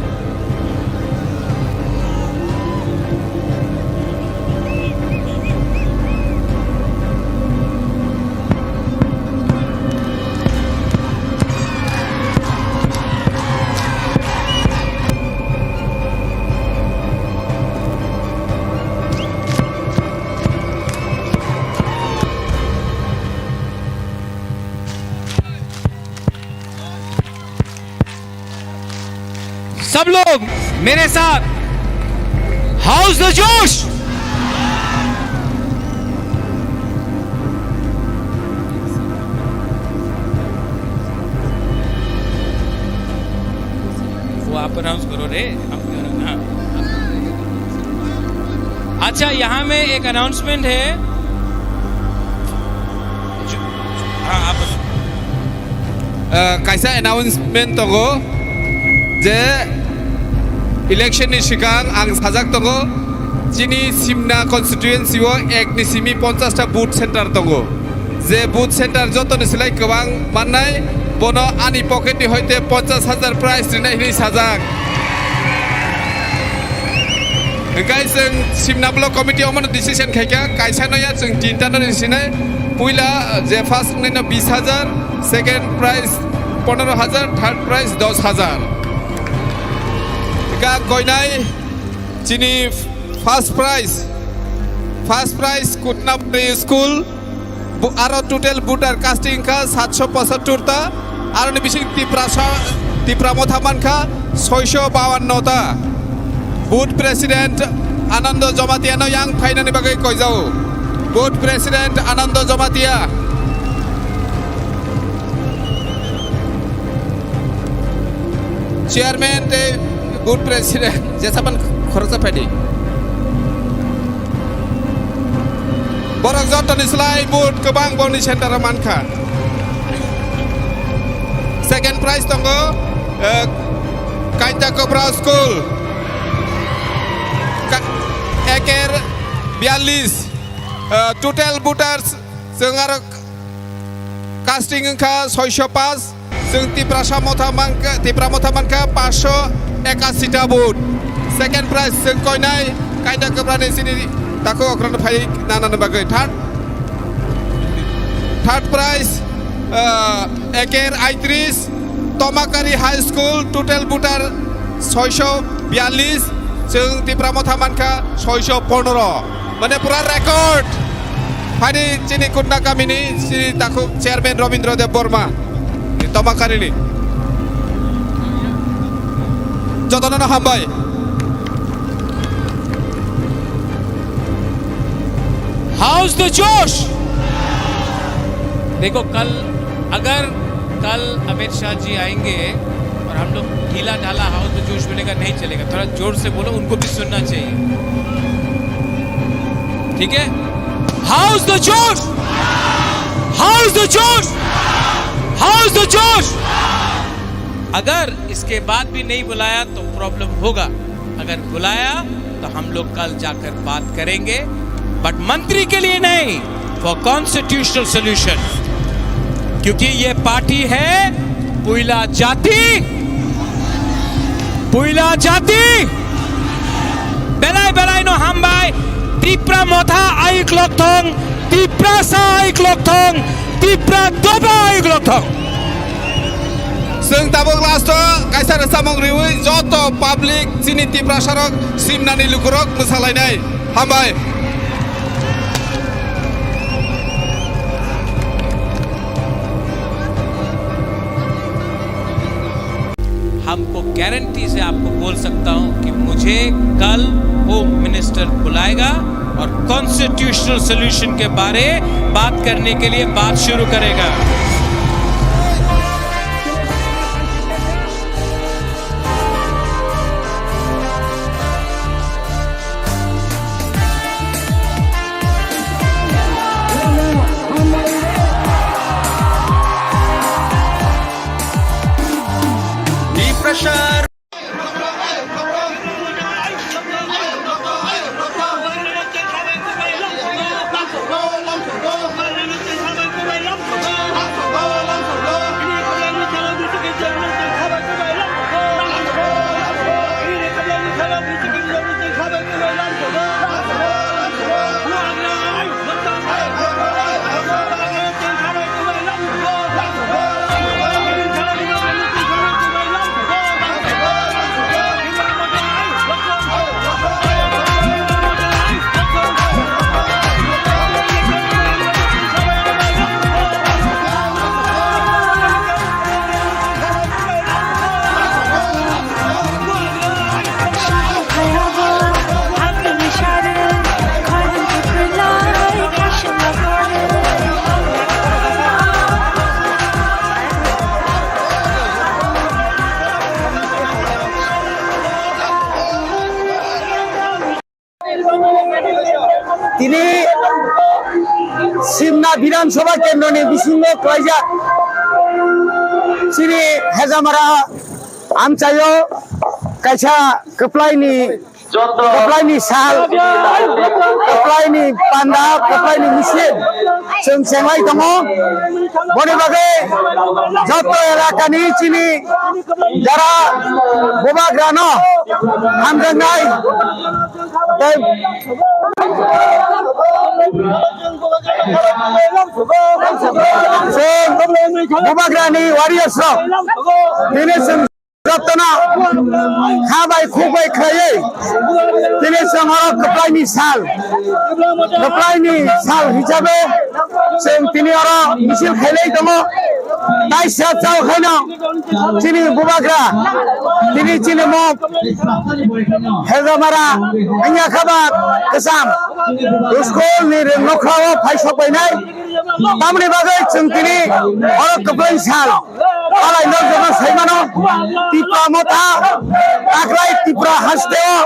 सब लोग मेरे साथ, हाउस द जोश। वो आप अनाउंस करो रे, हम क्यों ना? अच्छा, यहाँ में एक अनाउंसमेंट है। जो, हाँ, आप बताओ। Ah, kaisa announcement tongo je election ni swkang ang sajak tongo, chini Simna constituency o ek ni simi ponchash ta booth center tongo. Je booth center jotoni slai kwbang mannai, bono ani pocket ni hoite ponchash hajar prize rinai hinwi sajak. Hwnkhe chwng Simna Block Committee omono decision khaikha, kaisa no ya chwng tinta no sinai, puila je first wngnai no bis hajar, second prize pondro hajar, third prize dos hajar. Hwnkhe koinai chini first prize, first prize Kutnapuri school, Bu-, aro total voter casting wngkha satsho pochattor ta, aroni bising Tiprasa, Tipra Motha mankha soisho bawanno ta. Booth President Anando Jamatia no yang phainani bagwi koijao. Booth President Anando Jamatia. Chairman tei Booth President jesapan khoroksa phaidi. Borok jotoni slai vote kwbang boni center o mankha. Second prize tongo, eh, Kainta Kopra School. Ka-, eker biyallis, eh, total voters chwng aro casting wngkha soisho pass. Chwng Tiprasa Motha mankha, Tipra Motha mankha paanch sho ekasi ta vote. Second prize chwng koinai Kainta Kwprani chini takhuk okrano phai nanani bagwi. Third, third prize, ah, eker aitris, Tomakari High School, total voter soisho biyallis, chwng Tipra Motha mankha soisho pondro. Mane pura record. Phaidi chini Kutna kamini chini takhuk chairman Robindra Deb Borma. Tomakarini. Jotono hambai. How's the Josh? देखो, कल अगर कल अमित शाह जी आएंगे और हम लोग ढीला ढाला हाउस में जोश मिलेगा, नहीं चलेगा। थोड़ा जोर से बोलो, उनको भी सुनना चाहिए। ठीक है, हाउस द जोश, हाउस द जोश, हाउस द जोश। अगर इसके बाद भी नहीं बुलाया तो प्रॉब्लम होगा, अगर बुलाया तो हम लोग कल जाकर बात करेंगे, बट मंत्री के लिए नहीं, फॉर कॉन्स्टिट्यूशनल सॉल्यूशन, क्योंकि ये पार्टी है पुइला जाति, पुइला जाति। Belai belai no hambai, Tipra Motha ayuk lok thong, Tiprasa ayuk lok thong, Tipra Doba ayuk lok thong. Chwng tabuk last o kaisa rwchapmung riwi joto public chini Tiprasarok simnani lukurok mwsalainai. Hambai. हमको गारंटी से आपको बोल सकता हूं कि मुझे कल home minister बुलाएगा और कॉन्स्टिट्यूशनल सॉल्यूशन के बारे बात करने के लिए बात शुरू करेगा। Bidhan Sabha kendroni bisingo klaijak chini Hejamara amchaio kaisa kwplaini, kwplaini sal, kwplaini panda, kwplaini misil chwng chenglai tongo. Boni bagwi joto elakani chini jara bubagrano hamjaknai tei chwng bubagrani warriors rok tini chwng jotono ha bai khuk bai khlaiwi tini chwng oro kwplaini sal, kwplaini sal hisabe chwng tini oro misil khailai tongo. Tai sat chao khaino chini bubagra, tini chini mok Hejamara wngya kha ba kwcham school ni rwng nokhrao phai sok painai. Tamoni bagwi chwng tini oro kwplai sal palai nok jono sai mano. Tipra Motha, Taklai Tipra hasteo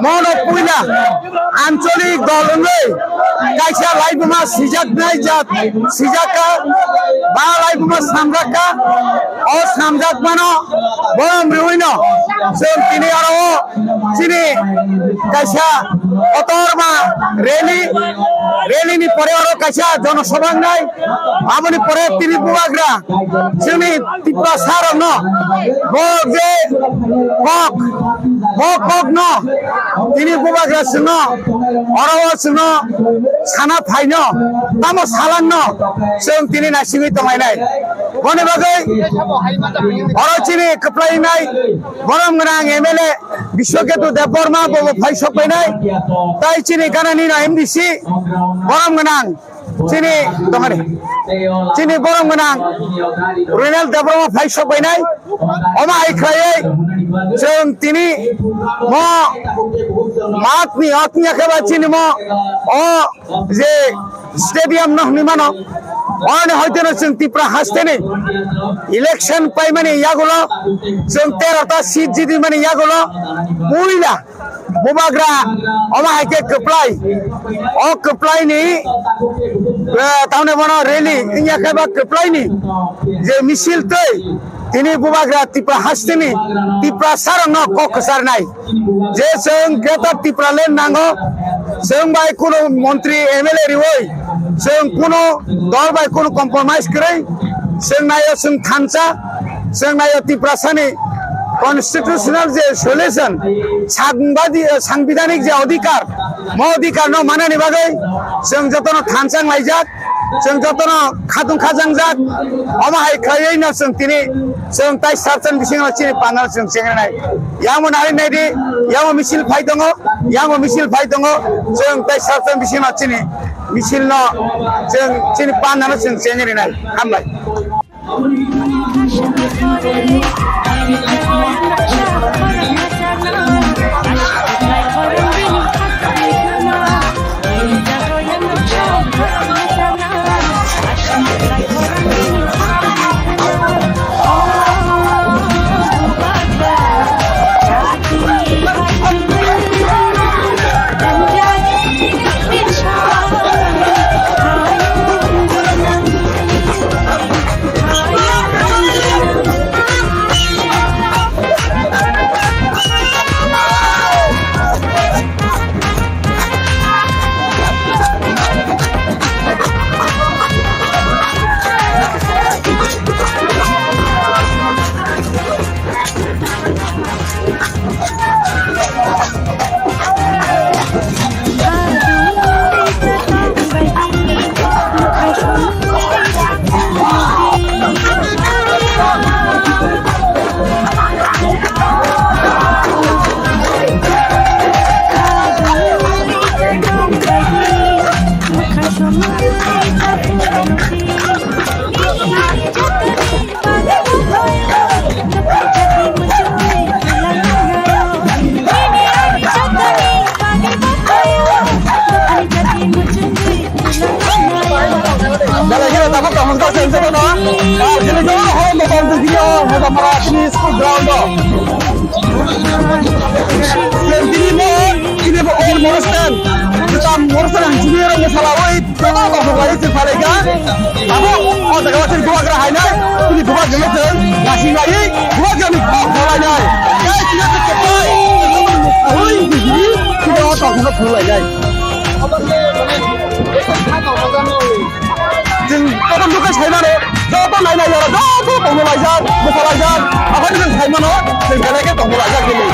mono puila ancholik dol wngwi kaisa laibuma sijaknai jat sijakka ba laibuma samjakka. O samjakmano borom rwino chwng tini oro o chini kaisa kotorma rally, rally ni pore oro kaisa jonosabha wngnai. Aboni pore tini bubagra chini Tiprasa rokno bo je kok, bo kok no tini bubagra chwngno oro o chwngno sana phaino tamo salangno chwng tini naisingwi tonglainai. Boni bagwi oro chini kwplainai borom gwnang M L A Biswaketu Debbarma bobo phai sok painai, tai chini ganani no M D C borom gwnang chini tongani, chini borom gwnang Renal Debbarma phai sok painai. Omo hai khlaiwi chwng tini mo matni otni yakhe ba chini mo o je stadium no hwnwi mano. Oroni hoiteno chwng Tipra hasteni election paimani yagulo, chwng tero ta seat jidimani yagulo puila bubagra omo hai khe kwplai, o kwplaini, eh, tamni bono rally wngya khe ba kwplaini je misil twi tini bubagra Tipra hasteni Tiprasa rokno kok kwcharnai. Je chwng Greater Tipraland nango, chwng bai kunu montri M L A riwi, chwng kunu dol bai kunu compromise kwrwi, chwng naio chwng thansa, chwng naio Tiprasani constitutional je solution, sangbadi-, sangbidanik je odhikar, mo odhikar no manani bagwi chwng jotono thansa wnglaijak. Chwng jotono khatung khajangjak, omo hai khlaiwi no chwng tini chwng tai sarsan bisingo chini panano chwng chengrinai. Yango nari naidi, yango misil phai tongo, yango misil phai tongo, chwng tai sarsan bisingo chini misil no chwng chini panano chwng chengrinai. Hambai. Belai kheno tabuk tongmani kok seng seng no. Ah, sini do, ho, motor dukhi o, motor mara sini school ground o. Sini mo, sini mo, all motor stand. Morsa nang jini rong sala oi, tama kok kok lai se phalai ka. Abo, o jaga se bubagra hai nai, tini bubagra se nasi lai, bubagra ni kok kok lai nai. Kai tini se kepai. Oi, tini o kok kok lai nai. Chwng tokon duka sai mano, joto nai nai yaro, joto tongno laijak, bwsa laijak, akhai chwng sai mano, chwng belai khe tongno laijak bini.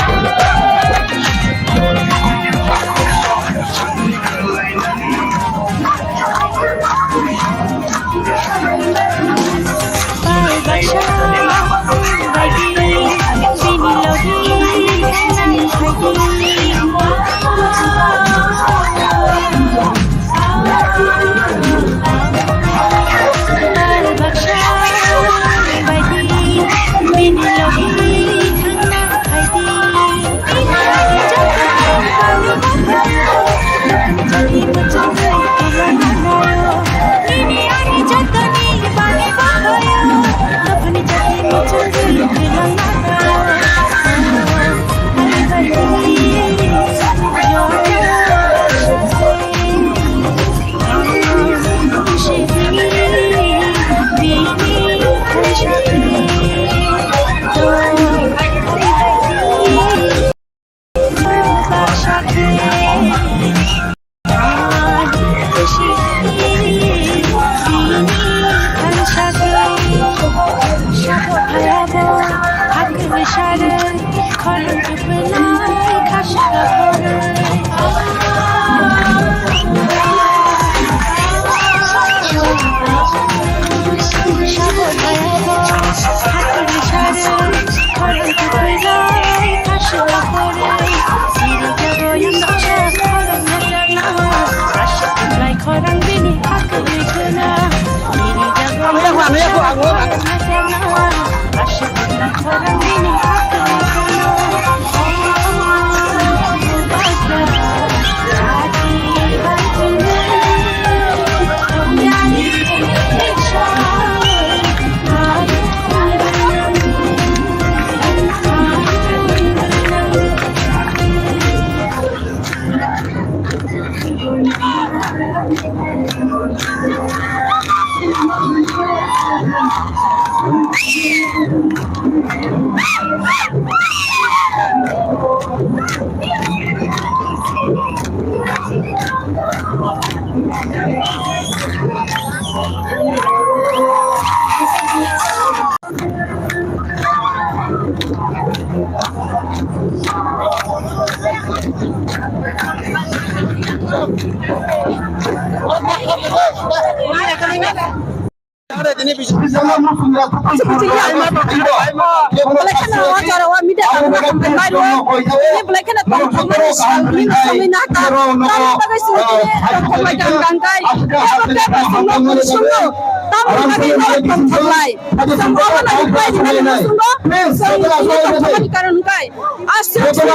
Karon hwnkhe, aswk chini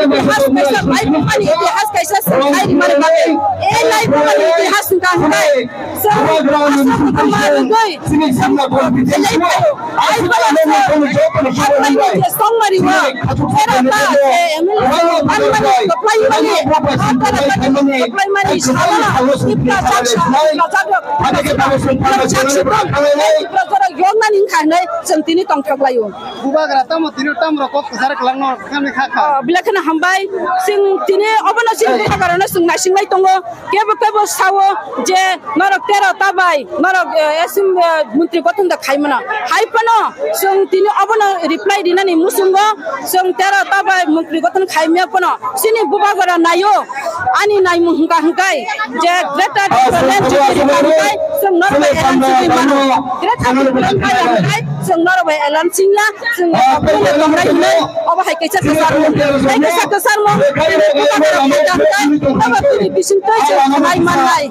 itihas kaisa, itihas kaisa swngthai rimani bagwi. E laibumani itihas wngkha hwnkhe, chwng aswk wngkha ma rwgwi, chwng elai phaio. Ai phaio chwng, haphai mantri songmari o, era ta, e, M L A, anmani kwplai mani, kwplai mani, salo, tipra chaksa, tipra chakrok, tipra chakrok, tipra chakrok, tipra chakrok yoknani wngkha hwnwi chwng tini tongthok laio. Bubagra tamo tini tamo rok kok kwchar kwlangno khamni kha kha. Ah, belai kheno hambai. Chwng tini obono chini bubagrano chwng naisinglai tongo. Kebo kebo sao je norok tero ta bai norok, eh, S M, eh, montri gothon da khai mano. Hai phano chwng tini obono reply rinani muchungo chwng tero ta bai montri gothon khai maya phano chini bubagra naio. Ani naimung hwnkha hwnkhe je Greater Tipraland chini hwnkha hwnkhe chwng norok bai L N C B mano. Greater Tipraland bai hwnkhe chwng norok bai L N C ya, chwng norok bai tongnai hwnwi obo hai kaisa kwcharmung. Hai kaisa kwcharmung chini bubagra hwnkha hwnkhe obo chini bisingtwi chwng khwnai mannai.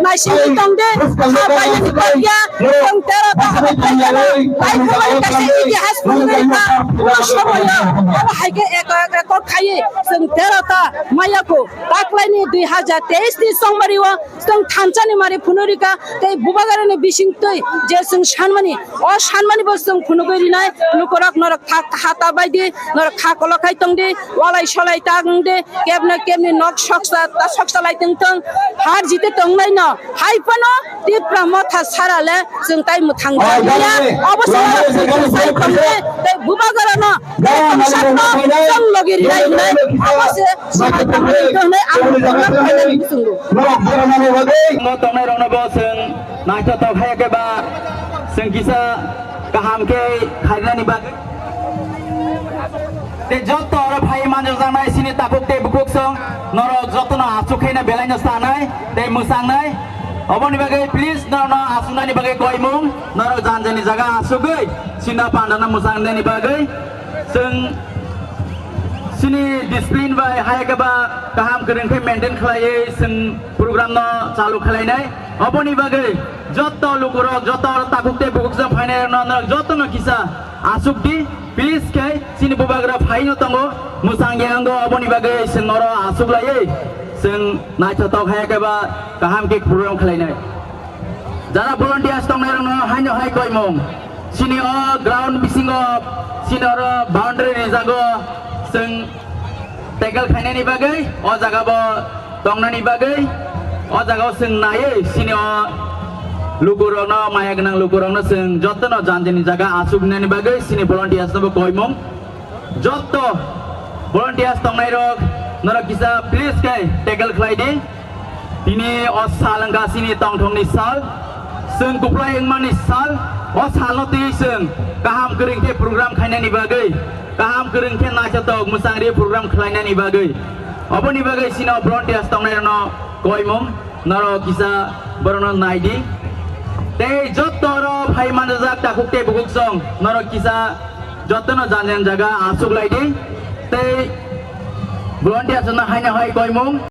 Naisingwi tongdi, ha painani bagya, chwng tero ta ha painani, bai khwnai kaisa itihas phunuknai kha. Puno soboyo, abo hai khe eko eko khaiwi chwng tero ta maya kho. Taklaini dui hazar teis ni songmari o chwng thansa ni mari phunurika tei bubagra ni bising twi je chwng sanmani, o sanmani bo chwng phunugwi rinai. Lukurok norok kha hata bai di, norok kha kolok khai tong di, walai solai ta wng di, kebna kebni nok soksa ta soksa lai tong tong, har jite tong nai no, hai phano Tipra Motha sara le chwng tai mwthang jagya. Obo se chwng sai tong di, tei bubagra no tei tongsak no chwng logi rinai hinai, obo se swmai tong di hinai ang bubagra phainani bising o. Bo tongnai rokno bo chwng naithotok hai khe ba chwng kisa kaham khe khainani bagwi. Tei joto oro phai manjaknai chini takhuk tei bukhuk song norok jotono aswk khaina belaino sanai tei mwsangnai. Oboni bagwi please norokno aswknani bagwi koimung norok janjani jaga aswkgwi chini pandano mwsangnani bagwi chwng chini discipline bai hai khe ba kaham kwrwng khe maintain khlaiwi chwng program no chalu khlainai. Oboni bagwi joto lukurok, joto takhuk tei bukhuk jang phainai rokno norok jotono kisa aswk di, please khe chini bubagra phaino tongo, mwsang ya wngo, oboni bagwi chwng oro aswk laiwi chwng naithotok hai khe ba kaham khe program khlainai. Jara volunteers tongnai rokno haino hai koimung, chini o ground bisingo chini oro boundary rijago, chwng tackle khainani bagwi, o jaga bo tongnani bagwi, o jaga o chwng naiwi chini o lukurokno, maya gwnang lukurokno chwng jotono janjani jaga aswk rinani bagwi chini volunteers no bo koimung. Joto volunteers tongnai rok norok kisa please khe tackle khlai di. Tini o sal wngkha chini tongthokni sal, chwng kuplai wngmani sal. O salno twi chwng kaham kwrwng khe program khainani bagwi, kaham kwrwng khe naithotok mwchangri program khlainani bagwi. Oboni bagwi chini o volunteers tongnai rokno koimung, norok kisa borokno nai di. Tei joto oro phai manjak takhuk tei bukhuk song norok kisa jotono janjani jaga aswk lai di. Tei volunteers no haino hai koimung.